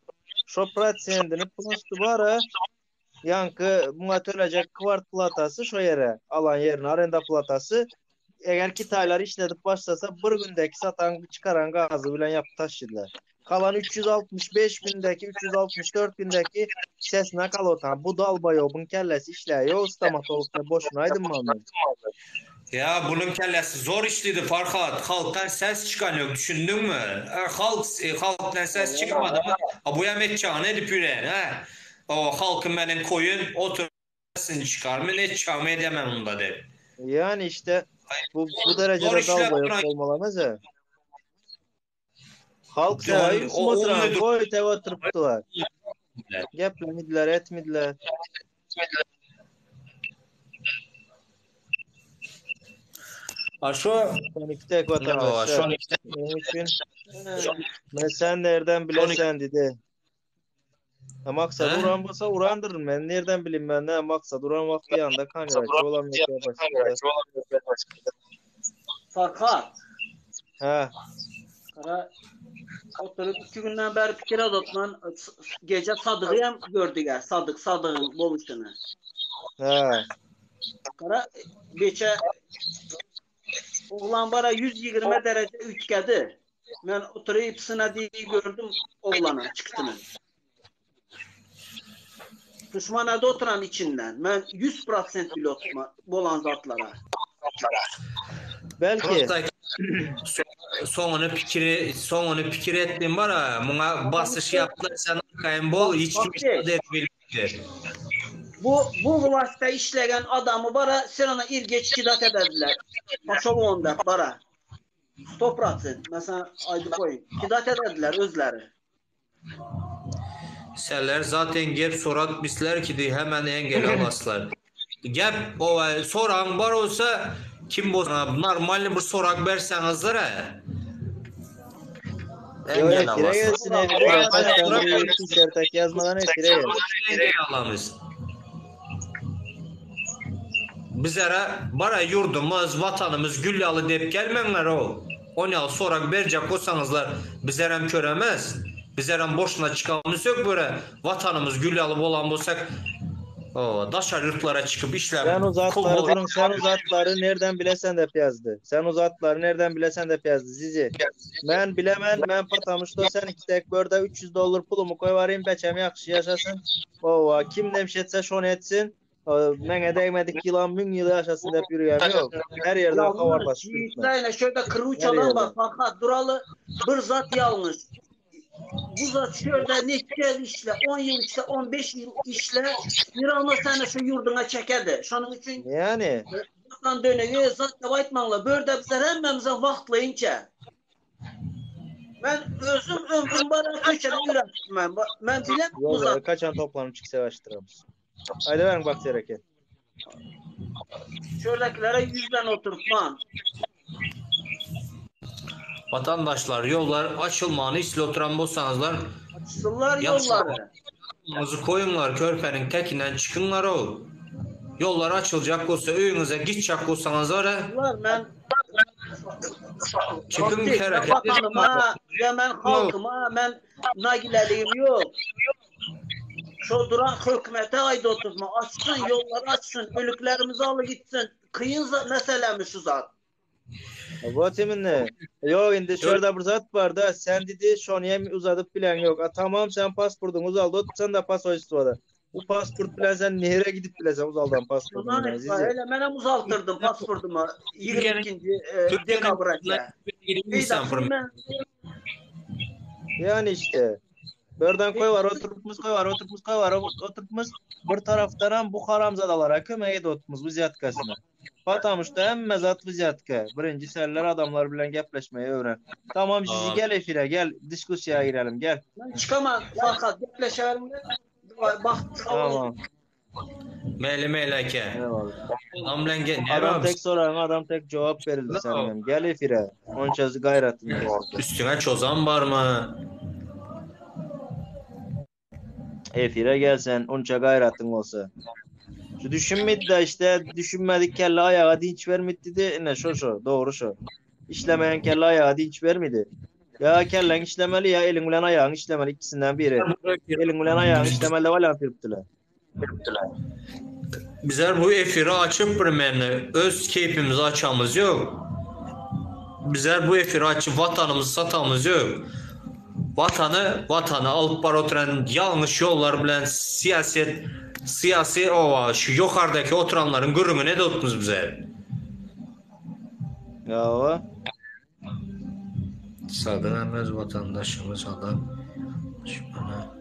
şo prosendini prosto bara Ýaňky muňa tölejek kwart platasy şo ýere, alan ýerine arenda platasy, eger kitaýlar işledip başlasa bir gündeki satan çykaran gazy bilen ýapyp taşladylar. Kalan 365 gündeki 364 gündeki sesine kalotan bu dalbaýobyň kellesi işläýo stomatologda boşuna aýdym men. Ýa bunuň kellesi zor işledi Farhat, halkdan ses çykan ýok düşündiňmi? Halk halkdan ses çykmadymy a buýam etjagini edip ýüren hä. O halky meniň koýun otur sesini çykarmy ne çamy edemem unda dep. Yani işte bu bu derecede dalbaýok bolmalamaz e. Halk sen oturan koy te oturypdylar. Geplemediler, etmediler. A şu Son tek vatandaşlar. Benim için men sen nereden bilesen dedi. Ha maksat uran bolsa urandyr. Men nereden bileyim ben ne maksat uran wagty ýanynda kameraçy bolam ýok. Farhat. Ha. Kara oturup iki günden beri pikir adotman gece Sadygy hem gördük ya. Sadyk Sadygyň boluşyny. Ha. Kara beçe Oglan bara 120 derece üýtgedi. Men oturyp syna diýip gördüm oglanyň çykdyny. Duşmanada oturan içinden. Men 100% bilip bolan zatlara. Belki. Soňuny pikiri, soňuny pikir etdim bara, muňa basyş ýapdylar, sen arkaýyn bol, hiç kim hiç bilmedi. Bu bu wlastda işlegen adamy bara sen ona ir geç kidat ederdiler. Paşol onda bara. 100%. Mesela aýdyp goýun. Kidat ederdiler özleri. Seller zaten gep sorat bisler ki hemen engel alaslar. Gep o soran bar olsa kim bolsa normal bir sorak berseňizler engel alaslar. Gelsin efire yazmadan efire Engel alamız. Bizlere bara yurdumuz, vatanımız gül yalı dep gelmeňler o. Onýaly sorag berjek bolsaňyzlar bizlerem köremez. Bizlerem boşuna çykamyz ýok böre watanymyz gül ýaly bolan bolsak o daşary ýurtlara çykyp işläp Sen o zatlary duruň sen o zatlary nerden bilesen dep ýazdy. Sen o zatlary nerden bilesen dep ýazdy Zizi. Men bilemen men patamuşda sen iki tek börde 300 dollar pulumy koýbaryn beçem ýakşy ýaşasyn. Owa kim nemşe etse şony etsin. Meňe degmedik ýylan müň ýyl ýaşasyn dep ýürýän ýok. Her ýerden habarlaşyp ýürüpmen. Ýigitler şöyle kırıç adam bar Farhat duraly bir zat ýalňyş. Bu zat şöyle neçe ýyl işle 10 ýyl işle 15 ýyl işle bir anda seni şu ýurduňa çekedi. Şonuň üçin Yani Vatan dönegi zat dep aýtmaňlar. Bu ýerde bizler hemmämize wagtlaýynça. Men özüm ömrüm bara köçede ýöräpdim. Men bilem bu zat. Kaçan toplanyp çyksa başdyramyz. Aýdyberiň Bagtyýar eke. Şördäkilere ýüzlen oturtman. Watandaşlar ýollar açylmany isle oturan bolsaňyzlar Açsynlar ýollary. Ýaňyzy koýuňlar körpäniň tekinden çykyňlar ow. Ýollar açyljak bolsa, öýüňize gitjek bolsaňyz ora. Bular men Çykyň Men hereket watanyma we men halkyma men nagileligim ýok. Şo duran hökümete aýda oturma. Açsyn ýollary açsyn, ölüklerimizi alyp gitsin. Kyn meselemi şu zat. What imine? Yok indi şurada bir zat bar da sen dedi şony hem uzadyp bilen yok. A tamam sen pasportuňy uzaldy otursan da pasoýstwada. Bu pasport bilen sen nere gidip bilesen uzaldan pasportuň Şondan bilen etme. Zizi. Hele men hem uzaltyrdım pasportumu Türkiye'nin 22. e, Türkiye'nin dekabra çe. Sen Ben Yani işte. Birden koy var oturupmuz koy var oturupmuz koy var oturupmuz. Bir taraftan hem bu haramzadalara kömek edip oturupmuz bu ziyatkasyna. Patamışda hemme zat wzýatka. Birinji seller adamlar bilen gepleşmeyi öwren. Tamam Zizi Aa. gel efire gel. Diskussiýa girelim gel. Ben çıkamam Farhat gepleşelim. Bak Tamam. Meli meleke. Eyvallah. Adam bilen gel. Adam tek soran adam tek cevap verildi senden. Gel efire. Onça gayratın olsa. Üstüne çozan var mı? Efire gelsen onça gayratın olsa. Şu düşünmedi de işte düşünmedik kelle ayağa dinç vermedi dedi. Ne şu şu doğru şu. İşlemeyen kelle ayağa dinç vermedi. Ya kellen işlemeli ya elin bilen ayağın işlemeli ikisinden biri. Elin bilen ayağın işlemeli de valan tiriptiler. Bizler bu efiri açıp bir meni öz keyfimizi açamız yok. Bizler bu efiri açıp vatanımızı satamız yok. Vatanı vatanı alıp bar oturan yanlış yollar bilen siyaset siyasi ova şu yukarıdaki oturanların gürrüňine de otmuz bize. Ya o. Sadık öz vatandaşımız adam. Düşmana.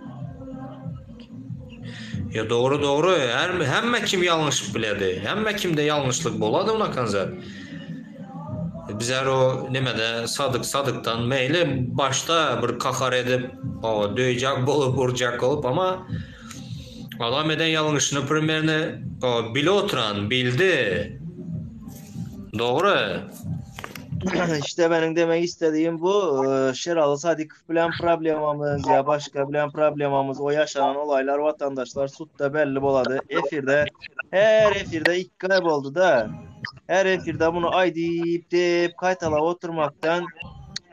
Ya doğru doğru. Her hemme kim yanlış biledi. Hemme kimde yanlışlık boladı ona kanzer. Bizler o nemede Sadık Sadık'tan meyli başta bir kakar edip o döyecek bolup vuracak olup ama adam eden yanlışını primerini o bile oturan bildi. Doğru. İşte benim demek istediğim bu. Ee, Şeralı Sadikov bilen problemimiz ya başka bilen problemimiz o yaşanan olaylar vatandaşlar sutta belli boladı. Efirde her efirde ilk kayboldu da her efirde bunu ay deyip deyip kaytala oturmaktan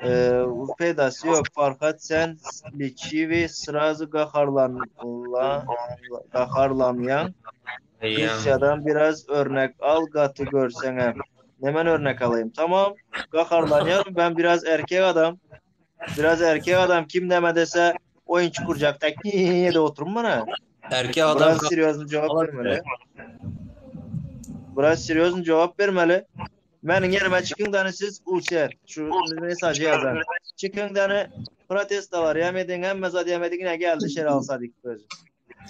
e, peydası yok. Farkat sen liçivi srazı gaharlan la, gaharlanyan Ya. Rusya'dan biraz örnek al gatı görsene. Hemen örnek alayım. Tamam. Gaharlanıyorum. Ben biraz erkek adam. Biraz erkek adam kim deme dese oyun kuracak. Tek niye de oturun bana. Erkek adam Biraz seriozny cevap vermeli. Biraz seriozny cevap vermeli. Menin yerime çıkın da siz Ulser. Şu mesajı yazan. Çıkın da protestolar yemedin hemme zat yemedin yine geldi Şeral Sadik özü.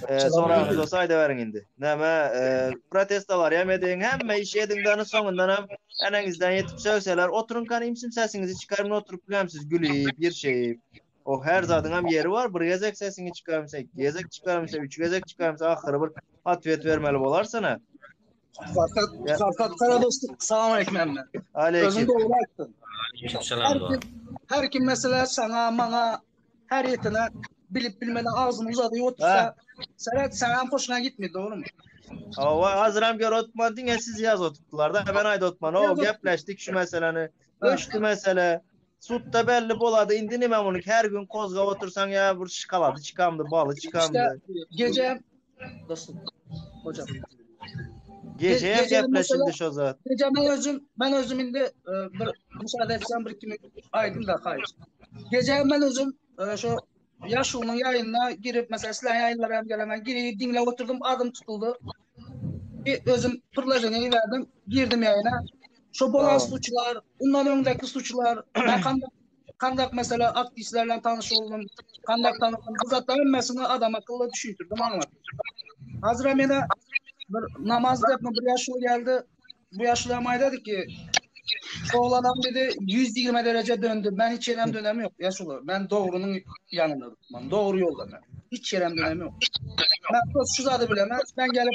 Ee, soragyňyz bolsa aýda beriň indi. Näme e, protestolar ýemediň hemme iş ediň dany soňundan hem eneňizden ýetip sögseler oturun kan imsim sesiňizi çykarmyn oturup bilemsiz gülüp bir şey. O her zadyň hem ýeri bar. Bir gezek sesiňi çykarmsa, iki gezek çykarmsa, üç gezek çykarmsa ahyry bir atwet vermeli bolarsana. Farkat, Ya, Farkat Karadostuk. Salam aleyküm emme. Özün aleyküm. doğru aytdın. Aleykümselam Her doğan. kim, her kim mesela sana, bana, her yetine bilip bilmeden ağzını uzadığı Ha. otursa sen, sen hoşuna gitmiyor doğru mu? Ava hazıram gör otman diňe siz ýaz otupdylar da ben aýda otman. O Yaz otupdylar. gepleşdik şu meseleni. Ha. Öçtü mesele. Sudda belli bolady. Indi nime bunu her gün kozga otursan ya bir şikalady çykamdy, baly İşte çykamdy. gece dostum hocam. Ge Gece hem gece mesela gepleşildi şo zat. gece ben özüm ben özüm indi e, bir müsaade etsen bir kimi aydın da hayır. Gece ben özüm e, şu Yaşlı'nın yayınına girip mesela sizlerin yayınlara hem gelemem girip dinle oturdum adım tutuldu. Bir özüm pırlajını verdim girdim yayına. Şu bolan Tamam. suçlar, ondan öndeki suçlar, ben kandak, kandak mesela aktivistlerle tanış oldum, kandak tanıdım. Bu zatların hemmesini adam akıllı düşündürdüm, anlattım. Hazır yine bir namaz yapma bir yaşlı geldi. Bu yaşlı ama dedi ki şu adam dedi 120 derece döndü. Ben hiç yerem dönemi yok yaşlı. Ben doğrunun yanında tutmam. Doğru yolda ben. Hiç yerem dönemi yok. Ben şu zadı bilemez. Ben gelip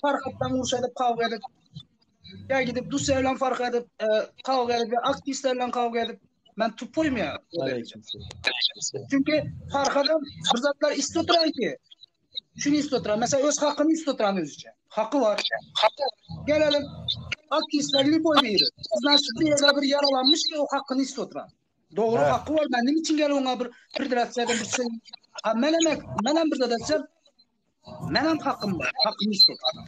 Farhat'tan vuruş edip kavga edip ya gidip Dusya'yla fark edip e, kavga edip ya aktivistlerle kavga edip ben tupoyum ya o derece. Aleyküm. Çünkü Farhat'ın bir zatlar istiyor ki. Şuny üstü oturan. Mesela öz hakyny üstü oturan özüçe. Haky bar. Gelelim. Aktivistler liboy biri. Значит, bir yerde bir yaralanmış ki o hakkını üstü oturan. Doğru He. hakkı var. Ben ne için gel ona bir federasya'dan bir şey. Ha men emek, menem bir de desem menem hakkım var. Hakkımı üstü oturan.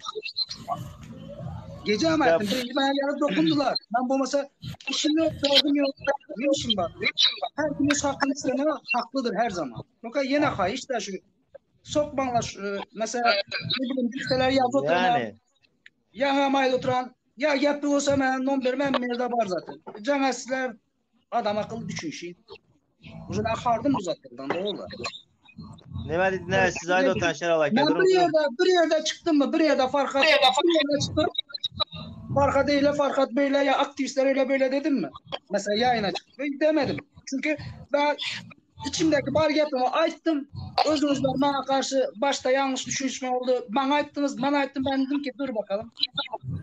Gece ama Ya ettim. Birinci bana gelip dokundular. Ben bu masa işim yok, derdim yok. Ne işim var? Her kim öz hakkını istemeye haklıdır her zaman. Yok yine hayış da şu sokmanla şu, mesela ne bileyim listeler yaz oturan, yani ya mayl oturan, ya gep olsa ben non vermem merde var zaten. Can sizler adam akıllı düşünşün. Uzun hardım bu zaten doğru da. ne dedi ne siz ayda oturan Şeral aka Ben durun bir durun. yerde bir yerde çıktım mı bir yerde Farhat bir yerde çıktım. Farhat öyle Farhat böyle ya aktivistler öyle böyle dedim mi? Mesela yayına çıktım demedim. Çünkü ben içimdeki bar gapimi aytdım. Özünüzler bana karşı başta yanlış düşünüşme oldu. Bana ayttınız, bana ayttım. Ben dedim ki dur bakalım.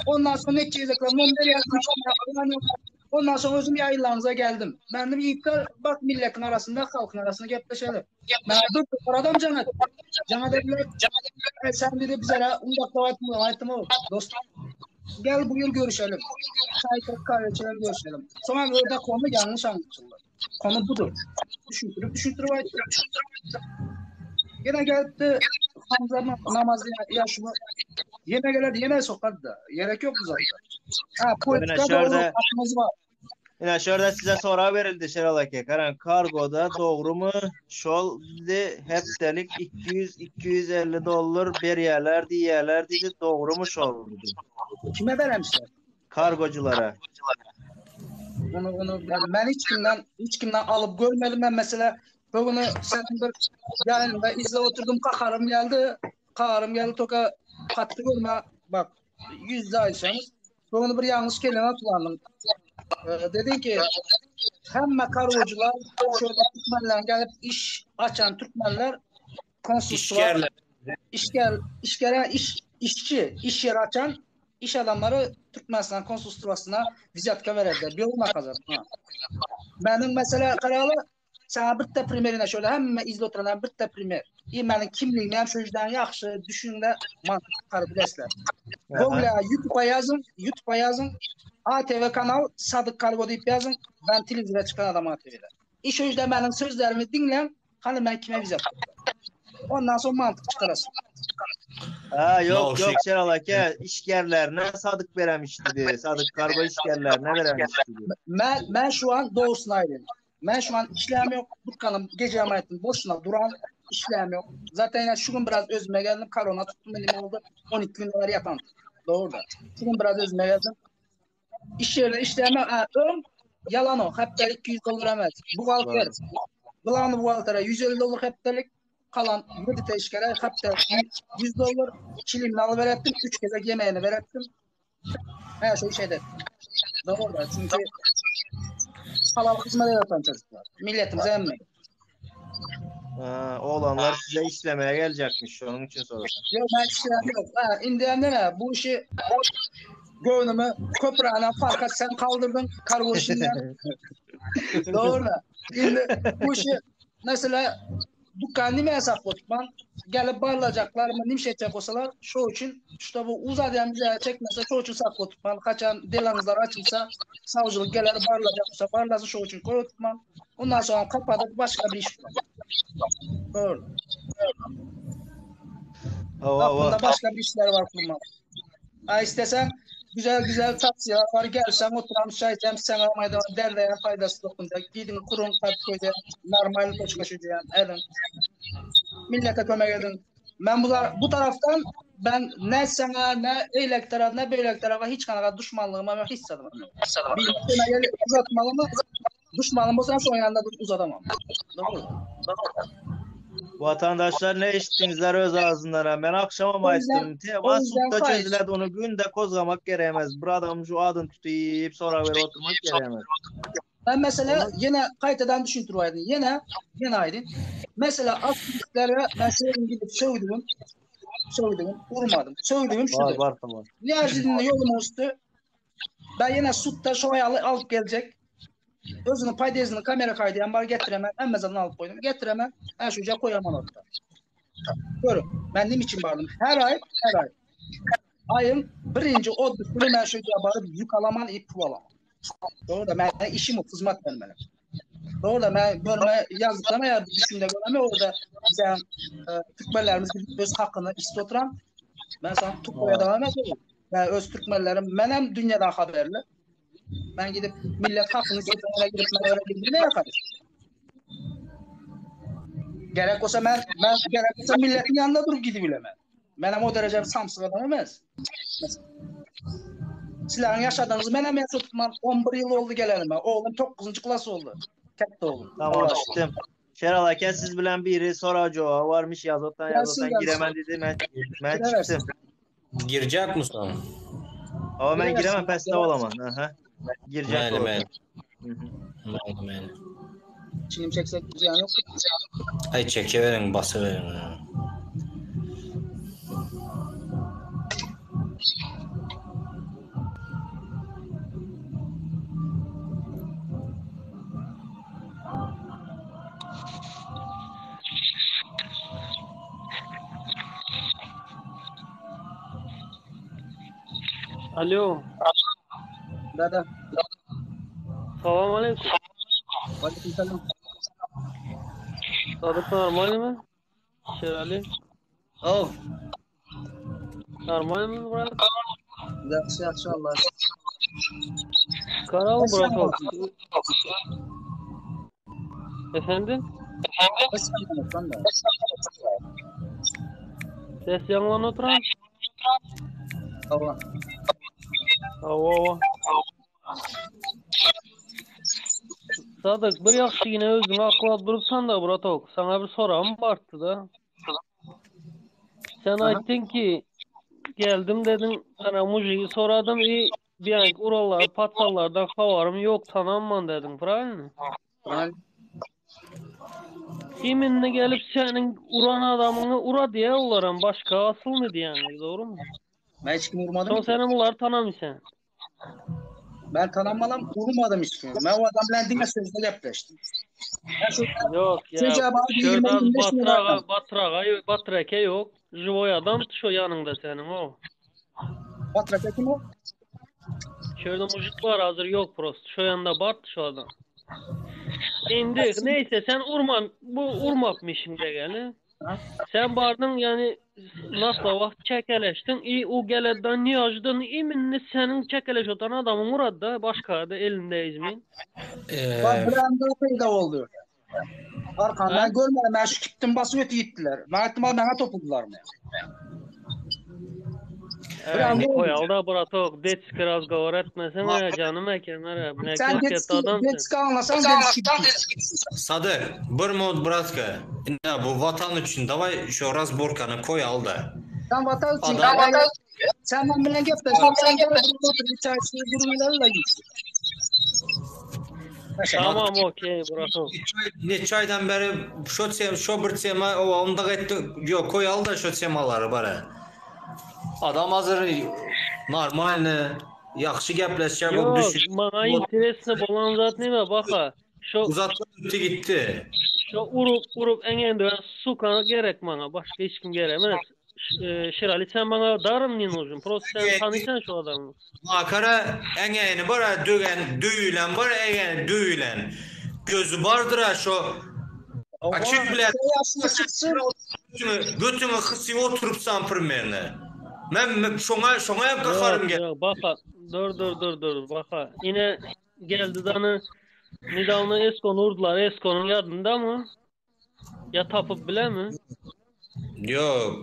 Ondan sonra ne çizecekler? Number yazmış. Ondan sonra özüm yayınlarınıza geldim. Ben dedim yiğitler bak milletin arasında halkın arasında gepleşelim. Ben dur dur adam cana. Cana dediler. E, sen dedi bize undakta aytma aytma dostum. Gel bugün görüşelim. Çay içelim, kahve içelim, görüşelim. Sonra orada konu yanlış anlaşıldı. Konu budur. Düşündürüp düşündürüp ayttım. Yine geldi Hamza namazı yaşımı yeme geldi yeme sokardı da. Gerek yok bu zaten. Ha Yine politika doğru şurada hakkımız var. Yine şurada size soru verildi Şeral aka. Karan kargoda doğru mu? Şol dedi heptelik 200 250 dolar berýärler diýýärler dedi. Doğru mu şol dedi. Kime vermişler? Kargoculara. Onu onu ben, ben hiç kimden hiç kimden alıp görmedim ben mesela bugünü senin bir yayınında izle oturdum kakarım geldi. Kakarım geldi toka kattı görme bak yüzde ayşemiz. Bugünü bir yanlış kelime kullandım. Ee, dedin ki hemme kargocular şöyle Türkmenler gelip iş açan Türkmenler konsolosluğa İşkerler. işgel işgere iş işçi iş yeri açan iş adamları Türkmenistan konsolosluğuna vizatka vererler. Bir olma kazan. Ha. Benim mesela karalı sana bir de primerine şöyle hemme izle oturan bir de primer. İyi benim kimliğim hem şu yüzden yaxşı düşünde mantık çıkarıp bilesler. Aha. Google'a YouTube'a yazın, YouTube'a yazın. ATV kanal Sadık Kargo deyip yazın. Ben televizyona çıkan adam ATV'de. İş o yüzden benim sözlerimi dinlen. Hani ben kime vize Ondan sonra mantık çıkarasın. Ha yok No, yok Şeral aka işgärlerine sadık veremiş dedi. Sadık kargo işgärlerine veremiş dedi. Ben, ben şu an doğrusunu ayrıyım. Ben şu an işlem yok. Dükkanım gece emanetim boşuna duran işlem yok. Zaten yani şu gün biraz özüme geldim. Korona tuttum benim oldu. 12 gün var yatan. Doğru da. Şu gün biraz özüme geldim. İş yerine işleme ha, ön yalan o. Hatta 200 dolar emez. Buhalter. Glavny buhaltere 150 dolar heptelik. Kalan 7 teşkere hatta 100 dolar. Çilimini alıverettim. 3 kez yemeğini verettim. Her şey şeyde. Doğru da çünkü halal hizmet eden çocuklar. Milletimize emmeyin. Ha, oğlanlar size işlemeye gelecekmiş. Onun için soruyorum. Yok ben işlerim yok. Ha, indiğimde ne? Bu işi göğnümü köprüğüne fark et sen kaldırdın kargo işinden. Doğru da. Şimdi bu işi mesela dükkan nime hesap tutman gelip barlayacaklar mı nimşe edecek olsalar şu için işte bu uzadan bize çekmese şu için saklı tutman kaçan delanızlar açılsa savcılık gelir barlayacak olsa barlasın şu için koyu tutman ondan sonra kapatıp başka bir iş tutman. Doğru. Hava hava. Aklımda başka bir işler var kurma. Ha istesen güzel güzel tavsiyeler var. Gelsen oturam çay içelim sen almaydan derleyen faydası dokunacak. Gidin kurun Kadıköy'de normal koçkaşıcıyan edin. Millete kömek edin. Ben bu, bu taraftan ben ne sana ne eylek taraf ne beylek tarafa hiç kanaka düşmanlığıma yok hiç sadıma. Bir gel uzatmalı mı? Düşmanım olsa son yanında uzatamam. Doğru. Vatandaşlar ne işittinizler öz ağzından ha. Ben akşama O yüzden- aytdım. Tema o yüzden sutta hayır. çözüledi onu günde kozgamak geremez. Bir adam şu adın tutayıp sonra ver oturmak geremez. Ben mesela yine kayıtadan düşündür Aydın. Yine yine Aydın. Mesela aktivistlere ben şöyle gidip sövdüm. Sövdüm. Vurmadım. Sövdüğüm Var şudur. var tamam. Niyazi'nin yolumun üstü. Ben yine sutta şu ayalı alıp gelecek. Özünün paydezini kamera kaydı yan var getiremem. Emmezanını alıp koydum. Getiremem. Ben şu koyamam orada. Görün, men nime üçin bardym? Her ay, her ay. Ayın birinci o günü ben şöyle barıp yük alaman, ip pul alaman. Doğru da ben işim o, hizmet vermeli. Doğru da ben görme yazdıklama ya düşünde görme orada bize e, Türkmenlerimiz öz hakkını isti oturan. Ben sana Tukko'ya devam ediyorum. Ben öz Türkmenlerim, ben hem dünyadan haberli. Ben gidip millet hakkını isteyenlere gidip ben öyle gidip ne yaparım? Gerek olsa ben, ben gerek olsa milletin yanında durup gidip bilemem. Ben hem o derece bir samsık adam emez. Mesela. Silahın yaşadığınızı ben hem yaşatmam. 11 yıl oldu gelenime. Oğlum 9. klas oldu. Tek oğlum. Tamam Allah çıktım. Şeral aka siz bilen biri sorağı cevabı varmış yazottan Gelsin, yazottan gelsin. giremem dedi ben ben Giremezsin. çıktım. Girecek misin? Ama ben Giremezsin. giremem peste olamam. Aha. Girecek Meli olacak. meli. Hı hı. Meli meli. Şimdi çeksek ziyan yok. Ay çekiverin basıverin. ha. Alo. Dada. Salam aleyküm. Aleyküm selam. Sadık normal mi? Şerali. Oh. Normal mi bırak? Yaxşı yaxşı Allah. Karal Nasıl bırak. Efendim? Nasıl anlatsan da? Ses yanlan oturan? Tamam. Ava ava. Sadık bir yaxşı yine özüňe aklap durupsan da bratok. Sana bir soram bardy da. Sen Aha. aýtdyň ki geldim dedin sana mujigi soradım i bir an uralar patsalardan habarym yok tanamman dedin, правильно? Правильно. Kiminle gelip senin uran adamını ura diye olaran başka asıl mı diyenler doğru mu? Ben hiç kim vurmadım Son ki. senin bunları tanamıyorsun. Ben tanınmadan vurmadım hiç kimi. Ben o adamla diňe sözde gepleştim. Ben şu Yok ya. Çocuğa bak, Şuradan 20-25 lira batrağa, adam. batrağa, batrake yok. Живой adam şu yanında senin o. Batraka kim o? Şurada mujik var hazır yok prost. Şu yanında bat şu adam. Indi neyse sen urma bu urmapmışım degeni. Sen bardın yani nasıl vakt çekeleştin. İyi o geleden niye acıdın? İminli senin çekeleş otan adamın uradı da başka da elinde izmin. Ee, Bak bir anda peyda oldu. Arkamdan görmedim. Ben şu gittim basıp öte gittiler. Ben ettim bana topuldular mı? Bir anda oldu. Koyal da bratok detski razgovor etmesene canım ekenler. Ne Sen kesket detski, adamsın. detski anlasan detski. Sadık, bir mod bratka. Ne bu vatan için davay şu razborkanı koy al da. Sen vatan için. Adam- Sen ben bilen gepleştim. Sen gel otur bir çay içip durumlarla git. Tamam okey bratok. Ne çaydan beri şu tem, şu bir tema o onda etti. Yok koy al da şu temaları bara. Adam hazır normal ne yaxşı gepleşecek o Yok düşün. bana interesli bolan zat neme baka. Şu Uzattı ötü gitti. şu urup urup engen döven suka gerek bana. Başka hiç kim gerek. Mene, e, Şirali sen bana darım ne нужен. Prosto sen tanıysan şu adamı. Makara engeni bara dögen döyülen bara engeni döyülen. Gözü vardır ha şu açık bile Çıksın. götünü, götünü kısıyor oturupsan primerine. Ben ben şona şona hep kakarım Yok gel. yok baka. Dur dur dur dur baka. Yine geldi danı Nidalını Eskon vurdular. Eskon'un yadında mı? Ya tapıp bile mi? Yok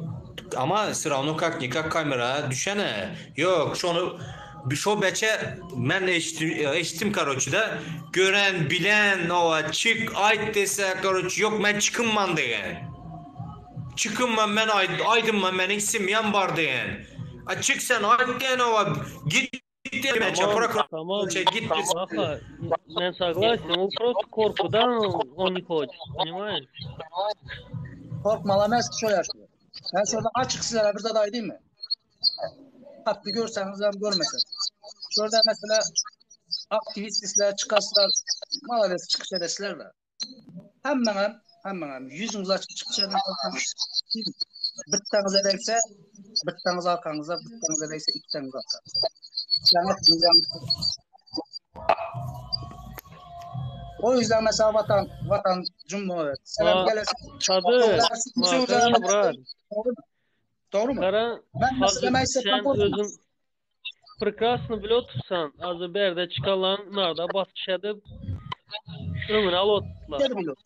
ama sıravno kak nikak kamera düşene. Yok şonu şo beçe ben eşittim, eşittim karoçi da gören bilen o çık ayt dese karoçi yok ben çıkınman deyen. Çıkınman ben ay, aydınman ben iksim var deyen. A çık sen ayt diyen o git git diyen Tamam tamam. git Baka ben согласен. O просто korkudan он не хочет. Понимаешь? Korkmalı emez ki şöyle yaşıyor. Ben şurada açık sizlere bir zat değil mi? Tatlı görseniz hem görmeseniz. Şurada mesela aktivistler çıkasılar, malades çıkış edesiler de. Hem bana Hemmeňem ýüzüňizi açyp çykyş ediň. Bittäňize degse, bittäňiz arkaňyzda, bittäňize degse, iktäňiz arkaňyzda. O yüzden mesela vatan vatan cumhuriyet. Selam gelesin. Sadı, Doğru mu? Kara, Ben mesela ben sen özün prekrasno bilip otursan, azı berde çıkalan narda basyş edip öňüne alyp oturdylar.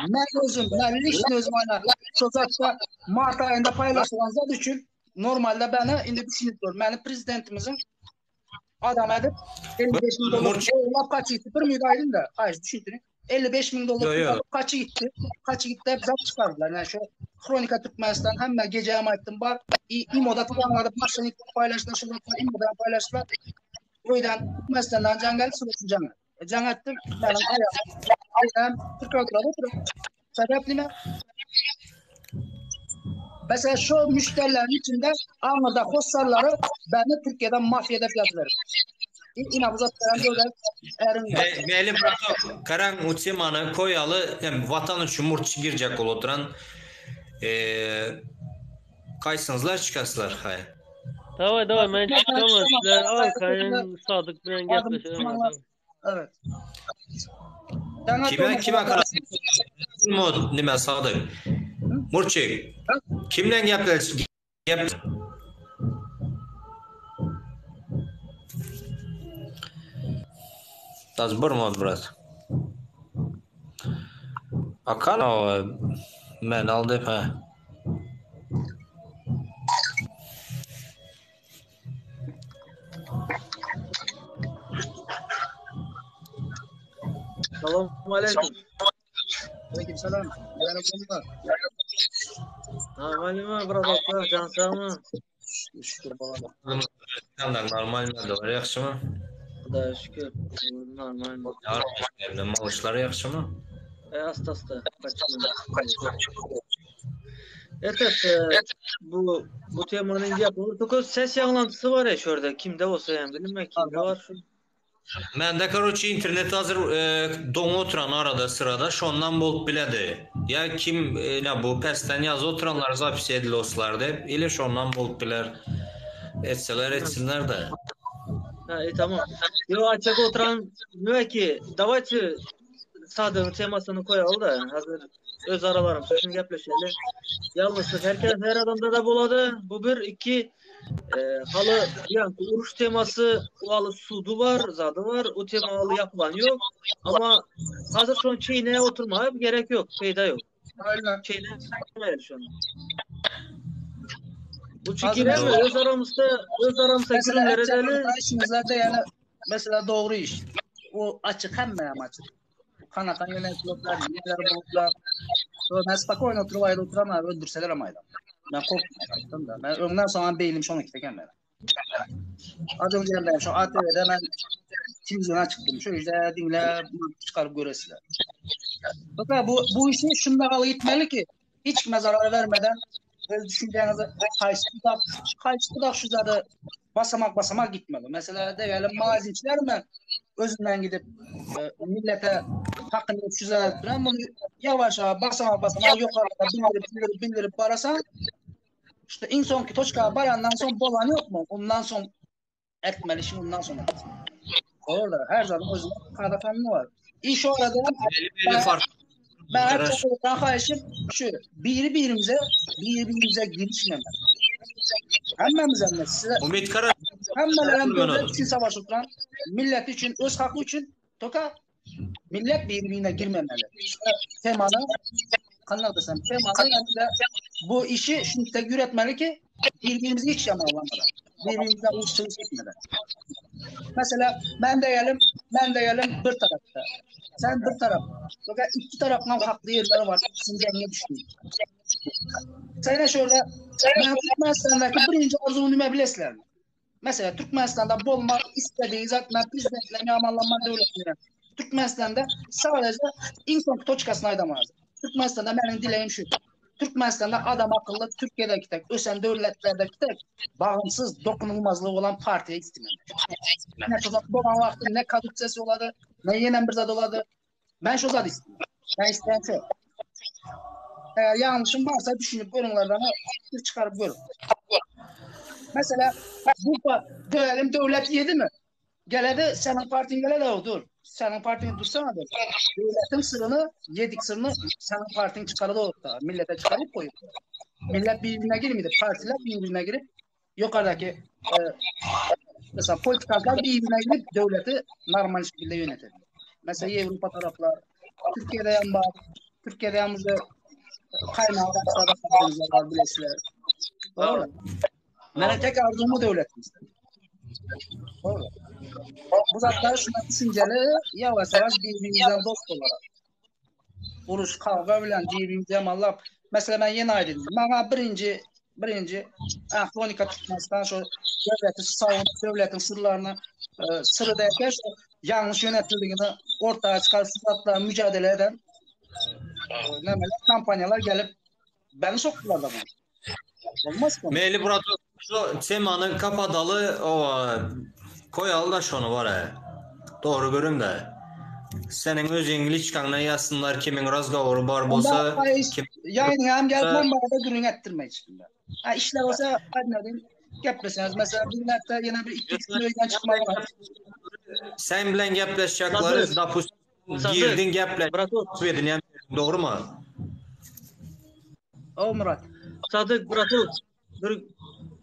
Men özüm, men lично özüm ayna şu zatda mart ayında paylaşılan zat üçin normalde beni indi düşünüp dur. Meni prezidentimizin adam edip 55 bin dolar oğlap kaç gitti? Bir müydi aydın da? Hayır düşündürün. 55 bin dolar yo, yo. kaçı gitti? Kaçı gitti? Hep zat çıkardılar. Yani şu Kronika Türkmenistan hemme gece aytdım bar. İmo'da tutanlarda başını paylaştılar. Şu zatlar İmo'da paylaştılar. O yüzden Türkmenistan'dan can geldi, sırasın can. E, can ettim. Benim ayağım, ayağım prokuraturada oturuyor. Sebep ne? Mesela şu müşterilerin içinde Anadolu'da hossarları beni Türkiye'den mafya edip yazdılar. Yine bu zatların böyle erim. Melim Karan utemany koýaly hem watan üçin murtçy girjek bolup oturan eee kaýsyňyzlar çykasylar haý. Daway daway men çykamam sizler arkaýyn Sadyk bilen gepleşelim. Evet. Kime kime mod nime Sadyk. Murçik. Kimden gepleş gep Das bir mod brat. Akan o men al dep ha. Salam aleyküm. Aleyküm selam. Merhabalar. Normal mi bratlar? Can sağ mı? Şükür bana. Normal mi? Doğru yaxşı mı? Xudoya şükür. Normal. Mal işleri yaxşı mı? E, asta asta. Kaçma. Evet, evet, bu bu temanın yapımı. Toka ses yankılantısı var ya şurada. Kimde olsa yani bilinme kimde var şu. Mende karoçi internet hazır e, doňa oturan arada sırada şondan bolup biledi. Ya kim e, ne bu pesten yaz oturanlar zapis edil olsalar dep ile şondan bolup biler. Etseler etsinler de. Ha, e, tamam. Yo açık oturan diyor ki давайте Sadygyň temasyny koýaly da hazır öz aralarymyzda şuny gepleşeli. Ýalňyşlyk herkes her adamda da bolady. Bu bir iki e, haly ýaňky uruş temasy haly sudy bar, zady bar. O tema haly ýapylan ýok. Ama hazır şony çeýnäp oturmaga gerek ýok, peýda ýok. Aynen. Çeýnäp şony. Bu çünki näme öz aramyzda öz aramyzda gürrüňler edeli. Işimizde yani mesela doğru iş. O açık hemme açık. Kanakan yöneticiler, neler bulutlar. Ben spokojno oturup aýda oturamam, öldürseler hem aýda. Ben korkmadım da. Ben öňden soňam beýnim şonuň kiteken ben. Az önce ben şu ATV'de ben televizyona çıktım. Şu işte dinle çıkarıp göresiler. Fakat bu, bu işi şunda kalı gitmeli ki hiç kime zarar vermeden öz düşüncenizi kayşı kayşı şu zadı basamak basamak gitmeli. Mesela diyelim mazinçiler mi özünden gidip e, millete hakkını şu zadı bunu yavaş yavaş basamak basamak yukarıda bildirip bildirip bildirip barasan işte en sonki toçka barandan son bolan yok mu? Ondan son etmeli şimdi ondan sonra. Orada her zaman özünün kada kanunu var. İş orada ben, ben her çok karşım şu biri birimize birbirimize girişmeme. Hemmemiz hem size Umit Kara hemmeler devlet için savaş oturan millet için öz hakkı için toka millet birbirine girmemeli. İşte temanı kanlar desem temanı yani de bu işi şimdi yürütmeli ki birbirimizi hiç yamalamadan birbirimize uçsuz etmeden. Mesela ben de gelim, ben de gelim bir tarafta. Sen bir taraf. Fakat iki taraftan haklı yerleri var. İkisini denge düşünüyor. Sen şöyle, ben Türkmenistan'daki birinci arzumu nime bilesizler mi? Mesela Türkmenistan'da bolmak istediği zaten prezidentlerini amanlanma devletine. Türkmenistan'da sadece en son toçkasını aydamaz. Türkmenistan'da benim dileğim şu. Türkmenistan'da adam akıllı Türkiye'deki tek, ösen devletlerdeki tek bağımsız dokunulmazlığı olan partiye istemem. Ne şu zat bolan vakti ne kaduk sesi oladı, ne yenen bir zat oladı. Ben şu zat istemem. Ben isteyen şu. Eger ýalňyşym barsa düşünip görüňler bana, bir çykaryp görüň. Mesela bu dönelim döwlet ýedi mi? Geledi, seniň partiň geledi o dur. Seniň partiň dursana dur. Döwletiň syryny, ýedik syryny seniň partiň çykaryp orta, millete çykaryp goýup. Millet birbirine girmedi, partiler birbirine girip, ýokardaky e, mesela politikalar birbirine girip döwleti normal şekilde yönetir. Mesela Ýewropa taraplar, Türkiýede hem bar. Türkiýede hem bize kaynağı var bilesler. Doğru. Mene tek arzum bu döwletimizde. Doğru. Bu zatlar şuna düşünceli yavaş yavaş birbirimizden dost olarak. Uruş, kavga bilen birbirimize mallap. Mesela ben yeni aydın. Bana birinci birinci ah, Kronika Türkmenistan şu devleti savunup devletin sırlarını e, sırrı derken şu yanlış yönetildiğini ortaya çıkarıp şu mücadele eden e, nemeler, kampanyalar gelip beni soktular da bunu. Olmaz mı? Meli brat şu temany kapadaly owa koýaly da şony bara. Dogry görüň de. Seniň özüň liçkaňdan ýazsynlar kimiň razgowory bar bolsa kim Ýaýynyň hem gelip men barada gürrüň etdirme hiç kimde. Ha işler bolsa aýdyn gepleşeňiz. Mesela bir hepde ýene bir iki üç gün öýden çykmaly bar. Sen bilen gepleşjekleri dapustim Girdin geple. Edinýän dogrymy? O Murat. Sadyk bratuk. Bir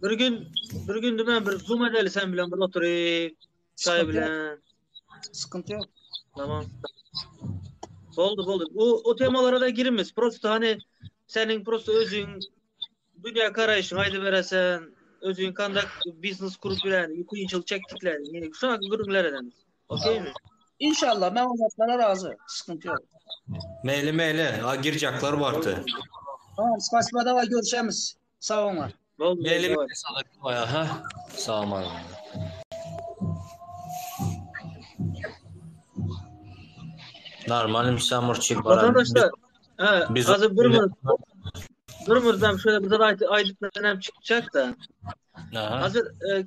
bir gün bir gün dimen bir zoom edeli sen bilen bir oturyp çay bilen. Sıkıntı yok. Tamam. Boldy boldy. O o temalara da girimiz. Prosto hani senin prosto özün dünýä garaýşyňy aýdyberesen, özüň kandak biznes kurup bilen, kynçylyk çekdiklerini, şuňa gürrüňler edemiz. Okeymi? İnşallah men o zatlara razy. Sıkıntı yok. Meýli meýli. A girjaklar bardy. Tamam, spasiba dawa görüşemiz. Sag bolun. Boldy. Meýli meýli Sadyk aha. Sag bolun. Normal Samurçik baran. Vatandaşlar, he, Biz hazır bir minut. Bir minutdan şöyle bir zat aýdyp aýdyp hem çykjak da. Aha. Hazır e,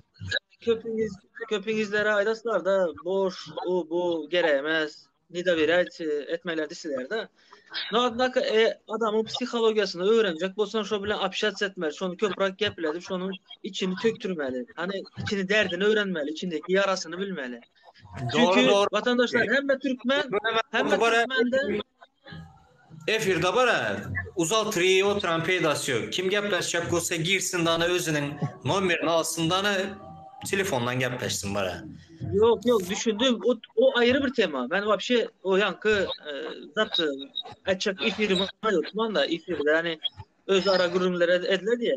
köpüňiz köpüňizlere aýdaslar da boş o bu gerekmez. Ne doverять etmeler disiler de. No adnaka e, adamın psikologiýasyny öwrenjek bolsan şo bilen общаться etmeli, şony köpräk gepledip şonuň içini tökdürmeli. Hani içini derdini öwrenmeli, içindeki ýarasyny bilmeli. Doğru Çünkü doğru. vatandaşlar hemme türkmen, hemme türkmende Efirde bara uzal triyi oturan peydası yok. Kim gepleşecek bolsa girsin dana özüniň nomerini alsyn dana telefondan gepleşsin bara. Yok yok düşündüm. O, o ayrı bir tema. Ben vapşe o yankı e, zat açık ifirimi yok. da ifirde yani öz ara gürrüňler edile diye.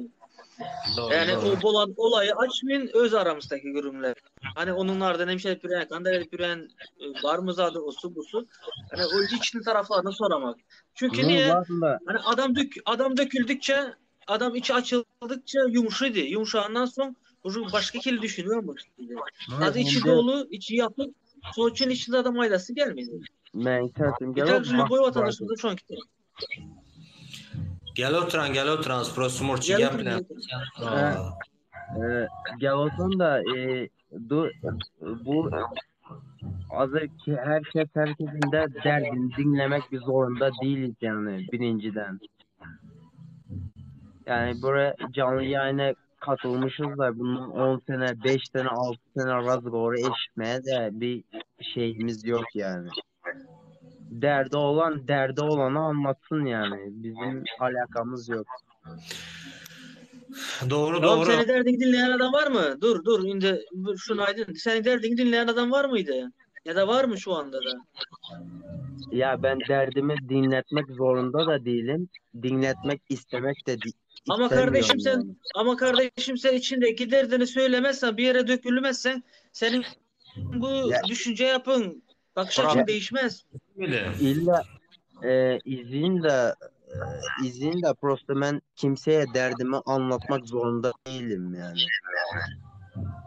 Doğru, Yani doğru. o bolan olayı açmayın öz aramızdaki gürrüňler. Hani onunlardan hemşe edip ýören, kanda edip ýören e, bar mı zadı osu busu. Hani o içini taraflarını soramak. Çünkü Bu niye? aslında Hani adam dök adam döküldükçe adam içi açıldıkça yumuşaydı. Yumuşağından sonra bu başka keli düşünüyormuş. Adı içi dolu, içi yapık. Sonuçun içinde adam ailesi gelmedi. ben sesim Bir geliyor. tane boy vatandaşımızda şu anki. Gel oturan gel oturan Prosumurçi Gel gel oturan, bilen. E, gel olsun da e, du, bu hazır ki herkes herkesin de derdini dinlemek bir zorunda değiliz yani birinciden. Yani buraya canlı yayına katılmışız da bundan 10 sene, 5 sene, 6 sene razgovoru eşitmeye de bir şeyimiz yok yani. Derdi olan derdi olanı anlatsın yani. Bizim alakamız yok. Doğru Tamam doğru. seni derdini dinleyen adam var mı? Dur dur şimdi şunu aydın. Seni derdini dinleyen adam var mıydı? Ya da var mı şu anda da? Ya ben derdimi dinletmek zorunda da değilim. Dinletmek istemek de di- Ama istemiyorum kardeşim sen yani. ama kardeşim sen içindeki derdini söylemezsen bir yere dökülmezsen senin bu Ya, düşünce yapın bakış açın ya değişmez. illa e, izin de e, izin de prosto ben kimseye derdimi anlatmak zorunda değilim yani.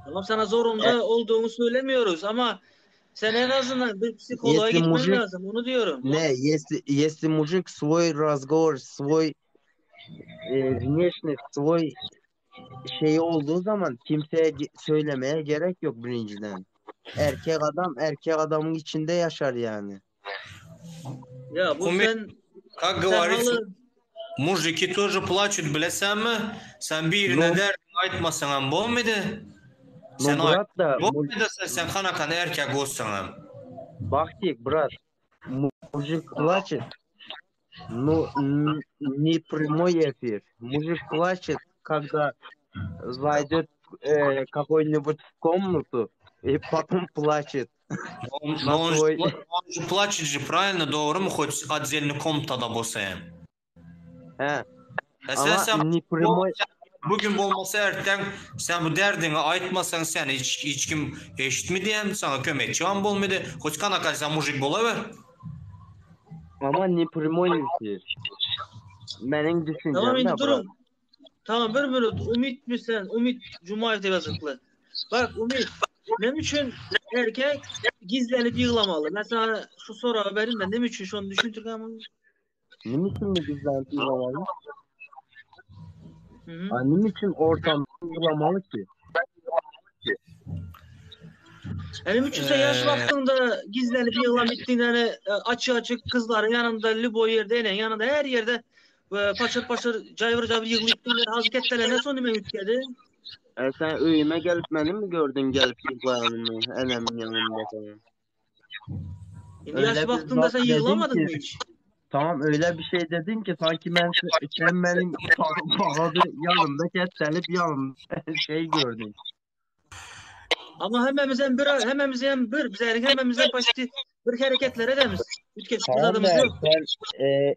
Tamam sana zorunda E, olduğunu söylemiyoruz ama sen en azından bir psikoloğa Если gitmen мужик lazım onu diyorum. не, если если мужик свой разговор, свой e, внешность, свой şeyi olduğu zaman kimseye ge- söylemeye gerek yok birinciden. Erkek adam erkek adamın içinde yaşar yani. Ya bu Umid, sen как sen говорится, halı. Mujiki тоже plaçut bilesenmi? Sen birine No. derdiňi aýtmasaňam bolmady. No Sen brat da bolmady sen sen kanakan erkek bolsaňam. Бахтик, брат, мужик плачет, но не прямой эфир. Мужик плачет, когда зайдет э, какой-нибудь в комнату и потом плачет. Он, На но он, же, свой... он же плачет же, правильно, dogrymy, хоть отдельный комнатада bolsa hem. He. E sen Ama sen ne primoy bugün bolmasa erten sen bu derdiňi aýtmasaň sen hiç hiç kim eşitmedi hem sana kömekçi hem bolmady. Хоть kanaka sen mujik bolawer. ama ne primoy efir. Benim Tamam düşüncem indi de brat. durun. Tamam bir minut. Umit mi sen? Umit Cumayev diye yazıklı. Bak Umit. Benim için erkek gizlenip yığlamalı. Ben sana şu soru vereyim de ne için şunu düşündük ama. Ne için mi bizden yığlamalı? Hı hı. Ha, ne için ortam yığlamalı ki? Yani için sen yaş Ee, vaktinde gizlenip yığlam ettiğin yani e, açık açık kızların yanında libo yerde enen yanında her yerde e, paçır paçır cayvır cayvır yığılıp hazretlerine ne son nime yükledi? E sen öyüme gelip beni mi gördün gelip yığlayanımı, enemin yanında falan? Şimdi yaş Öyle bir vaktinde zat sen dedin yığlamadın mı ki hiç? tamam öyle bir şey dedin ki sanki ben sen benim Bahadır yanımda kettelip yanımda şey gördün. Ama hemmemizden bir hemmemizden bir bizlerin hemmemizden paşti bir hareketler edemiz. Ütkeşik Tamam adımız da yok. sen e,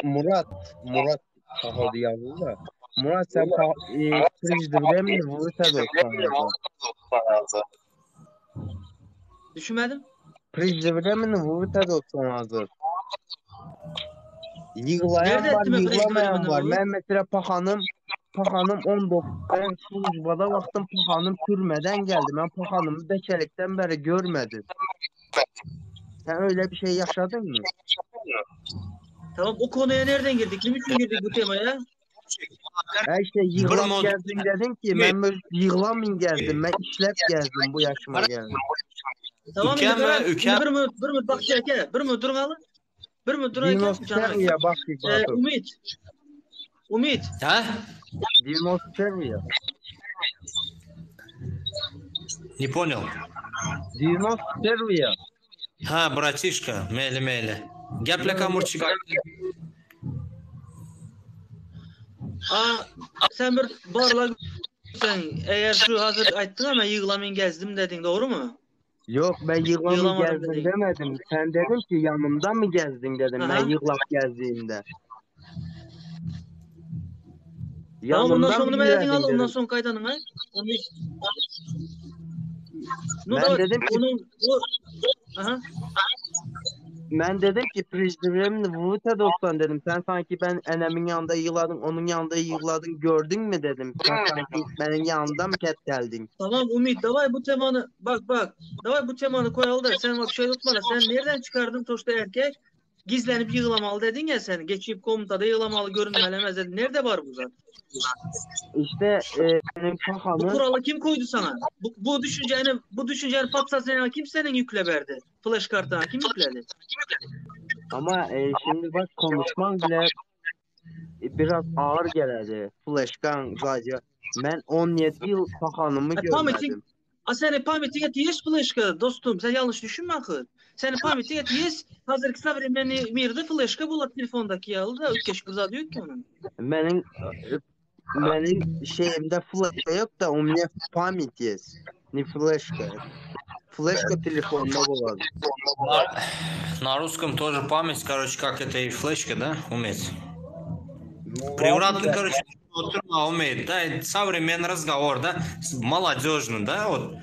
Murat Murat Bahadır yazdı da Murat sen pa, e, Prijdir'de mi Vursa 90 Düşünmedim. Prijdir'de mi Vursa 90 hazır. Yığlayan Nerede var, ettim ben yığlamayan var. Prijdir'de Ben mesela Pahanım Pahanım 19 ben slujbada baktım Pahanım türmeden geldi. Ben Pahanımı beçelikten beri görmedim. Sen öyle bir şey yaşadın mı? Tamam o konuya nereden girdik? Kim için girdik bu temaya? Ha işte bir yığlap mod gezdin dedin ki ben böyle yığlamayın gezdim. Ben işlep gezdim bu yaşıma geldim. Tamam indi Ükem ve Karan. Indi ükem bir minut, bir minut bak aka, bir minut durun alın. Bir minut durun aka, 91 canım. ya bak ki Ee, Batur. Umit. Umit. Ha? 91 ya. Не понял. 91 ya. Ha, братишка, meyli meyli. Geple kamurçik. Aa, sen bir barla sen eğer şu hazır aytdın ama yığlamayın gezdim dedin doğru mu? Yok ben yığlamı Yığlamadım gezdim dedin. demedim. Sen dedin ki yanımda mı gezdin dedim. Ben Aha. yığlap gezdiğimde. Tamam ondan Yanımda sonra mı nime dedin yürüdün al ondan dedim. sonra kaydanın ha? Onu No Ben da dedim ki onun o aha. ben dedim ki Prijdiremni Vute 90 dedim. Sen sanki ben enemin yanında yığladın, onun yanında yığladın gördün mü dedim. Sen sanki benim yanımda mı ketteldin? Tamam Umit davay bu temanı bak bak davay bu temanı koyalım da sen bak şöyle tutma da sen nereden çıkardın toşta erkek gizlenip yığlamalı dedin ya sen geçip komutada yığlamalı görünmelemez dedin. Nerede var bu zat? İşte e, benim Bu pahanı kuralı kim koydu sana? Bu, bu düşünceni bu düşünceni patlasana kim senin yükle verdi? Flash kartına kim yükledi? ama e, şimdi bak konuşman bile e, biraz ağır geldi. Flashkan sadece. Ben 17 yıl pahanımı E, Pamet'in görmedim. A seni Pamet'in yes flashka dostum sen yanlış düşünme akıl. Seni Pamet'in yes hazır kısa bir beni mirdi flashka bulat telefondaki yalı da ötkeş bir zat yok ki onun. Benim e, benim şeyimde flash yok da у меня память есть. Не флешка. Флешка telefonda болады. На русском тоже память, короче, как это и флешка, да, уметь. Ну ладно Превратно, да. короче, oturma уметь, да, это современный разговор, да, молодежный, да, вот,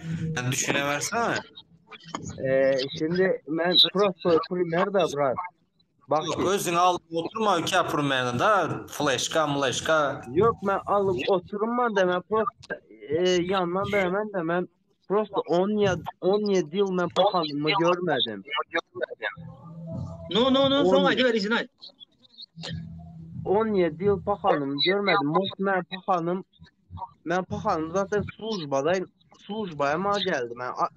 düşüneversene. Ee, şimdi ben просто primer da brat. Bak Yok ki özün al oturma ülke primeri da fleşka mleşka. yok ben alıp oturma da ben prosto e, yandan da hemen de ben prosto 17 17 yıl ben pahanımı görmedim. No no no son 10 aydı ver izin ay. 17 yıl pahanımı görmedim. Most ben pahanım ben pahanım zaten slujbadayım. Slujbaya mı geldi? Ben a-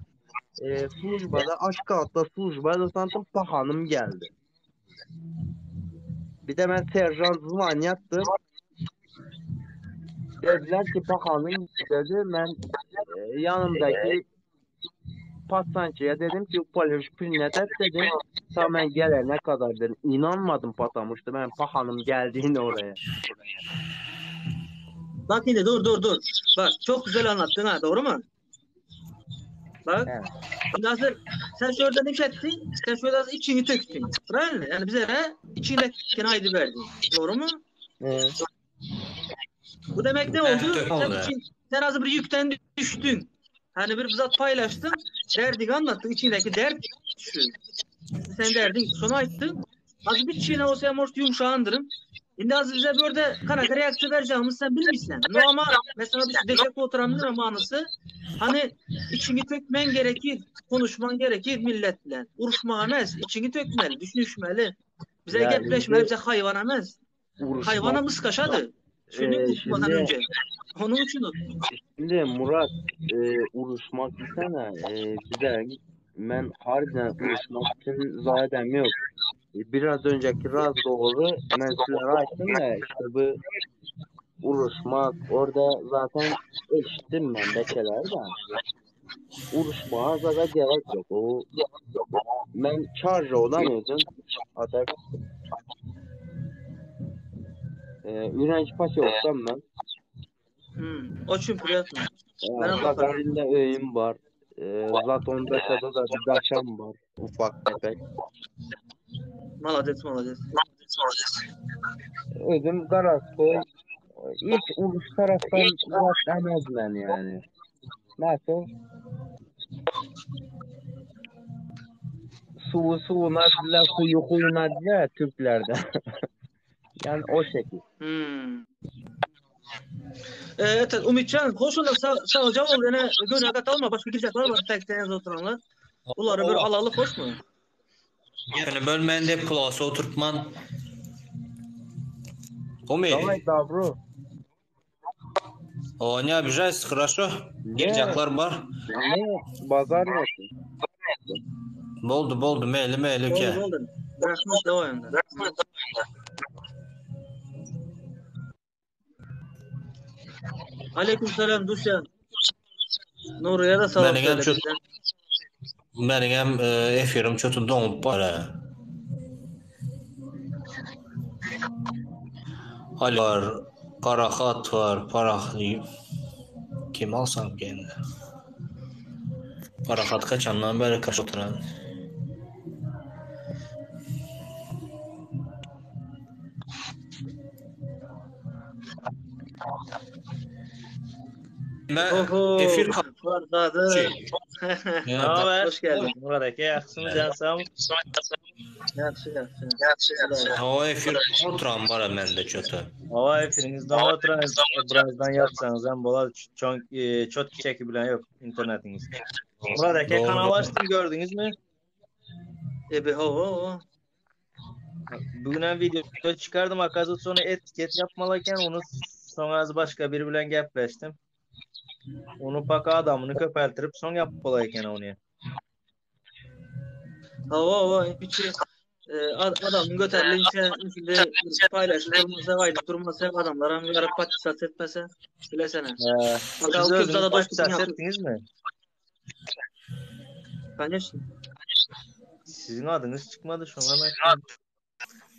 e, slujbada aşk altta slujbada sandım pahanım geldi. Bir de ben serjant zvaniýa atdym. Dediler ki pahanın dedi ben e, yanımdaki patsançıya dedim ki polish prinnet et dedim. Ta ben gelene kadar dedim. İnanmadım patamıştı. Ben pahanım geldiğini oraya. Bak şimdi dur dur dur. Bak çok güzel anlattın ha doğru mu? Bak. Evet. Şimdi hazır sen şurada ne ettin? Sen şurada içini töktün. Правильно? Yani bize ne? İçindekini haydi verdin. Doğru mu? Evet. Bu demek ne oldu? Evet, Sen, oldu. için, sen az bir yükten düştün. Hani bir zat paylaştın. Derdini anlattın. İçindeki dert şu. Sen derdin sona ayttın. Az bir çiğne olsa mort yumuşağındırım. Şimdi az bize böyle kanaka reaksiyon vereceğimiz sen bilmişsin. No ama mesela biz deşek oturanın manası hani içini tökmen gerekir, konuşman gerekir milletle. Uruşma emez, içini tökmeli, düşünüşmeli. Bize Ya gepleşmeli, şimdi bize hayvan emez. Hayvana uruşmak mıskaşadı. Şunu e, uruşmadan şimdi önce. Onun için o. şimdi Murat e, uruşmak desene e, bize ben harbiden uruşmak için zaten yok. E, Biraz önceki razgovoru ben sizlere açtım da işte bu uruşmak orada zaten eşittim ben bekelerden. Uruşmaya zaten gerek yok. O ben şarj olan özüm atak e, Ürenç Paşa ben. Hmm. O için priyatma. E, Ben bakarım. Gagarin'de öyüm var. E, zaten Beşa'da da bir daçam var. Ufak tefek. Malades malades. Özüm Garaskoy hiç uruş taraftan uzak demez ben yani. Nasıl? Suvu suvuna dile, huyu huyuna dile Türklerde. Yani o şekil. Hmm. Evet, evet Ümitcan hoş ola sağ, sağ ol cevap ol. Yani gönül alma başka girecekler var tek tane oturanlar. Bunları bir alalı hoş mu? Yani bölmen de plasa oturtman. Umi, Давай добро. о, не обижайся, хорошо? Ne? Girecekler var. Ne? Bazar yok. Boldu boldu meyli meyli Oldu ki. oldu. Bırakmış da oyunda. Aleyküm selam Duşan. Nuriye de selam Benim söyle çok bizden. benim e, efirim çok donup var. Ali var, Parahat var, Parah kim alsam ki endi? Parahat kaçandan beri kaç oturan. Ben Oho. efir Farhadı. Şey. Ne haber? Hoş geldin. Murat aka, yaxshimi, can sog'mi? Yaxşı yaxşı. Xudoya. O efir oturan var mende çotu. Hava efirinizden oturan birazdan yapsanız hem bolar çok e, çok çeki bilen yok internetiniz. Murat aka Doğru. kanal açtım gördünüz mü? Ebe ho ho. Bugün hem video çıkardım akazı sonra etiket yapmalıken onu sonra az başka biri bilen gepleştim. Onu paka adamını köpeltirip son yapmalıken onu. Ho ho ho. Hiç e, adamın götürülünce şimdi paylaşıp durmasa, kaydı durmasa, adamlar hem yarıp patisat etmese bilesene. Ee, Bakalım siz köp özünüz zada dostluk patisat yaptı. ettiniz mi? Конечно. Sizin adınız çıkmadı şuna ben.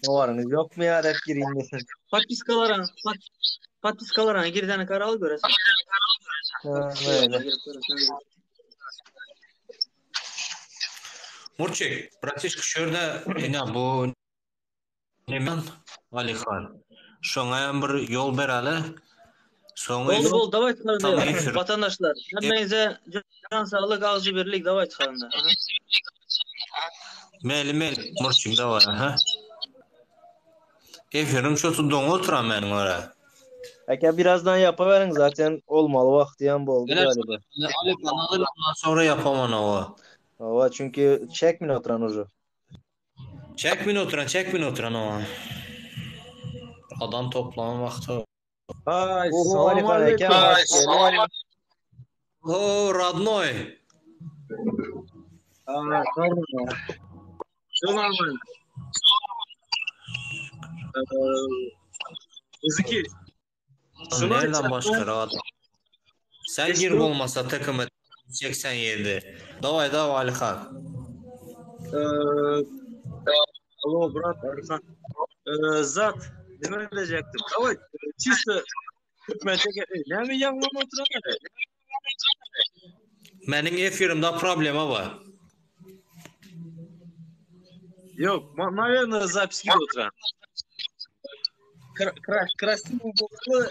Varınız yok mu ya rap gireyim dedim. Подпискалара, под, подпискалара girden karar al göresin. Ha, Подпискалара öyle. girip göresin. Murçik, bratişka şurada ina bu Neman Ali Han. Şoňa bir yol bereli. Soňa Oldu bol, davay Tam çıkarın efir. Vatandaşlar, hemmenize can sağlık, ağzı birlik, davay çıkarın da. Aha. Meli meli Murçik da var ha. Efirim çotu doň oturan meniň ora. Aka birazdan yapaverin zaten olmalı vakti yan bu oldu Öyle galiba. Ali kanalı ondan sonra yapamam o. Ava çünkü çekmin oturan ucu. Çekmin oturan, çekmin oturan o. Adam toplama vakti. Ay, Oho salam Ali Han aleyküm. aka hoş geldin. Oh, rodnoy. Aa, tamam. Tamam. Muziki. Şuna Nereden başka rahat? Sen gir bolmasa takımı 87. Davay davay Alihan. Alo brat Alihan. Zat neme diyecektim? Davay çisto Türkmençe näme ýaňlama oturan Meniň efirimde problema bar. Yok, naверное, zapis gibi oturan. Красивый boldy.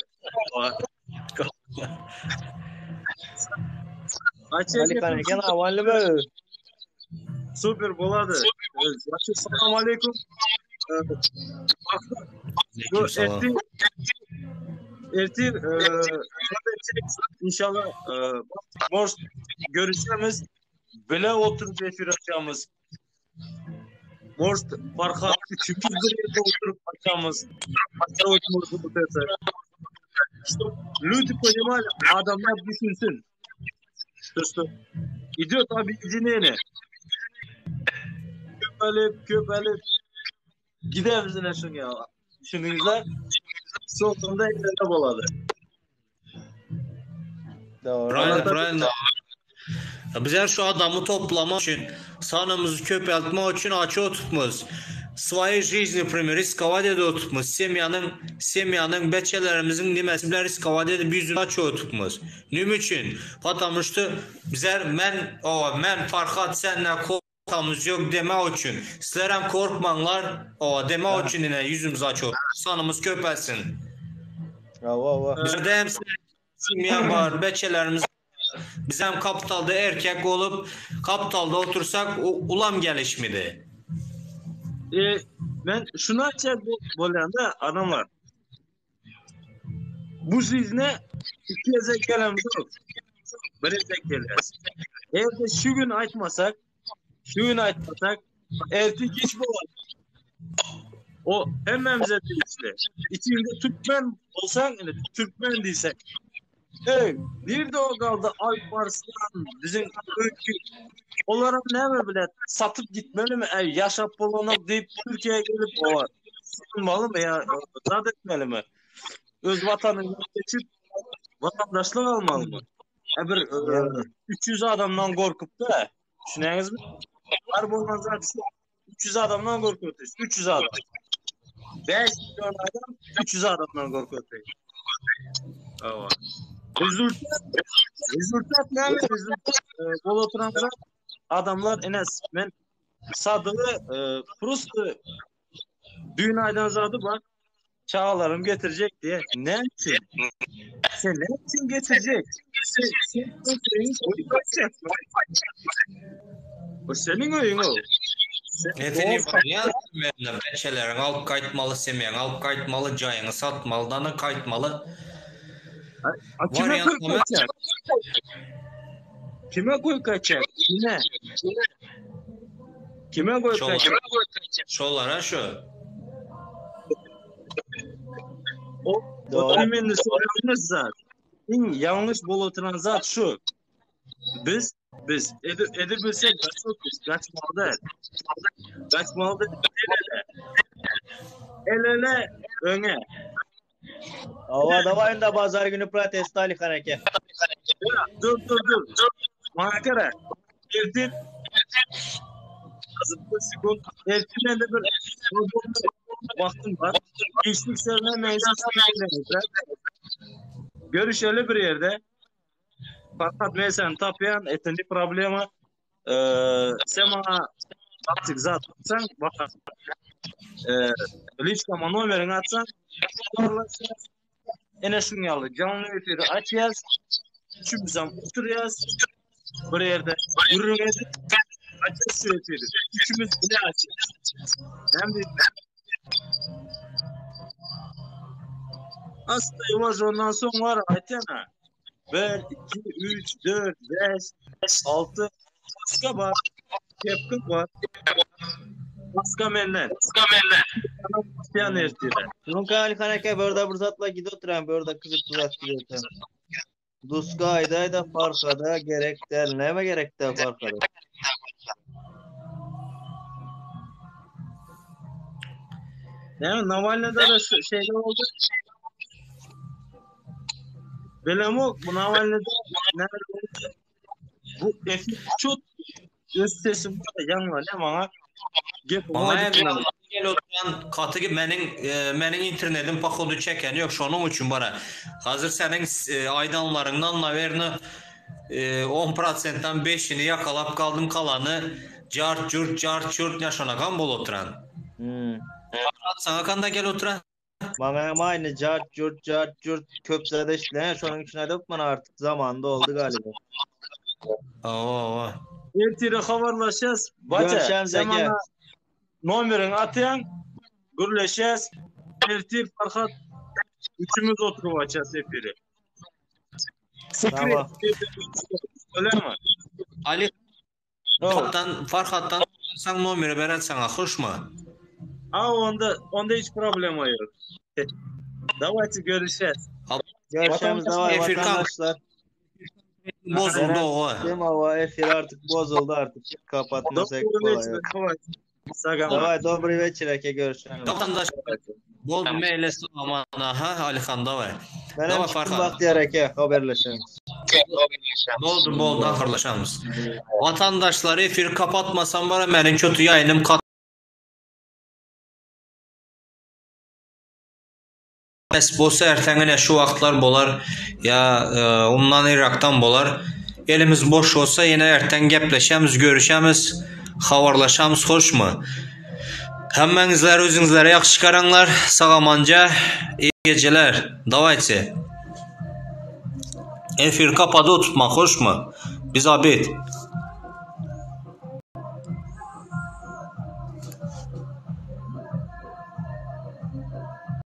Alihan eken awanlymy? Super bolady. Salam aleyküm. Bu ertir ertir inşallah boş görüşemiz. Bile oturup efir açamız. Boş Farhat üçümüz bir yerde oturup açamız. Чтоб люди понимали, adamlar düşünsün. То, что идет объединение. Köpelip köpelip gidemiz ine şuňa. Düşündiňizler? Sonunda elinde bolady. Doğru. Правильно, правильно. Bizler şu adamı toplamak için, sanımızı köpeltmek için açı oturtmuz. Своей жизни, например, рисковать edip oturtmuz. Semyanın, semyanın, beçelerimizin demesi bilen riskovать edip yüzünü açı oturtmuz. Nüm için? Потому что bizler men, o, men Farhat senle korkamız yok deme için. Sizler hem korkmanlar, o, deme için yine yüzümüzü açı oturtmuz. Sanımız köpelsin. Ava ava. Bizde hem simya var, beçelerimiz biz hem kapitalda erkek olup kapitalda otursak ulam gelişmedi. E, ben şunu açar bolanda adamlar. Bu sizne iki gezek gelemiz yok. Bir gezek geliriz. Eğer de şu gün açmasak, şu gün açmasak, ertesi geç bolar. O hemmemize değişti. İçinde Türkmen olsan, yani Türkmen değilsen. Ey, bir de o kaldı Alp Arslan bizim öykü. Onlara ne mi bile satıp gitmeli mi? Ey, yaşap bulunuk deyip Türkiye'ye gelip o var. Sığınmalı mı ya? Zat etmeli mi? Öz vatanını seçip vatandaşlık almalı mı? E bir e, 300 adamdan korkup da düşünüyorsunuz mi? Var bundan zaten 300 adamdan korkuyor. 300 adam. 5 milyon adam 300 adamdan korkuyor. Evet. Rezultat, rezultat ne? Rezultat e, bol oturanlar adamlar enes men sadygy e, prosto düğün aydan zady bak çağalarım getirecek diye. Ne için? Sen ne için getirecek? Sen, sen, sen, sen, O senin oyun o. Netini varýan beçeleriň alyp gaýtmaly, semeň alyp gaýtmaly, jaýyňy satmaly, dana gaýtmaly. A kime koy kaçak? Kime koy kaçak? Kime? Kime koy kaçak? Şolara şu. O, o temelli söylediğiniz zat. En yanlış bol oturan zat şu. Biz biz edip edip bilsek kaçmalı kaçmalı. Kaçmalı el ele. El ele öne. Ava davay da bazar günü protesto Alihan eke. Dur dur dur. dur. Bana göre Ertin bir sekund. Ertin'e de bir vaktim var. Gençlik Serine meclis Görüşeli bir yerde. Fakat mesela tapyan etini problema ee, sen bana artık zaten atsan bak e, liçkama nomerini atsan ene şunu yalı canlı efiri aç yaz üçümüzden otur yaz bir yerde gürrüň edip açız şu efiri üçümüz bile açız hem de Aslında yavaş ondan sonra var aytana. 1, 2, 3, 4, 5, 6 Başka var. Kepkin var. Başka menden. Başka menden. Yani ertire. Nunca Alihan eke börde bursatla gidi oturan börde kızıp tuzak gidi oturan. Duska ayda farkada gerek del. Neme gerek del farkada. Näme Nawalnyda da şu şeýle boldy. Bilemok bu Nawalnyda näme boldy? Bu efir çut öz sesim bar ýaňlanýar maňa. Gep Maňa hem gel oturan gaty ki meniň e, meniň internetim pohodu çekeni ýok şonuň üçin bara. Hazir seniň e, aýdanlaryňdan nawerno e, 10 prosentden 5-ini ýakalap galdym kalany jart jurt jart jurt ýa şonakam bolup oturan. Hmm. Farhat saňa kanda gel oturan? Maňa hem aýny jart jurt jart jurt köp zat eşitlen şonuň üçin aýdyp mana artyk zaman doldy galiba. Hawa hawa. Ertire habarlaşýas. Baça, Görşämiz sen eke. maňa nomeriňi atýaň, gürleşýäs. Ertir Farhat üçümiz oturyp açýas efiri. Sekret. Tamam. Ölermi? Ali Farhatdan Farhatdan saň nomeri beren saňa hoşmy? A onda onda hiç problema yok. Давайте görüşeceğiz. Görşämiz daway Efir kan watandaşlar. bozuldy Beren owa. dem hawa efir artık bozuldu artık. Kapatmasak Добрый kolay вечер. yok. Давай. Sagama. Daway dobry weçer eke görüşämiz. Vatandaş boldy meyle aman ha Alihan daway. Men hem Daway çykdym Farhat. Bahtiyar eke haberleşemiz. Boldy boldy ahyrlaşamyz. Vatandaşlar efir kapatmasam bara meniň kötü ýaýynym kat Bes bolsa erteňine şu wagtlar bolar ýa e, ondan Irakdan bolar. Elimiz boş bolsa ýene erten gepleşemiz, görüşemiz, habarlaşamyz hoşmy? Hemmäňizler özüňizlere ýagşy garaňlar. Sag amanca. İyi geceler. Давайте. Efir kapady oturtma hoşmy? Biz abid.